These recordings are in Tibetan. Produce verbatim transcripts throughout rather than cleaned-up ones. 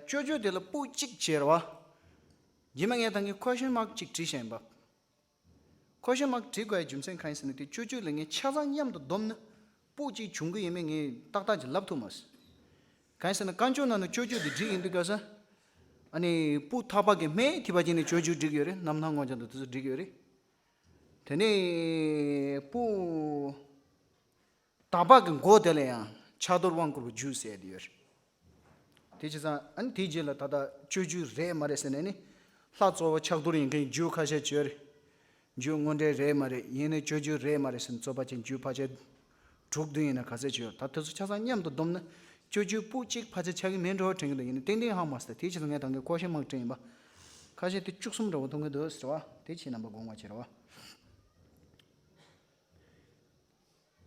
སྤྱོད་འཇུག་དེ་ལ་སྤུ་གཅིག་བྱས་རེད་བ། རྗེས་མ་ངས་ད་གིན་ཁོ་ཤན་མཱག་གཅིག་བྲིས་བཞག་ཡིན་པ། ཁོ་ཤན་མཱག་བྲིས་དགོས་ཡའི་རྒྱུ་མཚན་གང་ཡིན་ཟེར་ན། དེ་སྤྱོད་འཇུག་ལ་ངས་ཆ་ཚང་མཉམ་དུ་བསྡོམས་ན་སྤུ་གཅིག་བྱུང་གི་ཡིན་མིན་ངས་ཏག་ཏག་ཅིག་ལབ་ཐུབ་མ་སོང་། གང་ཡིན་ཟེར་ན། རྐང་ཅོག་ནང་ནས་སྤྱོད་འཇུག་དེ་བྲིས་ཡིན་དུས་སྐབས་སུ། ཨ་ནི་སྤུ་ཐག་པ་གི་སྨད་ཐིག་པ་ཅིག་ནས་སྤྱོད་འཇུག་བྲིས་ཀྱི་ཡོད་རེད། རྣམ་སྣང་ངོ་སྦྱང་དང་དེ་ཚོ་བྲིས་ཀྱི་ཡོད་རེད། དེ་ནས་སྤུ་དག་པ་གི་མགོ་དེ་ལ་ཡང་ཕྱག་རྡོར་དབང་བསྐུར་བའི་རྒྱུད་ཟེར་དེ་ཡོད་རེད། དེ་བྱས་ཙང་ཨ་ནི་དེའི་རྗེས་ལ་ད་ལྟ་སྤྱོད་འཇུག་རེད་མ་རེད་ཟེར་ནས་ནི། ལྷ་གཙོ་བོ་ཕྱག་རྡོར་ཡིན་མཁན་རྒྱུད་ཁ་ཤས་ཅིག་ཡོད་རེད། རྒྱུད་དངོས་འབྲེལ་རེད་མ་རེད། ཡིན་ནའི་སྤྱོད་འཇུག་རེད་མ་རེད་ཟེར་ནས་རྩོད་པ་བྱས། རྒྱུད་ཕལ་ཆེར་དྲུག་བདུན་ཡིན་ན་ག་ཚད་ཅིག་ཡོད། ད་དེ་ཚོ་ཆ་ཚང་མཉམ་དུ་བསྡོམས་ན་སྤྱོད་འཇུག་སྤུ་གཅིག་ཕལ་ཆེར་ཆགས་ཀྱི་མེད་འགྲོ་དྲན་གྱི་འདུག་ཡིན་ནའི་ཏན་ཏན་ཧ་མ་སོང་། དེ་བྱས་ཙང་ངས་ད་གིན་ཁོ་ཤན་མཱག་བྲིས་ཡིན་པ། ཁ་ཤས་དེ་བཅུ་གསུམ་འདྲ་བོ་མཐོང་གི་འདུག་ཟེར་བ། དེ་ཁྱེད་རྣམ་པ་དགོངས་པ་བྱེད་རོགས།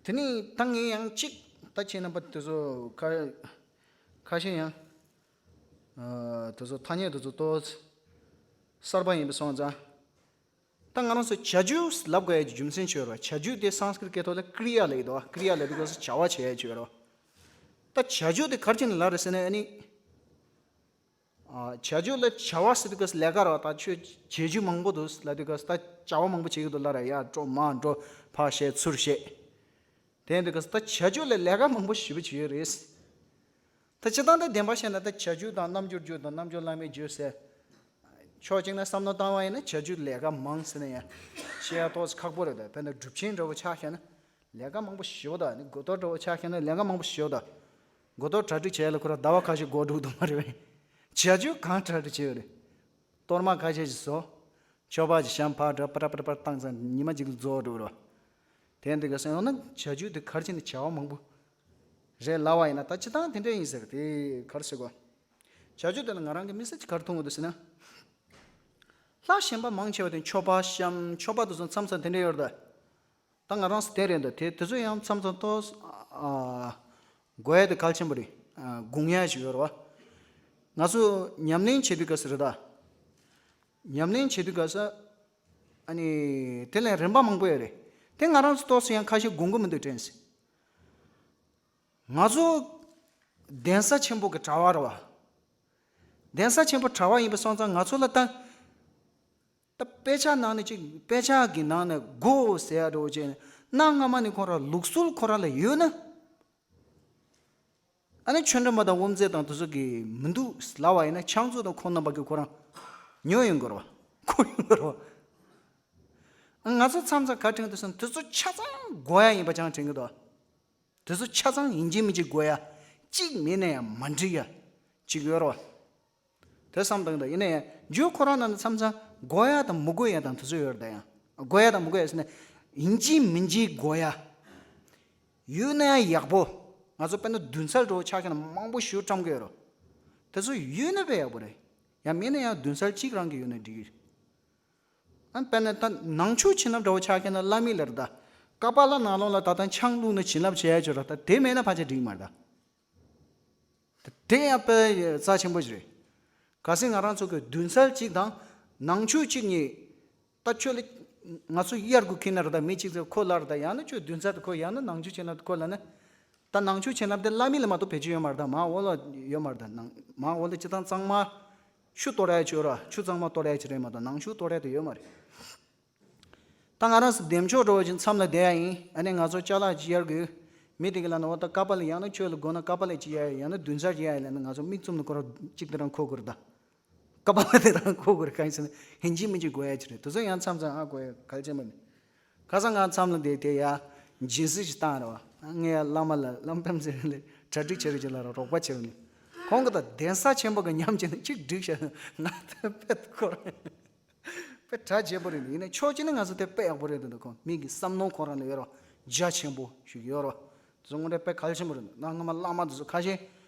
དེ་ནས་ད་ངས་ཡང་གཅིག་ད་ཁྱེད་རྣམ་པ་དེ་ཚོ་ཁ་ཁ་ཤས་ཡང་ཨ་དེ་ཚོ་ཐ་སྙད་དེ་ཚོ་ཏོག་ཙམ་གསར་པ་ཡིན་པ་སོང་ཙང་། ད་ང་རང་ཚོ་བྱ་རྒྱུད་ལབ་དགོས་ཡ་གི་རྒྱུ་མཚན་ཅིག་ཡོད་རེད་བ། བྱ་རྒྱུད་དེ་སཾ་སྐྲྀཏ་སྐད་ཐོག་ལ་ཀྲི་ཡ་ལབ་ཀྱི་འདུག་བ། ཀྲི་ཡ་ལབ་དུས་སྐབས་སུ་བྱ་བ་བྱེད་ཡ་ཅིག་ཡོད་རེད་བ། ད་བྱ་རྒྱུད་དེ་ག་རེ་བྱས་ནས་ལབ་རེད་ཟེར་ན། ཨ་ནི་ཨ་བྱ་རྒྱུད་ལ་བྱ་བ་ཟེར་དུས་སྐབས་སུ་ལས་ཀ་རེད་བ། ད་ཁྱོད་བྱེད་རྒྱུ་མང་པོ་འདུག་ལབ་དུས་སྐབས་སུ། ད་བྱ་བ་མང་པོ་བྱེད་ཀྱི་འདུག་ལབ་རེད་ཡ། འགྲོ་མ་འགྲོ། ཕར་བཤད་ཚུར་བཤད། དེ་ཡིན་དུས་སྐབས་སུ་ད་བྱ་རྒྱུད་ལ་ལས་ཀ་མང་པོ་ཞེ་པོ་ཅིག་ཡོད་རེད། ད་སྤྱིར་བཏང་ད་བདེན་པ་བཤད་ན། ད་བྱ་རྒྱུད་དང་རྣལ་འབྱོར་རྒྱུད་དང་རྣལ་འབྱོར་བླ་མའི་རྒྱུད་ཟེར། ཕྱོགས་གཅིག་ནས་བསམ་བློ་བཏང་བ་ཡིན་ན་བྱ་རྒྱུད་ལས་ཀ་མང་ཟེར་ན་ཡང་བཤད་ཡ་ཏོག་ཙམ་ཁག་པོ་རེད། ད་དཔེར་ན་སྒྲུབ་ཆེན་འདྲ་བོ་ཆ་བཞག་ན་ལས་ཀ་མང་པོ་ཞེ་པོ་འདུག་ཨ་ནི་སྒོས་རྡོར་འདྲ་བོ་ཆ་བཞག་ན་ལས་ཀ་མང་པོ་ཞེ་པོ་འདུག་སྒོས་རྡོར་གྲ་སྒྲིག་བྱེད་ཡ་ལ་ཁོ་རང་ཟླ་བ་ཁ་ཤས་འགོར་འགྲོ་གི་འདུག་མ་རེད་པས། བྱ་རྒྱུད་གང་གྲ་སྒྲིག་བྱས་ཡོད་རེད། གཏོར་མ་ཁ་ཤས་ཤིག་བཟོ། མཆོད་པ་ཅིག་བཤམས། ཕར་འགྲོ། པ་ཏྲ་པ་ཏྲ་པ་བཏང་ཙང་ཉི་མ་གཅིག་ལ་རྫོགས་འགྲོ་རོ། དེ་འདི་ག་སེང་འོ་ན་བྱ་རྒྱུད་དེ་ག་རེ་བྱས་ནས་བྱ་བ་མང་པོ་རེད་ལབ་པ་ཡིན་ན། ད་སྤྱིར་བཏང་དེ་འདྲ་ཡིན་ཟེར། དེ་ག་རེ་ཟེར་དགོས། བྱ་རྒྱུད་དེ་ལ་ང་རང་གི་དམིགས་བསལ་གྱིས་ག་རེ་མཐོང་གི་འདུག་ཟེར་ན། ལྷ་གཞན་པ་མང་ཆེ་བ་དེ་མཆོད་པ་བཤམས། མཆོད་པ་དེ་ཚོ་མཚམས་མཚམས་དེ་འདྲ་ཡོད་རེད་ད། ད་ང་རང་ཚོ་དེ་རེད་འདུག་དེ་དེ་ཚོ་ཡང་མཚམས་མཚམས་ཏོག་ཙམ་ཨ་དགོས་ཡ་དེ་གལ་ཆེན་པོ་རེད། ཨ་དགོངས་ཡ་ཞིག་ཡོད་རེད་བ། ང་ཚོ་ཉམས་ལེན་བྱེད་དུས་སྐབས་སུ་རེད་ད། ཉམས་ལེན་བྱེད་དུས་སྐབས་སུ་ཨ་ནི་དེ་ལ་རིམ་པ་མང་པོ་ཡོད་རེད། དེ་ང་རང་ཚོ་ཏོག་ཙམ་ཡང་ཁ་ཤས་དགོངས་ཀྱི་མི་འདུག་དྲན་སོང་། ང་ཚོ་གདན་ས་ཆེན་པོ་གི་གྲྭ་པ་རེད་བ། གདན་ས་ཆེན་པོ་གྲྭ་པ་ཡིན་པ་སོང་ཙང་ང་ཚོ་ལ་ད། ད་དཔེ་ཆ་ནང་ནས་ཅིག་དཔེ་ཆ་གི་ནང་ནས་དགོས་ཟེར་ཡ་འདྲ་བོ་བྱས་ནས། གནའ་སྔ་མ་ནས་ཁོ་རང་ལུགས་སྲོལ་ཁོ་རང་ལ་ཡོད་ན། ཨ་ནི་ཆོས་འབྲེལ་མ་དང་དབུ་མཛད་དང་དེ་ཚོ་གིས་མི་འདུག་ལབ་པ་ཡིན་ན། ཕྱག་མཛོད་དང་ཁོང་རྣམ་པ་གིས་ཁོ་རང་ཉོ་ཡོང་གི་རེད་བ། ཁུར་ཡོང་གི་རེད་བ། ང་ཚོ་མཚམས་མཚམས་ག་དྲན་འདུག་ཟེར་ན། དེ་ཚོ་ཆ་ཚང་དགོས་ཡ་ཡིན་པ་ཅང་དྲན་གི་འདུག་དེ་ཚོ་ཆ་ཚང་ཡིན་གཅིག་མིན་གཅིག་དགོས་ཡ། གཅིག་མེད་ན་ཡང་མ་འགྲིག་ཡ་གཅིག་ཡོད་རེད་བ། དེ་བསམ་བཏང་དང་། ཡིན་ན་ཡང་རྒྱུད་ཁོ་རང་ནང་ནས་མཚམས་མཚམས་དགོས་ཡ་དང་མི་དགོས་ཡ་དང་དེ་ཚོ་ཡོད་རེད་ད། ཡང་དགོས་ཡ་དང་མི་དགོས་ཡ་ཟེར་ན། ཡིན་གཅིག་མིན་གཅིག་དགོས་ཡ། ཡོད་ན་ཡང་ཡག་པོ། ང་ཚོ་དཔེར་ན་བདུན་ཚར་འདྲ་བོ་ཆ་བཞག་ན་མང་པོ་ཞེ་པོ་བཀྲམ་གི་ཡོད་རེད། དེ་ཚོ་ཡོད་ན་དཔེ་ཡག་པོ་རེད། ཡང་མེད་ན་ཡང་བདུན་ཚར་གཅིག་རང་གི་ཡོད་ན་འགྲིག་གི་རེད། ཨ་དཔེར་ན་ད་ནང་ཆོས་བྱིན་རླབས་འདྲ་བོ་ཆ་བཞག་ན་བླ་མའི་ལ་རེད་ད། ཀ་པཱ་ལ་ནང་ལོགས་ལ་ད་ལྟ་ཆང་བླུགས་ནས་བྱིན་རླབས་བྱེད་ཡ་ཅིག་ཡོད་རེད་ད། དེ་མེད་ན་ཕལ་ཆེར་འགྲིག་མ་རེད་ད། དེ་ཡང་དཔེ་རྩ་ཆེན་པོ་ཞིག་རེད། གལ་སྲིད་ང་རང་ཚོ་གི་བདུན་ཚར་གཅིག་དང་ནང་ཆོས་གཅིག་གཉིས། ད་ཁྱོད་ལ་ང་ཚོ་གཡར་དགོས་ཁེལ་ན་རེད་ད། མི་གཅིག་ཚོས་ཁོ་ལ་རེད་ད། ཡང་ན་ཁྱོད་བདུན་ཚར་དེ་ཁོ། ཡང་ན་ནང་ཆོས་བྱིན་རླབས་དེ་ཁོ་ལ་ན། ད་ནང་ཆོས་བྱིན་རླབས་དེ་བླ་མའི་ལ་མ་གཏོགས་བེད་སྤྱོད་ཡོད་མ་རེད་ད། མར་འོག་ལ་ཡོད་མ་རེད་ད། ནང་མར་འོག་ལ་སྤྱིར་བཏང་གཙང་མ་ཆུ་གཏོར་ཡ་ཅིག་ཡོད་རེད། ཆུ་གཙང་མ་གཏོར་ཡ་ཅིག་རེད་མ་གཏོགས་ནང་ཆོས་གཏོར་ཡ་དེ་ཡོད་མ་རེད། ད་ང་རང་ཚོ་བདེ་མཆོག་འདྲ་བོ་ཅིག་མཚམས་ལ་བསྡད་ཡ་ཡིན། ཨ་ནི་ང་ཚོ་ཅ་ལག་ཅིག་གཡར་དགོས། མི་དེ་གི་ལ་ན་འོ་ད་ཀ་པཱ་ལ། ཡང་ན་ཁྱོད་ལ་དགོས་ན་ཀ་པཱ་ལ་ཅིག་གཡར་ཡ། ཡང་ན་བདུན་ཚར་ཅིག་གཡར་ཡ་ལབ་ན། ང་ཚོ་མིག་བཙུམ་ནས་ཁོ་རང་གཅིག་དེ་རང་འཁོར་དགོས་རེད་ད། ཀ་པཱ་ལ་དེ་རང་འཁོར་དགོས་རེད། གང་ཡིན་ཟེར་ན་ཡིན་གཅིག་མིན་གཅིག་དགོས་ཡ་ཅིག་རེད། དེ་ཚོ་ཡང་མཚམས་མཚམས་ཧ་གོ་ཡ་གལ་ཆེན་པོ་རེད། ཁ་སང་ང་མཚམས་ལ་བསྡད་དེ་ཡ་སྦྱིན་སྲེག་ཅིག་བཏང་རེད་བ། ངས་ཡ་བླ་མ་ལ། བླ་མ་པད་མ་ཚེ་རིང་ལ་གྲ་སྒྲིག་བྱེད་རོགས་བྱེད་ལབ་ར། རོགས་པ་བྱེད་རོགས་ནས། ཁོང་གིས་ད་གདན་ས་ཆེན་པོ་གི་ཉམས་བྱས་ནས་གཅིག་སྒྲིག་བཞག་ན། ང་ད་དཔེ་ཁོ་རང་དཔེ་གྲ་རྒྱས་པོ་རེད། ཡིན་ནའི་ཕྱོགས་གཅིག་ནས་ང་ཚོ་དེ་དཔེ་ཡག་པོ་རེད་འདུག་ཁོང་མི་གི་བསམ་མནོ་ཁོ་རང་ལ་ཡོད་ར། རྒྱ་ཆེན་པོ་ཞིག་ཡོད་ར། དེ་ཚོ་དངོས་གནས་དཔེ་གལ་ཆེན་པོ་རེད་འདུག་གནའ་སྔ་མ་བླ་མ་དེ་ཚོ་ཁ་ཤས་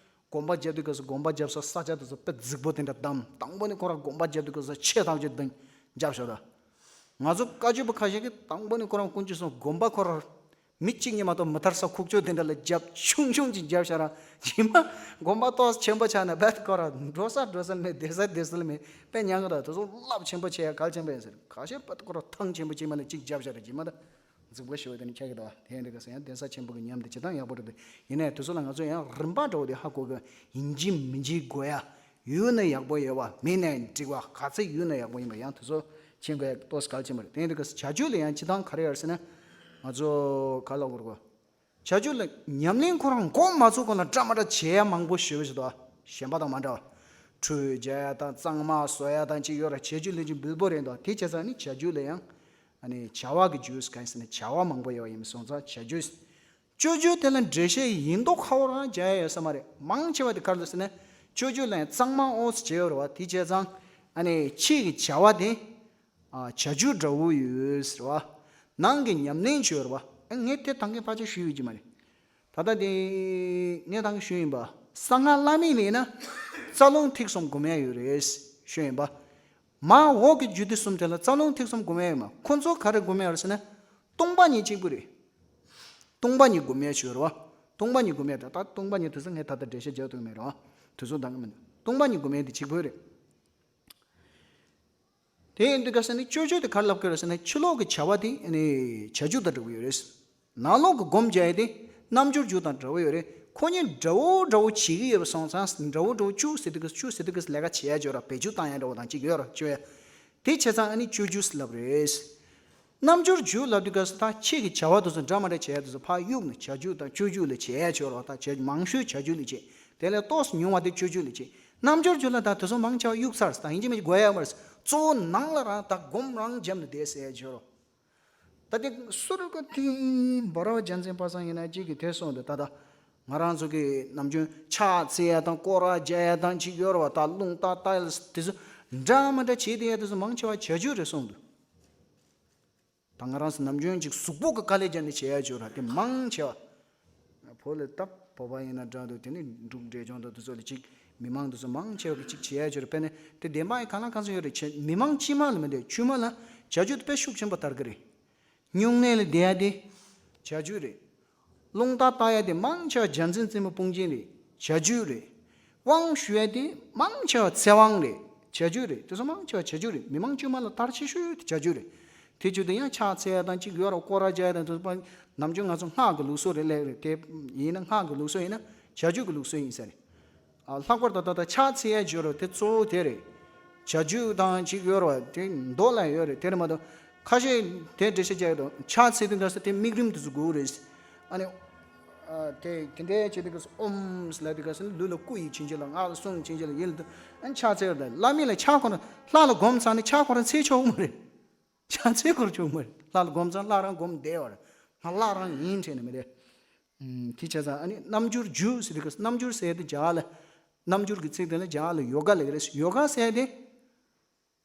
དགོན་པ་བརྒྱབ་དུས་སྐབས་སུ་དགོན་པ་བརྒྱབ་ས་ས་ཆ་དེ་ཚོ་དཔེ་རྫིག་པོ་དེ་འདྲ་བདམས། དང་པོ་ནས་ཁོ་རང་དགོན་པ་བརྒྱབ་དུས་སྐབས་སུ་ཆེ་ཐག་ཆོད་བདམས་བརྒྱབ་བཞག་ད། ང་ཚོ་བཀའ་བརྒྱུད་པ་ཁ་ཤས་ཀྱིས་དང་པོ་ནས་ཁོ་རང་དཀོན་མཆོག་གསུམ་དགོན་པ་ཁོ་རང་མི་གཅིག་གཉིས་མ་གཏོགས་མི་ཐར་ས་ཁུག་ཀྱོག་དེ་འདྲ་ལ་རྒྱབ། ཆུང་ཆུང་ཅིག་རྒྱབ་བཞག་ར། རྗེས་མ་དགོན་པ་ཏོག་ཙམ་ཆེན་པོ་ཆགས་ན་རྦད་ཁོ་རང་འགྲོ་ས་འགྲོ་ས་མེད། བསྡད་ས་བསྡད་ས་མེད། དཔེ་ཉག་ག་ད། དེ་ཚོ་རླབས་ཆེན་པོ་ཆེ་ཡ་གལ་ཆེན་པོ་ཡིན་ཟེར། ཁ་ཤས་རྦད་ཁོ་རང་ཐང་ཆེན་པོ་ཅིག་མ་ལ་གཅིག་རྒྱབ་བཞག་ར། རྗེས་མ་ད་རྫིག་པོ་ཞེ་པོ་དེ་ནི་ཁྱེད་ཀྱི་ད་དེ་འདྲ་ག་ཟེར་ཡང་གདན་ས་ཆེན་པོ་གི་ཉམས་དེ་ཇི་ལྟར་ཡག་པོ་རེད་དེ། ཡིན་ནའི་དེ་ཚོ་ལ་ང་ཚོ་ཡང་རིམ་པ་འདྲ་བོ་དེ་ཧ་གོ་གི། ཡིན་གཅིག་མིན་གཅིག་དགོས་ཡ། ཡོད་ན་ཡག་པོ་ཡོད་པ། མེད་ན་འགྲིག་པ། ག་ཚད་ཡོད་ན་ཡག་པོ་ཡིན་པ། ཡང་དེ་ཚོ་མཁྱེན་དགོས་ཡག་ཏོག་ཙམ་གལ་ཆེན་པོ་རེད། དེ་ཡིན་དུས་སྐབས་སུ་བྱ་སྤྱོད་ལ་ཡང་སྤྱིར་བཏང་ག་རེ་ཡོད་རེད་ཟེར་ན། ང་ཚོ་ག་ལབ་དགོས་རེད་གོ། བྱ་སྤྱོད་ལ་ཉམས་ལེན་ཁོ་རང་འགོ་མ་ཚུགས་གོང་ལ་འདྲ་མ་འདྲ་བྱེད་ཡ་མང་པོ་ཞེ་པོ་ཞིག་འདུག་གཞན་པ་དང་མ་འདྲ་བ། ཁྲུས་རྒྱག་ཡ་དང་གཙང་མ་བཟོ་ཡ་དང་ཅིག་ཡོད་ར། བྱ་སྤྱོད་ལ་ཅིག་འབུལ་པོ་རེད་འདུག་དེ་བྱས་ཙང་ནི་བྱ་སྤྱོད་ལ་ཡང་ཨ་ནི་བྱ་བ་གི་རྒྱུ་གང་ཟེར་ན་བྱ་བ་མང་པོ་ཡོད་ཡིན་སོང་ཙང་བྱ་སྤྱོད། སྤྱོད་རྒྱུ་དེ་ལ་འགྲེལ་བཤད་ཡིན་མདོག་ཁ་པོ་རང་རྒྱག་ཡ་ཡོད་ས་མ་རེད། མང་ཆེ་བ་དེ་ག་རེ་ཟེར་ན། སྤྱོད་རྒྱུ་ལ་ཡང་གཙང་མ་འོ་ཙམ་བྱས་ཡོད་རེད་བ། དེ་བྱས་ཙང་ཨ་ནི་ཕྱི་གི་བྱ་བ་དེ། ཨ། བྱ་རྒྱུ་འདྲ་བོ་ཡོད་ཟེར་བ། ནང་གི་ཉམས་ལེན་བྱོས་རེད་བ། ཨ། ངས་དེ་ད་གིན་ཕལ་ཆེར་ཞུས་ཡོད་ཀྱི་མ་རེད། ད་ལྟ་དེ་ངས་ད་གིན་ཞུས་ཡིན་པ། གསང་སྔགས་བླ་མེད་ལ་ཡིན་ན་རྩ་རླུང་ཐིག་གསུམ་སྒོམ་ཡ་ཡོད་རེད་ཞུས་ཡིན་པ། མར་འོག་གི་རྒྱུད་སྡེ་གསུམ་དེ་ལ་རྩ་རླུང་ཐིག་གསུམ་སྒོམ་ཡ་ཡོད་མ། ཁོ་ཚོ་ག་རེ་སྒོམ་ཡ་ཡོད་རེད་ཟེར་ན། སྟོང་པ་ཉིད་གཅིག་པུ་རེད། སྟོང་པ་ཉིད་སྒོམ་ཡ་ཡོད་རེད་བ། སྟོང་པ་ཉིད་སྒོམ་ཡ་ད་ལྟ་སྟོང་པ་ཉིད་དེ་ཚོ་ངས་ད་ལྟ་འགྲེལ་བཤད་རྒྱག་ཐུབ་མེད་རེད་བ། དེ་ཚོ་ད་གིན་མིན། སྟོང་པ་ཉིད་སྒོམ་ཡ་དེ་གཅིག་པུ་རེད། དེ་ཡིན་དུས་ག་ཟེར་ན་སྤྱོད་ཆོས་དེ་ག་རེ་ལབ་དགོས་རེད་ཟེར་ན། ཕྱི་ལོགས་ཀྱི་བྱ་བ་དེ་ནི་བྱ་རྒྱུ་དང་འདྲ་བོ་ཡོད་རེད། ནང་ལོགས་ཀྱི་སྒོམ་བྱ་ཡ་དེ་རྣལ་འབྱོར་རྒྱུ་དང་འདྲ་བོ་ཡོད་རེད། ཁོ་གཉིས་འདྲ་བོ་འདྲ་བོ་བྱེད་ཀྱི་ཡོད་པ་སོང་ཙང་། འདྲ་བོ་འདྲ་བོ་བཅུ་ཟེར་དུས་སྐབས་བཅུ་ཟེར་དུས་སྐབས་ལས་ཀ་བྱེད་ཡ་ཅིག་ཡོད་ར། བེད་སྤྱོད་བཏང་ཡ་འདྲ་བོ་དང་ཅིག་ཡོད་ར་བཅོ་ཡ། དེ་བྱས་ཙང་ཨ་ནི་སྤྱོད་རྒྱུ་ཟེར་ལབ་རེད། རྣལ་འབྱོར་རྒྱུ་ལབ་དུས་སྐབས་སུ་ད་ཕྱི་གི་བྱ་བ་དེ་ཚོ་འདྲ་མ་འདྲ་བྱེད་ཡ་དེ་ཚོ་ཕར་གཡུག་ནས་བྱ་རྒྱུ་དང་སྤྱོད་རྒྱུ་ལ་བྱེད་ཡ་ཅིག་ཡོད་ར། ད་བྱ་མང་ཤོས་བྱ་རྒྱུ་ལ་བྱེད། དེ་ལས་ཏོག་ཙམ་ཉུང་བ་དེ་སྤྱོད་རྒྱུ་ལ་བྱེད། རྣལ་འབྱོར་རྒྱུ་ལ་ད་དེ་ཚོ་མང་ཆེ་བ་གཡུག་ཚར། ད་ཡིན་གཅིག་མིན་གཅིག་དགོས་ཡ་མ་རེད། གཙོ་བོ་ནང་ལ་རང་ད་སྒོམ་རང་བརྒྱབ་ནས་བསྡད་ཟེར་ཡ་ཅིག་ཡོད་ར། ད་དེ་སུ་རུ་ཀ་དེ་འབར་བ་རྒྱལ་མཚན་པ་སངས་ཡིན་ན་གཅིག་གིས་དེ་གསུངས་འདུག་ད་ད་ང་རང་ཚོ་གི་ནམ་རྒྱུན་ཕྱག་འཚལ་ཡ་དང་སྐོར་ར་རྒྱག་ཡ་དང་ཅིག་ཡོད་ར་བ། ད་རླུང་རྟ་ལྟ་ཡ་དེ་ཚོ་འདྲ་མ་འདྲ་བྱེད་བསྡད་ཡ་དེ་ཚོ་མང་ཆེ་བ་བྱ་རྒྱུ་རེད་གསུངས་འདུག་ད་ང་རང་ཚོ་ནམ་རྒྱུན་ཅིག་གཟུགས་པོ་གི་དཀའ་ལས་བརྒྱབ་ནས་བྱེད་ཡ་ཅིག་ཡོད་ར། དེ་མང་ཆེ་བ། བོད་ལ་ད་བོད་པ་ཡིན་ན་འདྲ་འདུག་དེ་ནི་འབྲུག་འབྲས་ལྗོངས་དང་དེ་ཚོ་ལ་ཅིག་མི་མང་དེ་ཚོ་མང་ཆེ་བ་གི་ཅིག་བྱེད་ཡ་ཅིག་ཡོད་ར། དཔེར་ན་དེ་བདེན་པ་ཡིན་གང་ལ་གང་འཚམ་ཡོད་རེད། བྱེད་མི་མང་དཀྱུས་མ་ལ་མི་འདོད་དཀྱུས་མ་ལ་བྱ་རྒྱུ་དེ་དཔེ་ཤུགས་ཆེན་པོ་དར་གི་རེད། སྨྱུང་གནས་ལ་བསྡད་ཡ་དེ་བྱ་རྒྱུ་རེད། རླུང་རྟ་ལྟ་ཡ་དེ་མང་ཆེ་བ་བརྒྱ་འཛིན་རྩེ་མོ་དཔུང་ཆེན་རེད། བྱ་རྒྱུ་རེད། དབང་ཞུ་ཡ་དེ་མང་ཆེ་བ་ཚེ་དབང་རེད། བྱ་རྒྱུ་རེད། དེ་ཚོ་མང་ཆེ་བ་བྱ་རྒྱུ་རེད། མི་མང་དཀྱུས་མ་ལ་དར་ཆེ་ཤོས་དེ་བྱ་རྒྱུ་རེད། དེ་བྱུང་དུས་ཡང་ཕྱག་འཚལ་ཡ་དང་ཅིག་ཡོད་ར། སྐོར་ར་རྒྱག་ཡ་དང་དེ་ཚོ་ནམ་རྒྱུན་ང་ཚོ་སྔགས་ཀྱི་ལུགས་སྲོལ་རེད་ལབ་རེད། དེ་ཡིན་ན་སྔགས་ཀྱི་ལུགས་སྲོལ་ཡིན་ན་བྱ་རྒྱུ་གི་ལུགས་སྲོལ་ཡིན་ས་རེད། ཨ། ལྷག་པར་དུ་ད་ལྟ་ཕྱག་འཚལ་ཡ་ཅིག་ཡོད་ར། དེ་གཙོ་བོ་དེ་རེད། བྱ་རྒྱུ་དང་ཅིག་ཡོད་ར་བ། དེ་མདོ་ལ་ཡོད་རེད། དེ་རེད་མ་གཏོགས་ཁ་ཤས་དེ་འགྲེལ་བཤད་རྒྱག་ཡ་དང་ཕྱག་འཚལ་དུས་སྐབས་སུ་དེ་དམིགས་རིམ་དེ་ཚོ་དགོས་རེད། ཨ་ནི། ཨ། དེ་དེ་འདྲའི་བྱེད་དུས་སྐབས་སུ་ཨོཾ་ལབ་དུས་སྐབས་སུ་ལུས་ལ་སྐུ་ཡི་བྱིན་གྱིས་རློབས། ངག་ལ་གསུང་བྱིན་གྱིས་རློབས། ཡིད་ལ་དུ། ཨ་ནི་ཕྱག་འཚལ་བ་དང་བླ་མེད་ལ་ཕྱག་ཁོ་ན་ལྷ་ལ་སྒོམ་ཚར་ནས་ཕྱག་ཁོ་རང་འཚལ་ཆོག་གི་མ་རེད། ཕྱག་འཚལ་ཁོ་རང་ཆོག་གི་མ་རེད། ལྷ་ལ་སྒོམ་ཚར་ལྷ་རང་སྒོམ་བསྡད་པ་རེད། ང་ལྷ་རང་ཡིན་དྲན་ནས་མི་རེད། ཨུམ། དེ་བྱས་ཙང་ཨ་ནི་རྣལ་འབྱོར་རྒྱུ་ཟེར་དུས་སྐབས་སུ་རྣལ་འབྱོར་ཟེར་དེ་རྒྱ་གར་ལ། རྣལ་འབྱོར་གྱི་ཚིག་དེ་ལ་རྒྱ་གར་ལ་ཡོ་ག་ལབ་ཀྱི་རེད། ཡོ་ག་ཟེར་དེ།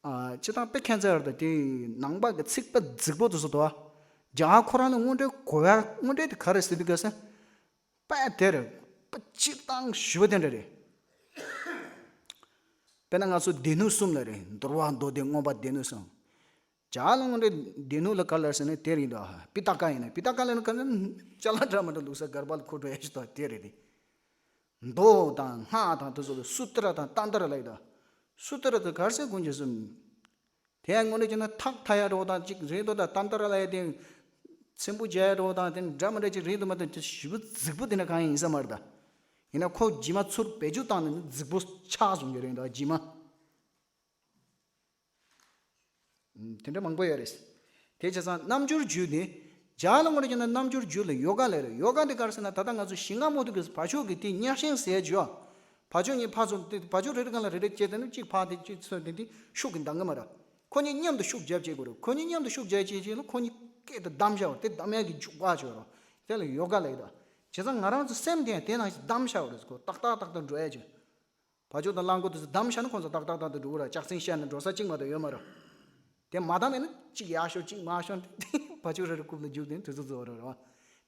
ཨ། སྤྱིར་བཏང་དཔེ་ཁྱད་མཚར་དང་དེ་ནང་པ་གི་ཚིག་དཔེ་རྫིག་པོ་དེ་ཚོ་འདུག་ཨ། རྒྱ་གར་ཁོ་རང་ལ་དངོས་འབྲེལ་གོ་བ་དངོས་འབྲེལ་དེ་ག་རེ་ཟེར་དུས་སྐབས་སུ། དཔེ་དེ་རེད། དཔེ་སྤྱིར་བཏང་ཞེ་པོ་དེ་འདྲ་རེད། དཔེར་ན་ང་ཚོ་སྡེ་སྣོད་གསུམ་ལ་རེད། འདུལ་བ་མདོ་སྡེ་མངོན་པ་སྡེ་སྣོད་གསུམ། རྒྱ་གར་ལ་དངོས་འབྲེལ་སྡེ་སྣོད་ལ་ག་རེ་ལབ་ཟེར་ན་དེ་རེད་འདུག་ཨ། པི་ཏ་ཀ་ཡིན་ན། པི་ཏ་ཀ་ལབ་ན་ག་ཚོད་ཅ་ལག་འདྲ་མི་འདྲ་བླུགས་ས་སྒར་པ་ལ་ཁུར་འགྲོ་ཡ་ཞིག་འདུག་དེ་རེད་དེ། མདོ་དང་སྔགས་དང་དེ་ཚོ་ལ་སུ་ཏྲ་དང་ཏན་ཏྲ་ལབ་ཡོད་དོ། སུ་ཏྲ་དེ་ག་རེ་ཟེར་དགོས་ཀྱི་སོ། དེ་ཡང་དངོས་གནས་བྱས་ན་ཐག་འཐག་ཡ་འདྲ་བོ་དང་གཅིག་རེད་འདུག་ད་ཏན་ཏྲ་ལབ་ཡ་དེ་ཚེམ་བུ་རྒྱག་ཡ་འདྲ་བོ་དང་དེ་འདྲ་མི་འདྲ་གཅིག་རེད་འདུག་མ་གཏོགས་དེ་ཞེ་པོ་རྫིག་པོ་དེ་འདྲ་གང་ཡང་ཡིན་ས་མ་རེད་ད། ཡིན་ན་ཁོ་རྗེས་མ་ཚུར་བེད་སྤྱོད་བཏང་ནས་ནི་རྫིག་པོ་ཆགས་སོང་གི་རེད་འདུག་རྗེས་མ། དེ་འདྲ་མང་པོ་ཡོད་རེད། དེ་བྱས་ཙང་རྣལ་འབྱོར་རྒྱུ་ནི། རྒྱ་གར་ལ་དངོས་གནས་བྱས་ན་རྣལ་འབྱོར་རྒྱུ་ལ་ཡོ་ག་ལབ་རེད། ཡོ་ག་འདི་ག་རེ་ཟེར་ན་ད་ལྟ་ང་ཚོ་ཞིང་ཁ་རྨོ་དུས་ཀྱི་བ་ཕྱུགས་ཀྱི་དེ་གཉའ་ཤིང་ཟེར་རྒྱུ། བ་ཕྱུགས་གཉིས་ཕར་ཚུར་དེ་བ་ཕྱུགས་རེ་རེ་སྒང་ལ་རེ་རེ་བྱས་ཏེ་ནི་གཅིག་ཕར་དེ་གཅིག་ཚུར་དེ་དེ་ཤུགས་ཀྱིས་འདང་གི་མ་རེད། ཁོ་གཉིས་མཉམ་དུ་ཤུགས་རྒྱབ་བྱེད་དགོས་རེད། ཁོ་གཉིས་མཉམ་དུ་ཤུགས་རྒྱབ་བྱེད་བྱེད་ལ་ཁོ་གཉིས་སྐད་དེ་བསྡམ་བཞག་པ་རེད། དེ་བསྡམ་ཡག་གི་འཇུག་པ་བྱོས་རོགས། དེ་ལ་ཡོ་ག་ལབ་ཡོད་དོ། བྱས་ཙང་ང་རང་ཚོ་སེམས་དེ་ཡང་དེ་ནང་བཞིན་བསྡམ་བཞག་པ་རེད། ཁོ་ཏག་ཏག་ཏག་ཏག་འགྲོ་ཡ་བྱོས། བ་ཕྱུགས་དང་གླང་མགོ་དེ་ཚོ་བསྡམས་བཞག་ན་ཁོང་ཚོ་ཏག་ཏག་ཏག་ཏག་འགྲོ་གི་རེད། ལྕགས་ཚན་ཤར་ནས་འགྲོ་ས་གཅིག་མ་གཏོགས་ཡོད་མ་རེད། དེ་མ་བསྡམས་ཡིན་ན་གཅིག་ཡར་ཤོར་གཅིག་མར་ཤོར་ནས་བ་ཕྱུགས་རེ་རེ་རྐུབ་ལ་རྒྱུག་དེ་དུས་ཚོད་རྫོགས་རེད་བ།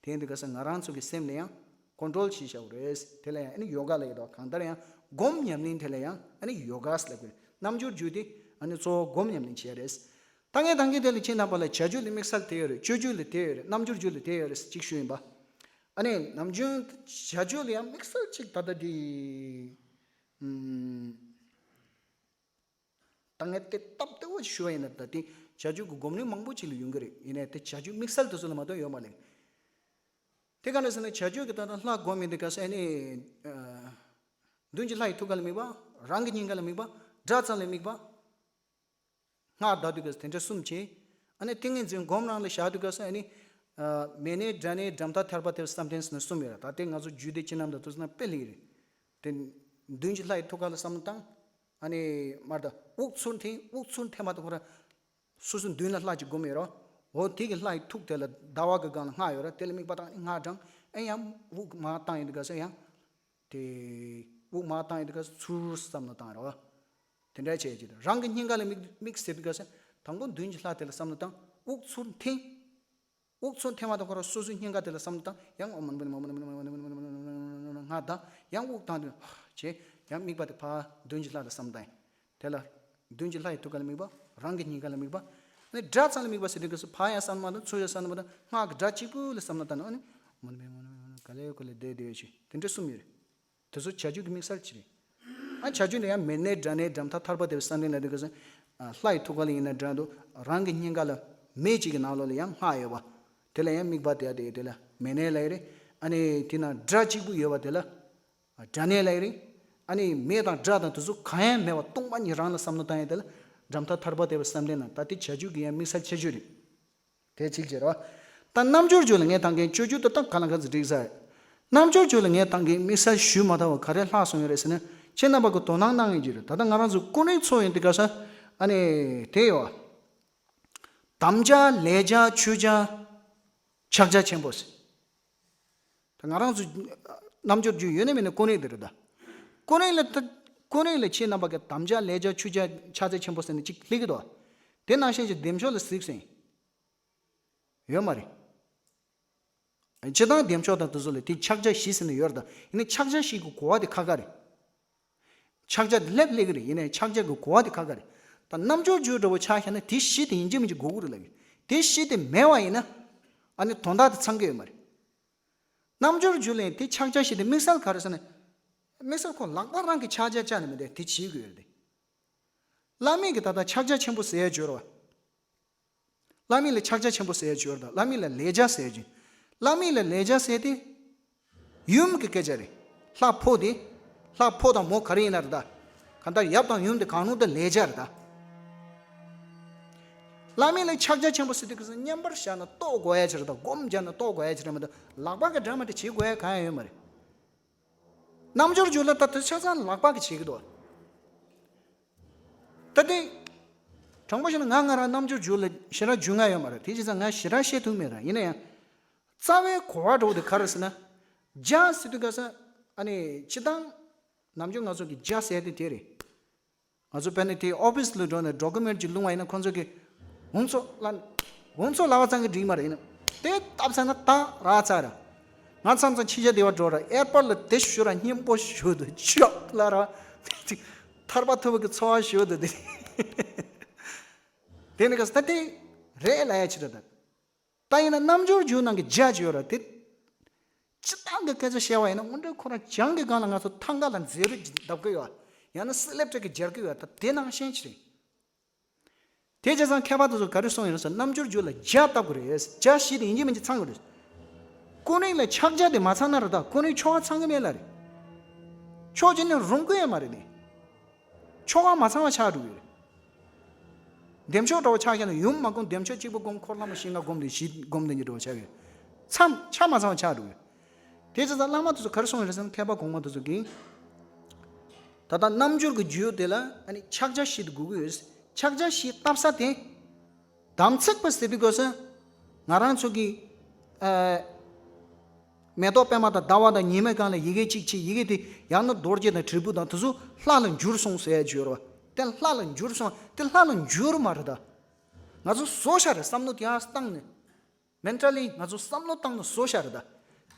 དེ་ཡིན་དུས་ག་ས་ང་རང་ཚོ་གི་སེམས་ལ་ཡང་ཀོན་ཊོལ་བྱེད་བྱ་བ་རེད། དེ་ལ་ཡང་ཨ་ནི་ཡོ་ག་ལབ་ཡོད་དོ། གང་ལྟར་ཡང་སྒོམ་ཉམས་ལེན་དེ་ལ་ཡང་ཨ་ནི་ཡོ་ག་ལབ་དགོས་རེད། རྣལ་འབྱོར་རྒྱུ་དེ་ཨ་ནི་གཙོ་བོ་སྒོམ་ཉམས་ལེན་བྱེད་ཡ་རེད། ད་ངས་ད་གིན་དེ་ལ་ཁྱེད་རྣམ་པ་ལ་བྱ་རྒྱུད་ལ་དམིགས་བསལ་དེ་ཡོད་རེད། སྤྱོད་རྒྱུད་ལ་དེ་ཡོད་རེད། རྣལ་འབྱོར་རྒྱུད་ལ་དེ་ཡོད་རེད་ཅིག་ཞུས་ཡིན་པ། ཨ་ནི་ནམ་རྒྱུན་བྱ་རྒྱུད་ལ་ཡང་དམིགས་བསལ་ཅིག་ད་ལྟ་དེ། ཨུམ། ད་ངས་དེ་སྟབས་བདེ་བོ་ཞུ་བ་ཡིན་ན་ད་དེ་བྱ་རྒྱུད་ཀྱི་སྒོམ་རིམ་མང་པོ་ཅིག་ལ་ཡོང་གི་རེད། ཡིན་ནའི་དེ་བྱ་རྒྱུད་དམིགས་བསལ་དེ་ཚོ་ལ་མ་གཏོགས་ཡོད་མ་རེད། དེ་ག་རེ་ཟེར་ན་བྱ་རྒྱུད་ཀྱི་ད་ལྟ་ལྷ་སྒོམ་ཡིན་དུས་ག་ས་ཨ་ནི། ཨ། མདུན་གྱི་ལྷ་ཡི་ཐུགས་ཀ་ལ་དམིགས་པ། རང་གི་སྙིང་ག་ལ་དམིགས་པ། སྒྲ་ཙམ་ལ་དམིགས་པ། སྔགས་བཟླ་དུས་སྐབས་སུ་དེ་འདྲ་གསུམ་བྱས། ཨ་ནི་ཏིང་ངེ་འཛིན་སྒོམ་རང་ལ་བཞག་དུས་སྐབས་སུ་ཨ་ནི། མེ་ནས་སྒྲ་ནས་འགྲམ་ཐག་ཐར་པ་དེར་བསམ་གཏན་ཟེར་ནས་གསུམ་ཡོད་རེད། ད་ལྟའི་ང་ཚོ་རྒྱུད་སྡེ་བཅུ་རྣམས་དང་དུ་ཟེར་ན་དཔེ་ལེགས་རེད། དེ། མདུན་གྱི་ལྷ་ཡི་ཐུགས་ཀ་ལ་བསམ་བློ་བཏང་། ཨ་ནི། མར་ད་དབུགས་ཚུར་འཐེན། དབུགས་ཚུར་འཐེན་མ་ཐག་ཁོ་ར། སོ་སོའི་མདུན་ལ་ལྷ་ཅིག་སྒོམ་ཡོད་རོ། འོ་དེ་གི་ལྷ་ཡི་ཐུགས་དེ་ལ་ཟླ་བ་གི་སྒང་ལ་སྔགས་ཡོད་ར། དེ་ལ་དམིགས་པ་བཏང་ནས་སྔགས་བགྲང་། ཨེ་ཡང་དབུགས་མར་བཏང་ཡོང་དུས་སྐབས་སུ་ཡང་། དེ། དབུགས་མར་བཏང་ཡོང་དུས་སྐབས་སུ་ཚུར་བསམ་བློ་བཏང་རོ། དེ་འདྲ་བྱས་ཀྱི་རང་གི་སྙིང་ག་ལ་དམིགས་དམིགས་ཟེར་དུས་སྐབས་སུ་དང་པོ་མདུན་གྱི་ལྷ་དེ་ལ་བསམ་བློ་བཏང་། དབུགས་ཚུར་འཐེན། དབུགས་ཚུར་འཐེན་མ་ཐག་ཁོ་རང་སོ་སོའི་སྙིང་ག་དེ་ལ་བསམ་བློ་བཏང་། ཡང་ཨོཾ་མ་ཎི་པདྨེ་སྔགས་བཟླ། ཡང་དབུགས་བཏང་དུས་བྱས། ཡང་དམིགས་པ་དེ་ཕར་མདུན་གྱི་ལྷ་ལ་བསམ་བཏང་། དེ་ལ། མདུན་གྱི་ལྷ་ཡི་ཐུགས་ཀ་ལ་དམིགས་པ། རང་གི་སྙིང་ག་ལ་དམིགས་པ། ནི་སྒྲ་ཙམ་ལ་དམིགས་པ་ཟེར་དུས་སྐབས་སུ་ཕར་ཡང་བསམ་བློ་བཏང་། ཚུར་ཡང་བསམ་བློ་བཏང་། སྔགས་ཀྱི་སྒྲ་གཅིག་པུ་ལ་བསམ་བློ་བཏང་ན་ཨ་ནི། མ་ཎི་པདྨེ་སྔགས་བཟླ། ག་ལེ་ག་ལེ་བཟླས་བསྡད་ཡོད་ཅིག་དེ་འདྲ་གསུམ་ཡོད་རེད། དེ་ཚོ་བྱ་རྒྱུད་ཀྱི་དམིགས་བསལ་ཅིག་རེད། ཨ་བྱ་རྒྱུད་ལ་ཡང་མེ་ནས་སྒྲ་ནས་འགྲམ་ཐག་ཐར་པ་དེར་བསམ་གཏན་ལ་དུས་སྐབས་སུ། ལྷ་ཡི་ཐུགས་ཀ་ལ་ཡིན་ན་འདྲ་འདུག་རང་གི་སྙིང་ག་ལ་མེ་གཅིག་གི་ནང་ལོགས་ལ་ཡང་སྔགས་ཡོད་པ། དེ་ལ་ཡང་དམིགས་པ་དེ་དེ་དེ་ལ་མེ་ནས་ལ་ཡི་རེད། ཨ་ནི་དེ་ན་སྒྲ་གཅིག་པུ་ཡོད་པ་དེ་ལ། སྒྲ་ནས་ལ་ཡི་རེད། ཨ་ནི་མེ་དང་སྒྲ་དང་དེ་ཚོ་གང་ཡང་མེད་པ་སྟོང་པ་ཉིད་རང་ལ་བསམ་བློ་བཏང་ཡ་དེ་ལ། འགྲམ་ཐག་ཐར་པ་དེར་བསམ་གཏན་ལ། ད་དེ་བྱ་རྒྱུད་ཀྱི་ཡང་དམིགས་བསལ་ཁྱད་ཆོས་རེད། དེ་གཅིག་བྱས་རོ། ད་རྣལ་འབྱོར་རྒྱུད་ལ་ངས་ད་གིན་སྤྱོད་རྒྱུད་དུ་ད་ག་ལ་ག་ཚོད་འགྲིག་ས་རེད། རྣལ་འབྱོར་རྒྱུད་ལ་ངས་ད་གིན་དམིགས་བསལ་ཞུས་མ་ཐག་པ་ག་རེ་ལྷག་སོང་ཡོད་རེད་ཟེར་ན། ཁྱེད་རྣམ་པ་གི་དོ་སྣང་གནང་ཡིན་གྱི་རེད། ད་ལྟ་ང་རང་ཚོ་ཀུན་རིག་ཚོ་ཡིན་དུས་སྐབས་སུ། ཨ་ནི་དེ་ཡོད། དམ་བཅའ་ལས་བྱ་ཆོས་བྱ། ཕྱག་རྒྱ་ཆེན་པོ་ཟེར། ད་ང་རང་ཚོ་རྣལ་འབྱོར་རྒྱུད་ཡོད་ན་མེད་ན་ཀུན་རིག་དེ་རེད་ད། ཀུན་རིག་ལ་ད། ཀུན་རིག་ལ་ཁྱེད་རྣམ་པ་གི་དམ་བཅའ་ལས་བྱ་ཆོས་བྱ་ཕྱག་རྒྱ་ཆེན་པོ་ཟེར་ནས་གཅིག་སླེབས་ཀྱི་འདུག་དེ་ནང་བཞིན་གྱི་བདེ་མཆོག་ལ་གཟིགས་ཟིན། ཡོད་མ་རེད། སྤྱིར་བཏང་བདེ་མཆོག་དང་དེ་ཚོ་ལ་དེ་ཕྱག་རྒྱ་བཞི་ཟེར་ནས་ཡོད་རེད་ད། ཡིན་ན་ཕྱག་རྒྱ་བཞི་གི་གོ་བ་དེ་ཁ་ཁ་རེད། ཕྱག་རྒྱ་དེ་སླེབས་སླེབས་ཀྱི་རེད། ཡིན་ནའི་ཕྱག་རྒྱ་གི་གོ་བ་དེ་ཁ་ཁ་རེད། ད་རྣལ་འབྱོར་རྒྱུད་འདྲ་བོ་ཆ་བཞག་ན་དེ་བཞི་དེ་ཡིན་གཅིག་མིན་གཅིག་དགོས་ཀྱི་རེད་ལབ་ཀྱི། དེ་བཞི་དེ་མེད་པ་ཡིན་ན། ཨ་ནི་དོན་དག་དེ་ཚང་གི་ཡོད་མ་རེད། རྣལ་འབྱོར་རྒྱུད་ལ་ཡང་དེ་ཕྱག་རྒྱ་བཞི་དེ་དམིགས་བསལ་ག་རེ་ཟེར་ན། དམིགས་བསལ་ཁོ་ལག་པ་རང་གི་ཕྱག་རྒྱ་བཅའ་ནས་མི་འདུག་དེ་བྱེད་དགོས་ཡོད་རེད། བླ་མེད་ཀྱི་ད་ལྟ་ཕྱག་རྒྱ་ཆེན་པོ་ཟེར་ཡ་སྦྱོར་བ། བླ་མེད་ལ་ཕྱག་རྒྱ་ཆེན་པོ་ཟེར་ཡ་སྦྱོར་དང་བླ་མེད་ལ་ལས་བྱ་ཟེར་ཡ་སྦྱོར། བླ་མེད་ལ་ལས་བྱ་ཟེར་ཏེ། ཡུམ་གྱི་སྐད་ཆ་རེད། ལྷ་ཕོ་དེ། ལྷ་ཕོ་དང་མོ་ག་རེ་ཡིན་ན་རེད་ད། གང་ལྟར་ཡབ་དང་ཡུམ་དེ་གང་རུང་དེ་ལས་བྱ་རེད་ད། བླ་མེད་ལ་ཕྱག་རྒྱ་ཆེན་པོ་ཟེར་དུས་ཀྱི་མཉམ་པར་བཞག་ན་རྟོགས་དགོས་ཡ་ཅིག་རེད་ད། སྒོམ་རྒྱག་ན་རྟོགས་དགོས་ཡ་ཅིག་རེད་མ་གཏོགས་ལག་པ་གི་འདྲ་མ་འདྲ་བྱེད་དགོས་ཡ་གང་ཡང་ཡོད་མ་རེད། རྣལ་འབྱོར་རྒྱུད་ལ་ད་དེ་ཆ་ཚང་ལག་པ་གིས་བྱེད་ཀྱི་འདུག་ད་དེ། དྲང་པོ་བཤད་ན་ང་ང་རང་རྣལ་འབྱོར་རྒྱུད་ལ་ཞེ་དྲག་རྒྱུས་མངའ་ཡོད་མ་རེད། དེ་བྱས་ཙང་ང་ཞེ་དྲག་བཤད་ཐུབ་མེད་ར། ཡིན་ན་ཡང་། རྩ་བའི་གོ་བ་འདྲ་བོ་དེ་ག་རེ་ཟེར་ན། རྒྱ་ཟེར་དུས་ག་ས། ཨ་ནི་སྤྱིར་བཏང་། ནམ་རྒྱུན་ང་ཚོ་གི་རྒྱ་ཟེར་དེ་དེ་རེད། ང་ཚོ་དཔེར་ན་དེ་ཨོ་ཕིས་ལ་འགྲོ་ནས་ཌོ་ཀུ་མེན་ཊི་ཅིག་བླུགས་པ་ཡིན་ན་ཁོང་ཚོ་གི། ཧུང་ཚོ་ལ། ཧུང་ཚོ་ལ་བ་ཚང་གི་འགྲིག་མ་རེད། ཡིན་ན། དེ་བཏབ་ཚར་ན་ད་རག་ཚར་ར། ང་མཚམས་མཚམས་ཕྱི་རྒྱལ་སྡེ་བ་འགྲོ་ར་ཨེར་པོར་ལ་དེ་ཞུ་ར་སྙན་པོ་ཞུ་འདུག་ཅོག་ལ་ར། ཐར་པ་ཐོབ་པའི་ཚོར་བ་ཞུ་འདུག་དེ། དེ་ནི་ག་ས་ད་དེ་རེད་ལ་ཡ་ཅི་རེད་ད། ད་ཡིན་ན་རྣལ་འབྱོར་རྒྱུད་ནང་གི་རྒྱ་ཅིག་ཡོད་ར་དེ། སྤྱིར་བཏང་གི་སྐད་ཆ་བཤད་པ་ཡིན་ན་དངོས་འབྲེལ་ཁོ་རང་བྱང་གི་སྒང་ལ་ང་ཚོ་ཐང་ག་ལ་མཛེ་རུ་བརྡབ་གི་ཡོད། ཡང་ན་སི་ལེབ་ཊར་གི་སྦྱར་གི་ཡོད། ད་དེ་ནང་བཞིན་ཅིག་རེད། དེ་བྱས་ཙང་མཁས་པ་དེ་ཚོ་ག་རེ་གསུངས་ཡོད་ཟེར་ན་རྣལ་འབྱོར་རྒྱུད་ལ་རྒྱ་བཏབ་དགོས་རེད། རྒྱ་བཞི་དེ་ཡིན་གཅིག་མིན་གཅིག་ཚང་དགོས་རེད། ཀུན་རིག་ལ་ཕྱག་རྒྱ་དེ་མ་ཚང་ན་རེད་ད། ཀུན་རིག་ཆོ་ག་ཚང་གི་མེད་ལ་རེད། ཆོས་བྱེད་ནི་རུང་གི་ཡོད་མ་རེད་ནི། ཆོ་ག་མ་ཚང་བ་ཆགས་འགྲོ་གི་རེད། བདེ་མཆོག་འདྲ་བོ་ཆགས་ཀྱང་ན་ཡུམ་མ་སྒོམ་བདེ་མཆོག་གཅིག་པུ་སྒོམ། འཁོར་ལྷ་མོ་ཞིང་ཁམས་སྒོམ་དེ་བཞི་སྒོམ་དེ་གཉིས་འདྲ་བོ་ཆགས་ཀྱི་ཡོད། མཚམས་ཆ་མ་ཚང་བ་ཆགས་འགྲོ་གི་ཡོད། དེ་བྱས་ཙང་བླ་མ་དེ་ཚོ་ག་རེ་གསུངས་ཡོད་རེད་ཟེར་ན་མཁས་པ་གོང་མ་དེ་ཚོ་གིས། ད་ལྟ་རྣལ་འབྱོར་གྱི་རྒྱུད་དེ་ལ་ཨ་ནི་ཕྱག་རྒྱ་བཞི་དེ་དགོས་ཀྱི་ཡོད། ཕྱག་རྒྱ་བཞི་བཏབ་ས་དེ། དམ་ཚིག་པ་ཟེར་དུས་སྐབས་སུ། ང་རང་ཚོ་གི། ཨ། མེ་ཏོག་པད་མ་དང་ཟླ་བ་དང་ཉི་མའི་སྒང་ལ་ཡི་གེ་གཅིག་བྱས། ཡི་གེ་དེ་ཡང་ན་རྡོ་རྗེ་དང་དྲིལ་བུ་དང་དེ་ཚོ་ལྷ་ལ་འགྱུར་སོང་ཟེར་ཡ་ཅིག་ཡོད་རེད་བ། དེ་ལྷ་ལ་འགྱུར་སོང་། དེ་ལྷ་ལ་འགྱུར་མ་རེད་ད། ང་ཚོ་བཟོ་བཞག་རེད། བསམ་བློ་དེ་ཡར་བཏང་ནས། མེན་ཊལ་ལི་ང་ཚོ་བསམ་བློ་བཏང་ནས་བཟོ་བཞག་རེད་ད།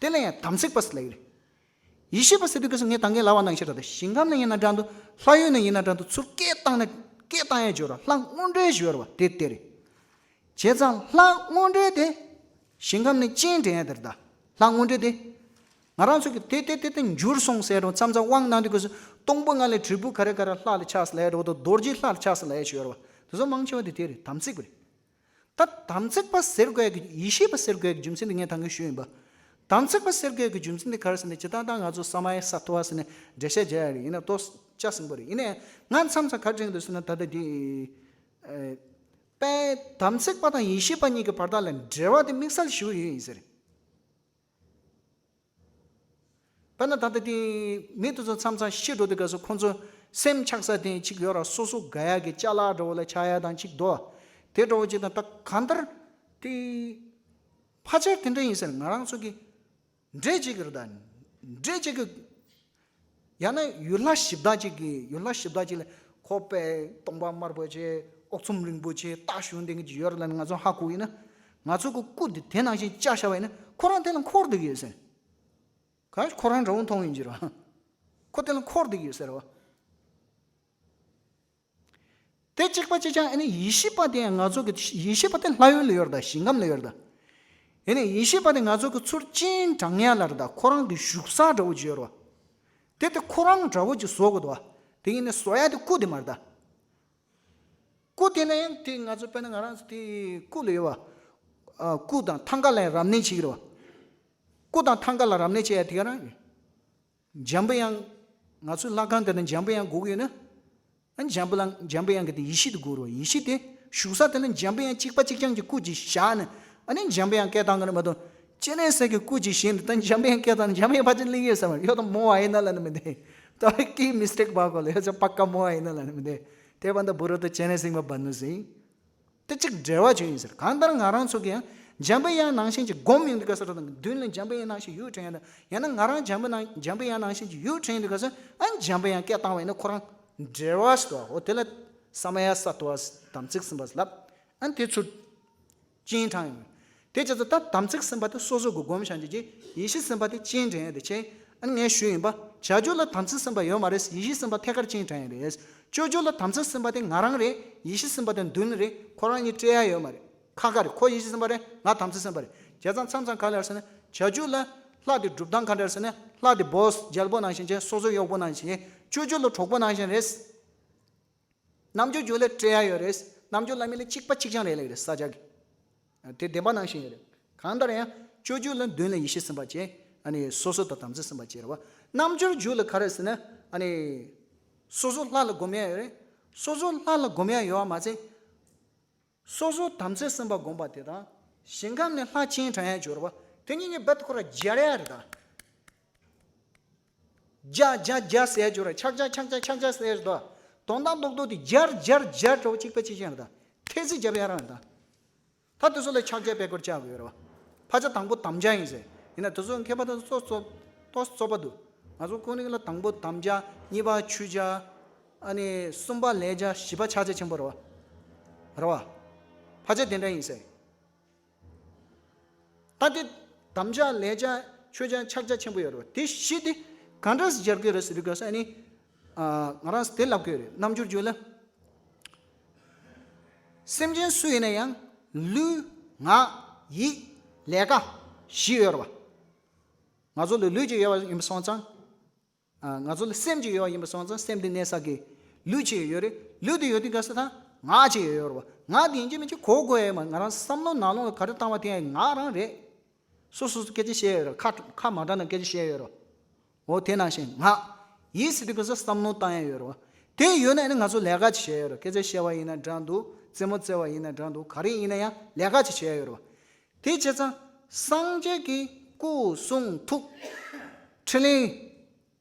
དེ་ལ་ཡང་དམ་ཚིག་པ་ཟེར་ལབ་ཀྱི་རེད། ཡེ་ཤེས་པ་ཟེར་དུས་སྐབས་སུ་ངས་ད་གིན་ལབ་པ་ནང་བཞིན་རེད་ད། ཞིང་ཁམས་ལ་ཡིན་ན་འདྲ་འདུག་ལྷ་ཡུལ་ན་ཡིན་ན་འདྲ་འདུག་ཚུར་སྐད་བཏང་ནས་སྐད་བཏང་ཡ་ཅིག་ཡོད་རེད། ལྷ་དངོས་འབྲེལ་ཅིག་ཡོད་རེད་བ། དེ་དེ་རེད། བྱས་ཙང་ལྷ་དངོས་འབྲེལ་དེ། ཞིང་ཁམས་ནས་སྤྱན་འདྲེན་ཡ་དེ་རེད་ད། ལྷ་དངོས་འབྲེལ་དེ། ང་རང་ཚོ་གི་དེ་དེ་དེ་དེ་འགྱུར་སོང་ཟེར་རུང་མཚམས་མཚམས་དབང་གནང་དུས་སྐབས་སུ་སྟོང་པ་ལྔ་ལས་དྲིལ་བུ་ག་རེ་ག་རེ་ལྷ་ལ་ཆགས་ཟེར་ལབ་ཡ་འདྲ་བོ་དང་རྡོ་རྗེ་ལྷ་ལ་ཆགས་ཟེར་ལབ་ཡ་ཅིག་ཡོད་རེད་བ། དེ་ཚོ་མང་ཆེ་བ་དེ་དེ་རེད། དམ་ཚིག་པ་རེད། ད་དམ་ཚིག་པ་ཟེར་དགོས་ཀྱི་ཡེ་ཤེས་པ་ཟེར་དགོས་ཀྱི་རྒྱུ་མཚན་དེ་ངས་ད་གིན་ཞུས་ཡིན་པ། དམ་ཚིག་པ་ཟེར་དགོས་ཀྱི་རྒྱུ་མཚན་དེ་ག་རེ་ཟེར་ན་ཇི་ལྟར་ད་ང་ཚོ་ས་མ་ཡ་ས་ཐོ་བ་ཟེར་ནས་འགྲེལ་བཤད་རྒྱག་ཡ་རེད། ཡིན་ན་ཏོ། བཅའ་ཟིན་པ་རེད། ཡིན་ནའི་ང་མཚམས་མཚམས་ག་རེ་དྲན་འདུག་ཟེར་ན། ད་ལྟ་འདི་ཨེ་དཔལ་དམ་ཚིག་པ་དང་ཡེ་ཤེས་པ་གཉིས་ཀྱི་བར་དག་ལ་འབྲེལ་བ་དེ་དམིགས་བསལ་ཞེ་པོ་ཡོད་ཡིན་ཟེར། དཔེར་ན་ད་ལྟ་དེ་མི་དེ་ཚོ་མཚམས་མཚམས་ཤི་འགྲོ་དུས་སྐབས་སུ་ཁོང་ཚོ་སེམས་ཆགས་ས་དེ་གཅིག་ཡོད་ར། སོ་སོ་དགའ་ཡག་གི་ཅ་ལག་འདྲ་བོ་ལ་ཆགས་ཡག་དང་གཅིག་འདུག། དེ་འདྲ་བོ་གཅིག་དང་། ད་གང་ལྟར་དེ་ཕལ་ཆེར་དེ་འདྲ་ཡིན་ཟེར། ང་རང་ཚོ་གི་འདྲེ་གཅིག་གི་རེད། ད་འདྲེ་གཅིག་གི་ཡང་ན་ཡུལ་ལྷ་གཞི་བདག་ཅིག་གིས། ཡུལ་ལྷ་གཞི་བདག་ཅིག་ལ་ཁོ་པའི་གདོང་པ་དམར་པོ་བྱས། དབུ་གཙུག་རིང་པོ་བྱས། སྟག་ཞོན་ལྡན་གྱི་ཡོད་རེད་ལབ་ནས་ང་ཚོ་ཧ་གོ་ཡིན་ན། ང་ཚོ་གི་སྐུ་འདི་དེ་ནང་བཞིན་བཅའ་བཞག་པ་ཡིན་ན། ཁོ་རང་དེ་ལ་འཁོར་བསྡད་ཀྱི་ཡོད་ཟེར། ག་ཁོ་རང་འདྲ་བོ་མཐོང་ཡིན་གྱི་རེད། ཁོ་དེ་ལ་འཁོར་བསྡད་ཀྱི་ཡོད་ཟེར་བ། དེ་གཅིག་པ་གཅིག་རྐྱང་། ཨ་ནི་ཡེ་ཤེས་པ་དེ་ཡང་ང་ཚོ་གི། ཡེ་ཤེས་པ་དེ་ལྷ་ཡུལ་ལ་ཡོད་རེད། ད་ཞིང་ཁམས་ལ་ཡོད་རེད། ད་ཨ་ནི་ཡེ་ཤེས་པ་དེ་ང་ཚོ་གི་ཚུར་སྤྱན་དྲངས་ཡ་ལ་རེད། ད་ཁོ་རང་གི་བཞུགས་ས་འདྲ་བོ་ཅིག་ཡོད་རེད་བ། དེ་དེ་ཁོ་རང་འདྲ་བོ་ཅིག་བཟོ་དགོས་འདུག་བ། དེ་ཡིན་ནའི་བཟོ་ཡ་དེ་སྐུ་དེ་མ་རེད། ད་སྐུ་དེ་ན་ཡང་དེ་ང་ཚོ་དཔེར་ན་ང་རང་ཚོ་དེ་སྐུ་ལ་ཡོད་བ། ཨ། སྐུ་དང་ཐང་ག་ལ་ཡང་རབ་གནས་བྱེད་ཀྱི་རེད་བ། སྐུ་དང་ཐང་ག་ལ་རབ་གནས་བྱེད་ཡ་དེ་ག་རང་ཡིན། འཇམ་པའི་དབྱངས། ང་ཚོའི་ལྷ་ཁང་དེ་ན་འཇམ་པའི་དབྱངས་དགོས་ཀྱི་ཡོད་ན། ཨ། འཇམ་པའི་དབྱངས། འཇམ་པའི་དབྱངས་ཀྱི་དེ་ཡེ་ཤེས་དེ་དགོས་རེད་བ། ཡེ་ཤེས་དེ་བཞུགས་ས་དེ་ན་འཇམ་པའི་དབྱངས་གཅིག་པ་གཅིག་རྐྱང་གི་སྐུ་ཅིག་བཞག་ནས། ཨ་ནི་འཇམ་པའི་དབྱངས་སྐད་བཏང་གི་རེད་མ་གཏོགས། སྤྱན་རས་གཟིགས་ཀྱི་སྐུ་ཅིག་བཞེངས་ནས་ད་འཇམ་པའི་དབྱངས་སྐད་བཏང་ན་འཇམ་པའི་དབྱངས་ཕལ་ཆེར་སླེབས་ཡོད་ས་མ་རེད། ཡོད་དང་མོ་བ་ཡིན་ན་ལ་ནི་མི་འདུག། ད་ཀི་མིས་ཊེག་བ་གོ་ལ་ཡོད་ས། པ་ཀ་མོ་བ་ཡིན་ན་ལ་ནི་མི་འདུག། དེ་བ་འདི་བུ་རོ་ད་སྤྱན་རས་གཟིགས་མ་བ་ནུ་ཟིན། དེ་གཅིག་འབྲེལ་བ་ཅིག་ཡིན་ཟེར། གང་ལྟར་ང་རང་ཚོ་གིས་ཡང་འཇམ་པའི་དབྱངས་ནང་བཞིན་གྱི་སྒོམ་ཡོང་དུས་སྐབས་སུ་ར། དང་མདུན་ལ་འཇམ་པའི་དབྱངས་ནང་བཞིན་ཡུག་དྲན་ཡ་དང་། ཡང་ན་ང་རང་འཇམ་པའི་ནང་། འཇམ་པའི་དབྱངས་ནང་བཞིན་གྱི་ཡུག་དྲན་དུས་སྐབས་སུ། ཨ། འཇམ་པའི་དབྱངས་སྐད་བཏང་བ་ཡིན་ན་ཁོ་རང་འབྲེལ་བ་ཞིག་འདུག། འོ་དེ་ལ་ས་མ་ཡ་ས་ཏྭ་བ་དམ་ཚིག་ཟིན་པ་ལབ། ཨ། དེ་ཚུར་སྤྱན་དྲངས་ཡོང་། དེ་བྱས་ཙང་ད་དམ་ཚིག་ཟིན་པ་དེ་སོ་སོ་གི་སྒོམ་བྱ་འཇུག་གི། ཡེ་ཤེས་ཟིན་པ་དེ་སྤྱན་དྲངས་ཡ་དེ་བྱས། ཨ་ནི་ངས་ཞུས་ཡིན་པ། བྱ་རྒྱུད་ལ་དམ་ཚིག་ཟིན་པ་ཡོད་མ་རེད། ཡེ་ཤེས་ཟིན་པ་ཐད་ཀར་སྤྱན་དྲངས་ཡ་རེད། སྤྱོད་རྒྱུད་ལ་དམ་ཚིག་ཟིན་པ་དེ་ང་རང་རེད། ཡེ་ཤེས་ཟིན་པ་དེ་མདུན་ལ་རེད། ཁོ་རང་གཉིས་སྤྲད་ཡ་ཡོད་མ་རེད། ཁ་ཁ་རེད། ཁོ་ཡེ་ཤེས་ཟིན་པ་རེད། ང་དམ་ཚིག་ཟིན་པ་རེད། བྱས་ཙང་མཚམས་མཚམས་ག་ལ་ཟེར་ན། བྱ་རྒྱུད་ལ་ལྷ་དེ་སྒྲུབ་སྟངས་ག་འདྲ་ཟེར་ན། ལྷ་དེ་བོས་རྒྱལ་པོ་ནང་བཞིན་བྱས། སོ་སོ་གཡོག་པོ་ནང་བཞིན་བྱས། སྤྱོད་རྒྱུད་ལ་གྲོགས་པོ་ནང་བཞིན་རེད། རྣལ་འབྱོར་རྒྱུད་ལ་སྤྲད་ཡ་ཡོད་རེད། རྣལ་འབྱོར་བླ་མེད་ལ་གཅིག་པ་གཅིག་རྐྱང་རེད་ལབ་ཀྱི་རེད། ས་སྐྱ་གི། དེ་བདེན་པ་ནང་བཞིན་ཡོད་རེད། གང་ལྟར་ཡང་སྤྱོད་རྒྱུད་ལ་མདུན་ལ་ཡེ་ཤེས་ཟིན་པ་བྱས། ཨ་ནི་སོ་སོ་དང་དམ་ཚིག་ཟིན་པ་བྱས་རེད་བ། རྣལ་འབྱོར་རྒྱུད་ལ་ག་རེ་ཟེར་ན། ཨ་ནི་སོ་སོ་ལྷ་ལ་སྒོམ་ཡ་ཡོད་རེད། སོ་སོ་ལྷ་ལ་སྒོམ་ཡ་ཡོད་བ་མ་ཚད། སོ་སོ་དམ་ཚིག་ཟིན་པ་སྒོམ་པ་དེ་དང་། ཞིང་ཁམས་ནས་ལྷ་སྤྱན་དྲངས་ཡ་སྦྱོར་བ། དེ་གཉིས་གཉིས་རྦད་དེ་ཁོ་ར་སྦྱར་ཡ་རེད་ད། རྒྱ་རྒྱ་རྒྱ་ཟེར་ཡ་སྦྱོར་བ། ཆག་ཆག་ཆག་ཆག་ཆག་ཆག་ཟེར་ཡ་རེད་ད། དོན་དག་རྡོག་རྡོག་དེ་སྦྱར་སྦྱར་སྦྱར་འདྲ་བོ་གཅིག་པ་གཅིག་རྐྱང་རེད་ད། ཐེལ་ཙེ་རྒྱབ་ཡ་རང་རེད་ད། ད་དེ་ཚོ་ལ་ཕྱག་རྒྱ་དཔེ་སྐོར་བཅའ་དགོས་རེད་བ། ཕལ་ཆེར་དང་པོ་དམ་བཅའ་ཡིན་ཟེར། ཡིན་ན་དེ་ཚོ་མཁས་པ་དང་ཚོ་ཚོ་ཏོག་ཙམ་རྩོད་པ་འདུག། ང་ཚོ་ཀུན་གླེང་ལ་དང་པོ་དམ་བཅའ། གཉིས་པ་མཆོད་བྱ། ཨ་ནི་གསུམ་པ་ལས་བྱ། བཞི་པ་ཕྱག་རྒྱ་ཆེན་པོ་རེད་བ། རེད་བ། ཕལ་ཆེར་དེ་འདྲ་ཡིན་ཟེར། ད་དེ་དམ་བཅའ་ལས་བྱ་མཆོད་བྱ་ཕྱག་རྒྱ་ཆེན་པོ་ཡོད་རེད་བ། དེ་བཞི་དེ་ག་འདྲ་སེ་སྦྱར་དགོས་རེད་ཟེར་དུས་སྐབས་སུ། ཨ་ནི་ང་རང་ཚོ་དེ་ལབ་དགོས་རེད། རྣལ་འབྱོར་རྒྱུད་ལ། སེམས་ཅན་སུ་ཡིན་ན་ཡང་ལུས་ངག་ཡིད་ལས་ཀ་བཞི་ཡོད་རེད་བ། ང་ཚོ་ལ་ལུས་ཅིག་ཡོད་པ་ཡིན་པ་སོང་ཙང་། ཨ། ང་ཚོ་ལ་སེམས་ཅིག་ཡོད་པ་ཡིན་པ་སོང་ཙང་། སེམས་དེ་གནས་ས་གི་ལུས་ཅིག་ཡོད་རེད། ལུས་དེ་ཡོད་དུས་སྐབས་སུ་ད་ངག་ཅིག་ཡོད་རེད་བ། ངག་དེ་ཡིན་གཅིག་མིན་གཅིག་གོ་དགོས་ཡ་མ། ང་རང་བསམ་བློ་ནང་ལོགས་ལ་ག་རེ་བཏང་བ་དེ་ཡང་ངག་རང་རེད། སོ་སོ་སོ་སྐད་ཆ་བཤད་ཡོད་རེད། ཁ་ཁ་མ་གྲགས་ན་སྐད་ཆ་བཤད་ཡོད་རེད། འོ་དེ་ནང་བཞིན་ངག་ཡིད་ཟེར་དུས་སྐབས་སུ་བསམ་བློ་བཏང་ཡ་ཡོད་རེད་བ། དེ་ཡོད་ན་ཨ་ནི་ང་ཚོ་ལས་ཀ་ཅིག་བྱས་ཡོད་རེད། སྐད་ཆ་བཤད་པ་ཡིན་ན་འདྲ་འདུག། རྩེད་མོ་རྩེ་བ་ཡིན་ན་འདྲ་འདུག། ག་རེ་ཡིན་ན་ཡང་ལས་ཀ་ཅིག་བྱས་ཡོད་རེད་བ། དེ་བྱས་ཙང་སངས་རྒྱས་ཀྱི་སྐུ་གསུང་ཐུགས་ཕྲིན་ལས།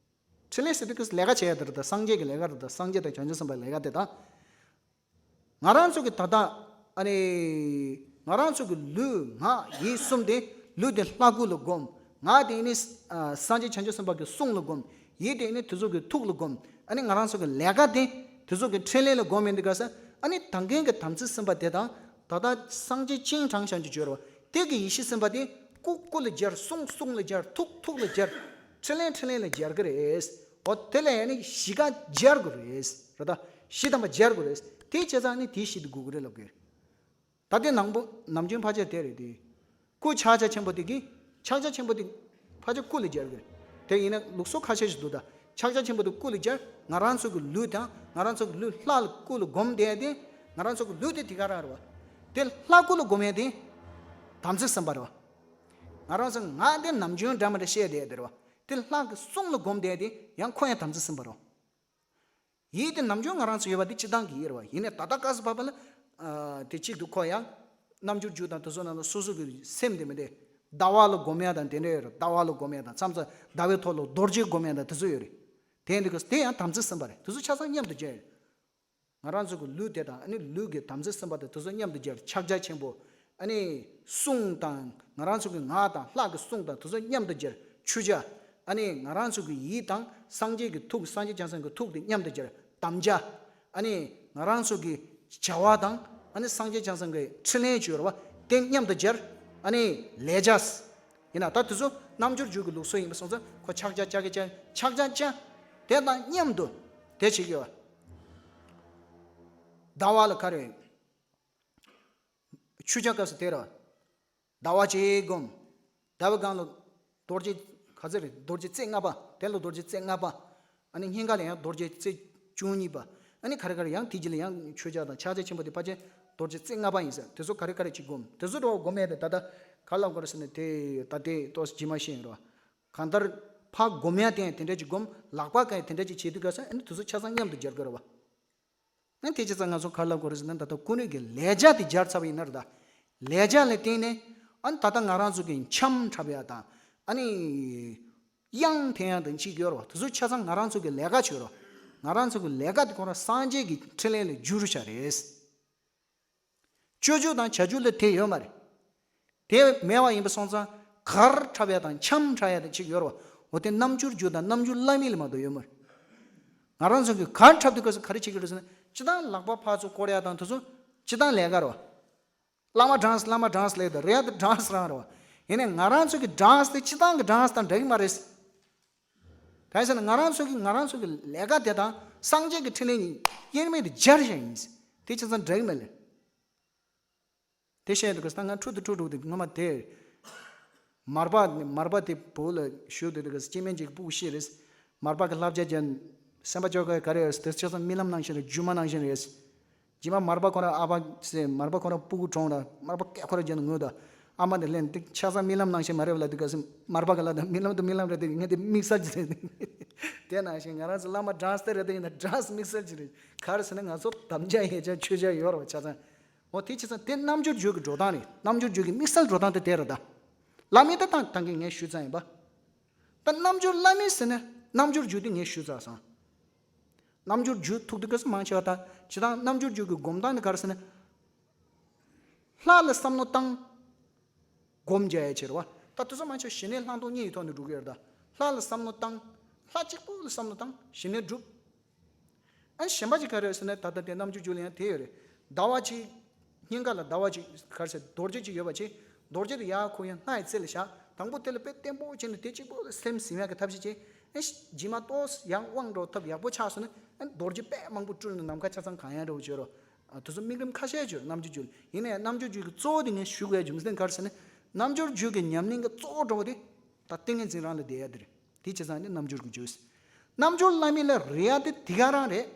ཕྲིན་ལས་ཟེར་དུས་ཀྱི་ལས་ཀ་བྱེད་ཡ་དེ་རེད། ད་སངས་རྒྱས་ཀྱི་ལས་ཀ་རེད། ད་སངས་རྒྱས་དང་བྱང་ཆུབ་སེམས་དཔའི་ལས་ཀ་དེ་དང་། ང་རང་ཚོ་གི་ད་ལྟ་ཨ་ནི་ང་རང་ཚོ་གི་ལུས་ངག་ཡིད་གསུམ་དེ། ལུས་དེ་ལྷ་སྐུ་ལ་སྒོམ། ངག་དེ་ནི་ཨ་སངས་རྒྱས་བྱང་ཆུབ་སེམས་དཔའ་གི་གསུང་ལ་སྒོམ། ཡིད་དེ་ནི་དེ་ཚོ་གི་ཐུགས་ལ་སྒོམ། ཨ་ནི་ང་རང་ཚོ་གི་ལས་ཀ་དེ་དེ་ཚོ་གི་ཕྲིན་ལས་ལ་སྒོམ་ཡིན་དུས་སྐབས་སུ། ཨ་ནི་ད་གིན་གྱི་དམ་ཚིག་ཟིན་པ་དེ་དང་། ད་ལྟ་སངས་རྒྱས་སྤྱན་དྲངས་བྱ་འཇུག་སྦྱོར་བ། དེ་གི་ཡེ་ཤེས་སེམས་དཔའ་དེ་སྐུ་སྐུ་ལ་སྦྱར། གསུང་གསུང་ལ་སྦྱར། ཐུགས་ཐུགས་ལ་སྦྱར། ཕྲིན་ལས་ཕྲིན་ལས་ལ་སྦྱར་གི་རེད། འོ་དེ་ལ་ཡང་ནི་བཞི་ཀ་སྦྱར་དགོས་རེད། རེད་ད། བཞི་དམ་པ་སྦྱར་དགོས་རེད། དེ་བྱས་ཙང་ནི་དེ་བཞི་དེ་དགོས་ཀྱི་རེད་ལབ་གི། ད་དེ་ནང་པོ་ནམ་རྒྱུན་ཕལ་ཆེར་དེ་རེད་དེ། སྐུ་ཕྱག་རྒྱ་ཆེན་པོ་དེ་གི། ཕྱག་རྒྱ་ཆེན་པོ་དེ་ཕལ་ཆེར་སྐུ་ལ་སྦྱར་གི་རེད། དེ་ཡིན་ན་ལུགས་སྲོལ་ཁ་ཤས་ཤིག་འདུག། ད་ཕྱག་རྒྱ་ཆེན་པོ་དེ་སྐུ་ལ་སྦྱར། ང་རང་ཚོ་གི་ལུས་དང་། ང་རང་ཚོ་གི་ལུས་ལྷ་ལ་སྐུ་ལ་སྒོམ་བསྡད་དེ། ང་རང་ཚོ་གི་ལུས་དེ་དེ་ག་རང་རེད་བ། དེ་ལྷ་སྐུ་ལ་སྒོམ་ཡ་དེ་དམ་ཚིག་ཟིན་པ་རེད་བ། ང་རང་ཚོ་ངག་དེ་ནམ་རྒྱུན་འདྲ་མི་འདྲ་བཤད་བསྡད་དེ་རེད་བ། དེ་ལྷ་གི་གསུང་ལ་སྒོམ་བསྡད་དེ་ཡང་ཁོ་ཡང་དམ་ཚིག་ཟིན་པ་རེད་བ། ཡིད་དེ་ནམ་རྒྱུན་ང་རང་ཚོ་ཡོད་པ་དེ་སྤྱིར་བཏང་གི་ཡིད་རེད་བ། ཡིན་ནའི་ད་ལྟ་སྐབས་སུ་བབས་པ་ལ་ཨ་དེ་གཅིག་ཏུ་ཁོ་ཡང་རྣམ་འགྱུར་རྒྱུ་དང་དེ་ཚོ་ནང་ལ་སོ་སོ་གི་སེམས་དེ་མི་བདེ། ཟླ་བ་ལ་སྒོམ་ཡ་དང་དེ་འདྲ་ཡོད་རེད། ཟླ་བ་ལ་སྒོམ་ཡ་དང་མཚམས་མཚམས་ཟླ་བའི་ཐོག་ལ་རྡོ་རྗེ་སྒོམ་ཡ་དང་དེ་ཚོ་ཡོད་རེད། དེ་འདི་ག་དེ་ཡང་དམ་ཚིག་ཟིན་པ་རེད། དེ་ཚོ་ཆ་ཚང་མཉམ་དུ་སྦྱར་ཡོད། ང་རང་ཚོ་གི་ལུས་དེ་དང་ཨ་ནི་ལུས་ཀྱི་དམ་ཚིག་ཟིན་པ་དེ་དེ་ཚོ་མཉམ་དུ་སྦྱར། ཕྱག་རྒྱ་ཆེན་པོ། ཨ་ནི་གསུང་དང་ང་རང་ཚོ་གི་ངག་དང་ལྷ་གི་གསུང་དང་དེ་ཚོ་མཉམ་དུ་སྦྱར། མཆོད་བྱ། ཨ་ནི་ང་རང་ཚོ་གི་ཡིད་དང་སངས་རྒྱས་ཀྱི་ཐུགས། སངས་རྒྱས་བྱང་སེམས་ཀྱི་ཐུགས་དེ་མཉམ་དུ་སྦྱར། དམ་བཅའ། ཨ་ནི་ང་རང་ཚོ་གི་བྱ་བ་དང་ཨ་ནི་སངས་རྒྱས་བྱང་སེམས་ཀྱི་འཕྲིན་ལས་བཅོལ་བ་དེ་མཉམ་དུ་སྦྱར། ཨ་ནི་ལས་བྱ། ཡིན་ན་ད་དེ་ཚོ་རྣམ་འགྱུར་རྒྱུད་ཀྱི་ལུགས་སྲོལ་ཡིན་པ་སོང་ཙང་ཁོ་ཕྱག་རྒྱ་ཕྱག་རྒྱ་ཕྱག་རྒྱ་ཕྱག་རྒྱ་དེ་དང་མཉམ་དུ་དེ་བྱེད་ཀྱི་ཡོད། ཟླ་བ་ལ་ག་རེ། མཆོད་བྱ་སྐབས་སུ་དེ་ར། ཟླ་བ་གཅིག་བསྒོམ། ཟླ་བའི་སྒང་ལ་རྡོ་རྗེ་ག་ཚོད་རེད། རྡོ་རྗེ་རྩེ་ལྔ་པ། དེ་ལ་རྡོ་རྗེ་རྩེ་ལྔ་པ། ཨ་ནི་སྙིང་ག་ལ་ཡང་རྡོ་རྗེ་རྩེ་བཅུ་གཉིས་པ། ཨ་ནི་ག་རེ་ག་རེ་ཡང་དེ་རྗེས་ལ་ཡང་མཆོད་བྱ་དང་ཕྱག་རྒྱ་ཆེན་པོ་དེ་ཕལ་ཆེར་རྡོ་རྗེ་རྩེ་ལྔ་པ་ཡིན་ཟེར། དེ་ཚོ་ག་རེ་ག་རེ་ཅིག་བསྒོམ། དེ་ཚོ་འགྲོ་བ་བསྒོམ་ཡས་དེ་ད་ལྟ་ག་ལ་གོ་རེ་ཟེར་ན་དེ་ད་དེ་ཏོག་ཙམ་ཇི་མ་ཤེས་ཡིན་རོ། གང་ལྟར་ཕ་སྒོམ་ཡ་དེ་ཡང་དེ་འདྲ་ཅིག་སྒོམ། ལག་པ་ག་ཡང་དེ་འདྲ་ཅིག་བྱེད་དུས་ག་ས་ཨ་ནི་དེ་ཚོ་ཆ་ཚང་མཉམ་དུ་སྦྱར་དགོས་རེད་བ། ཨ་དེ་ཆ་ཚང་ང་ཚོ་ག་ལ་གོ་རེ་ཟེར་ན་ད་ལྟ་ཀུན་རིག་གི་ལས་བྱ་དེ་སྦྱར་ཚར་བ་ཡིན་ན་རེད་ད། ལས་བྱ་ལ་བརྟེན་ནས་ཨ་ནི་ད་ལྟ་ང་རང་ཚོ་གི་འཆམ་འཁྲབ་ཡ་དང་ཨ་ནི་དབྱངས་འཐེན་ཡ་དང་ཅིག་ཡོད་རེད་བ། དེ་ཚོ་ཆ་ཚང་ང་རང་ཚོ་གི་ལས་ཀ་བྱོས་རོགས། ང་རང་ཚོ་གི་ལས་ཀ་དེ་ཁོ་རང་སངས་རྒྱས་ཀྱི་འཕྲིན་ལས་ལ་འཇུག་རུ་བྱ་རེད། སྤྱོད་འཇུག་དང་བྱ་འཇུག་ལ་དེ་ཡོད་མ་རེད། དེ་མེད་པ་ཡིན་པ་སོང་ཙང་གར་འཁྲབ་ཡ་དང་འཆམ་འཁྲབ་ཡ་དང་ཅིག་ཡོད་རེད་བ། འོ་དེ་རྣམ་འགྱུར་རྒྱུ་དང་རྣམ་འགྱུར་བླ་མེད་ལ་མ་གཏོགས་ཡོད་མ་རེད། ང་རང་ཚོ་གི་གར་འཁྲབ་དུས་སྐབས་སུ་ག་རེ་བྱེད་ཀྱི་རེད་ཟེར་ན་སྤྱི་བཏང་ལག་པ་ཕར་ཚུར་བསྐོར་ཡ་དང་དེ་ཚོ་སྤྱི་བཏང་ལས་ཀ་རེད་བ། བླ་མ་ཌན་སི་བླ་མ་ཌན་སི་ལས་དང་རེད་ཡ་དེ་ཌན་སི་རང་རེད་བ། ཡིན་ནའི་ང་རང་ཚོ་གི་ཌན་སི་དེ་སྤྱི་བཏང་གི་ཌན་སི་དང་འདྲ་གི་མ་རེད། གང་ཡིན་ཟེར་ན་ང་རང་ཚོ་གི་ང་རང་ཚོ་གི་ལས་ཀ་དེ་དང་སངས་རྒྱས་ཀྱི་འཕྲིན་ལས་གཉིས་དབྱེར་མེད་དུ་སྦྱར་བཞག་ཡིན། དེ་ཆ་ཚང་འདྲ་གི་མ་རེད། དེ་བཤད་འདུག་ག་ས་ང་ཁྲུ་དུ་ཁྲུ་དྲུག་དེ་སྔོན་མ་དེ། མར་པ་མར་པ་དེ་བོད་ལ་བཞུགས་དུས་དེ་ག་སྐྱེ་དམན་ཅིག་སྤུ་གུ་ཤི་རེད། མར་པ་གི་བསླབ་བྱ་ཅན། སེམས་པ་ཅོག་ག་ག་རེ་རེད་དེ་ཆ་ཚང་རྨི་ལམ་ནང་བཞིན་རེད། སྒྱུ་མ་ནང་བཞིན་རེད། རྗེས་མ་མར་པ་ཁོ་རང་ཨ་ཕ་ཟེར་མར་པ་ཁོ་རང་སྤུ་གུ་གྲོངས་ད་མར་པ་སྐད་ཁོ་རང་རྒྱབ་ནས་ངུས་ད། ཨ་མ་དེ་ལན་དེ་ཆ་ཚང་རྨི་ལམ་ནང་བཞིན་མ་རེད་ལ་དེ་ག་སེ་མར་པ་ག་ལ་དེ་རྨི་ལམ་དུ་རྨི་ལམ་རེད་དེ་ངས་དེ་དམིགས་བསལ་གྱི་རེད། དེ་ནང་བཞིན་ང་རང་ཚོ་བླ་མ་ཌན་སི་དེ་རེད་དེ་ཡིན་ན་ཌན་སི་དམིགས་བསལ་གྱི་རེད། ག་རེ་ཟེར་ན་ང་ཚོ་དམ་བཅའ་ཡས་བྱ་མཆོད་བྱ་ཡོད་རེད་བ་ཆ་ཚང་། འོ་དེ་བྱས་ཙང་དེ་རྣམ་འགྱུར་རྒྱུད་ཀྱི་འགྲོ་སྟངས་རེད། རྣམ་འགྱུར་རྒྱུད་ཀྱི་དམིགས་བསལ་འགྲོ་སྟངས་དེ་དེ་རེད་ད། བླ་མའི་ད་ཐང་ཐང་གི་ངས་ཞུས་ཙང་ཡིན་པ། ད་རྣམ་འགྱུར་བླ་མའི་ཟེར་ན་རྣམ་འགྱུར་རྒྱུད་དེ་ངས་ཞུས་ཚར་སོང་། རྣམ་འགྱུར་རྒྱུད་ཐུག་དུས་སྐབས་སུ་མང་ཆེ་བ་ད་ཇི་ལྟར་རྣམ་འགྱུར་རྒྱུད་ཀྱི་སྒོམ་སྟངས་དེ་ག་རེ་ཟེར་ན། ལྷ་ལ་བསམ་བློ་བཏང་། སྒོམ་རྒྱག་ཡ་བྱེད་རེད་བ། ད་དེ་ཚོ་མང་ཆེ་བ་ཞི་གནས་ལྷག་མཐོང་གཉིས་ཀྱི་ཐོག་ནས་འགྲོ་གི་ཡོད་རེད་ད། ལྷ་ལ་བསམ་བློ་བཏང་། ལྷ་གཅིག་པུ་ལ་བསམ་བློ་བཏང་ཞི་གནས་སྒྲུབ། ཨ་གཞན་པ་ཅིག་ག་རེ་ཟེར་ན་ད་ལྟ་དེ་རྣམ་འགྱུར་རྒྱུད་ལ་ཡང་དེ་ཡོད་རེད། ཟླ་བ་གཅིག་སྙིང་ག་ལ་ཟླ་བ་གཅིག་ག་རེ་ཟེར་རྡོ་རྗེ་གཅིག་ཡོད་པ་ཅིག་རྡོ་རྗེ་དེ་ཡར་ཁུར་ཡང་སྣ་ཡི་རྩེ་ལ་བཞག་དང་པོ་དེ་ལ་དཔེ་བརྟན་པོ་བྱས་ནས་དེ་གཅིག་པོ་ལ་སེམས་ཟིན་ཡག་གི་ཐབས་ཤེས་བྱས། ཨ་རྗེས་མ་ཏོག་ཙམ་ཡང་དབང་འགྲོ་ཐབས་ཡག་པོ་ཆགས་སོང་ན་ཨ་རྡོ་རྗེ་དཔེ་མང་པོ་སྤྲུལ་ནས་ནམ་མཁའ་ཆ་ཚང་གང་ཡང་འདྲ་བོ་བྱོས་རོགས། ཨ་དེ་ཚོ་དམིགས་རིམ་ཁ་ཤས་བྱོས་རྣམ་འགྱུར་རྒྱུད་ལ། ཡིན་ནའི་རྣམ་འགྱུར་རྒྱུད་ཀྱི་གཙོ་བོ་དེ་ངས་ཞུ་དགོས་ཡ་རྒྱུ་མཚན་ག་རེ་ཟེར་ན། རྣམ་འགྱུར་རྒྱུད་ཀྱི་ཉམས་ལེན་གྱི་གཙོ་བོ་འགྲོ་བ་དེ་ད་ཏིང་ངེ་འཛིན་རང་ལ་བསྡད་ཡ་དེ་རེད། དེ་བྱས་ཙང་ནི་རྣམ་འགྱུར་གྱི་རྒྱུད། རྣམ་འགྱུར་བླ་མེད་ལ་རེད་ཡ་དེ་དེ་ག་རང་རེད།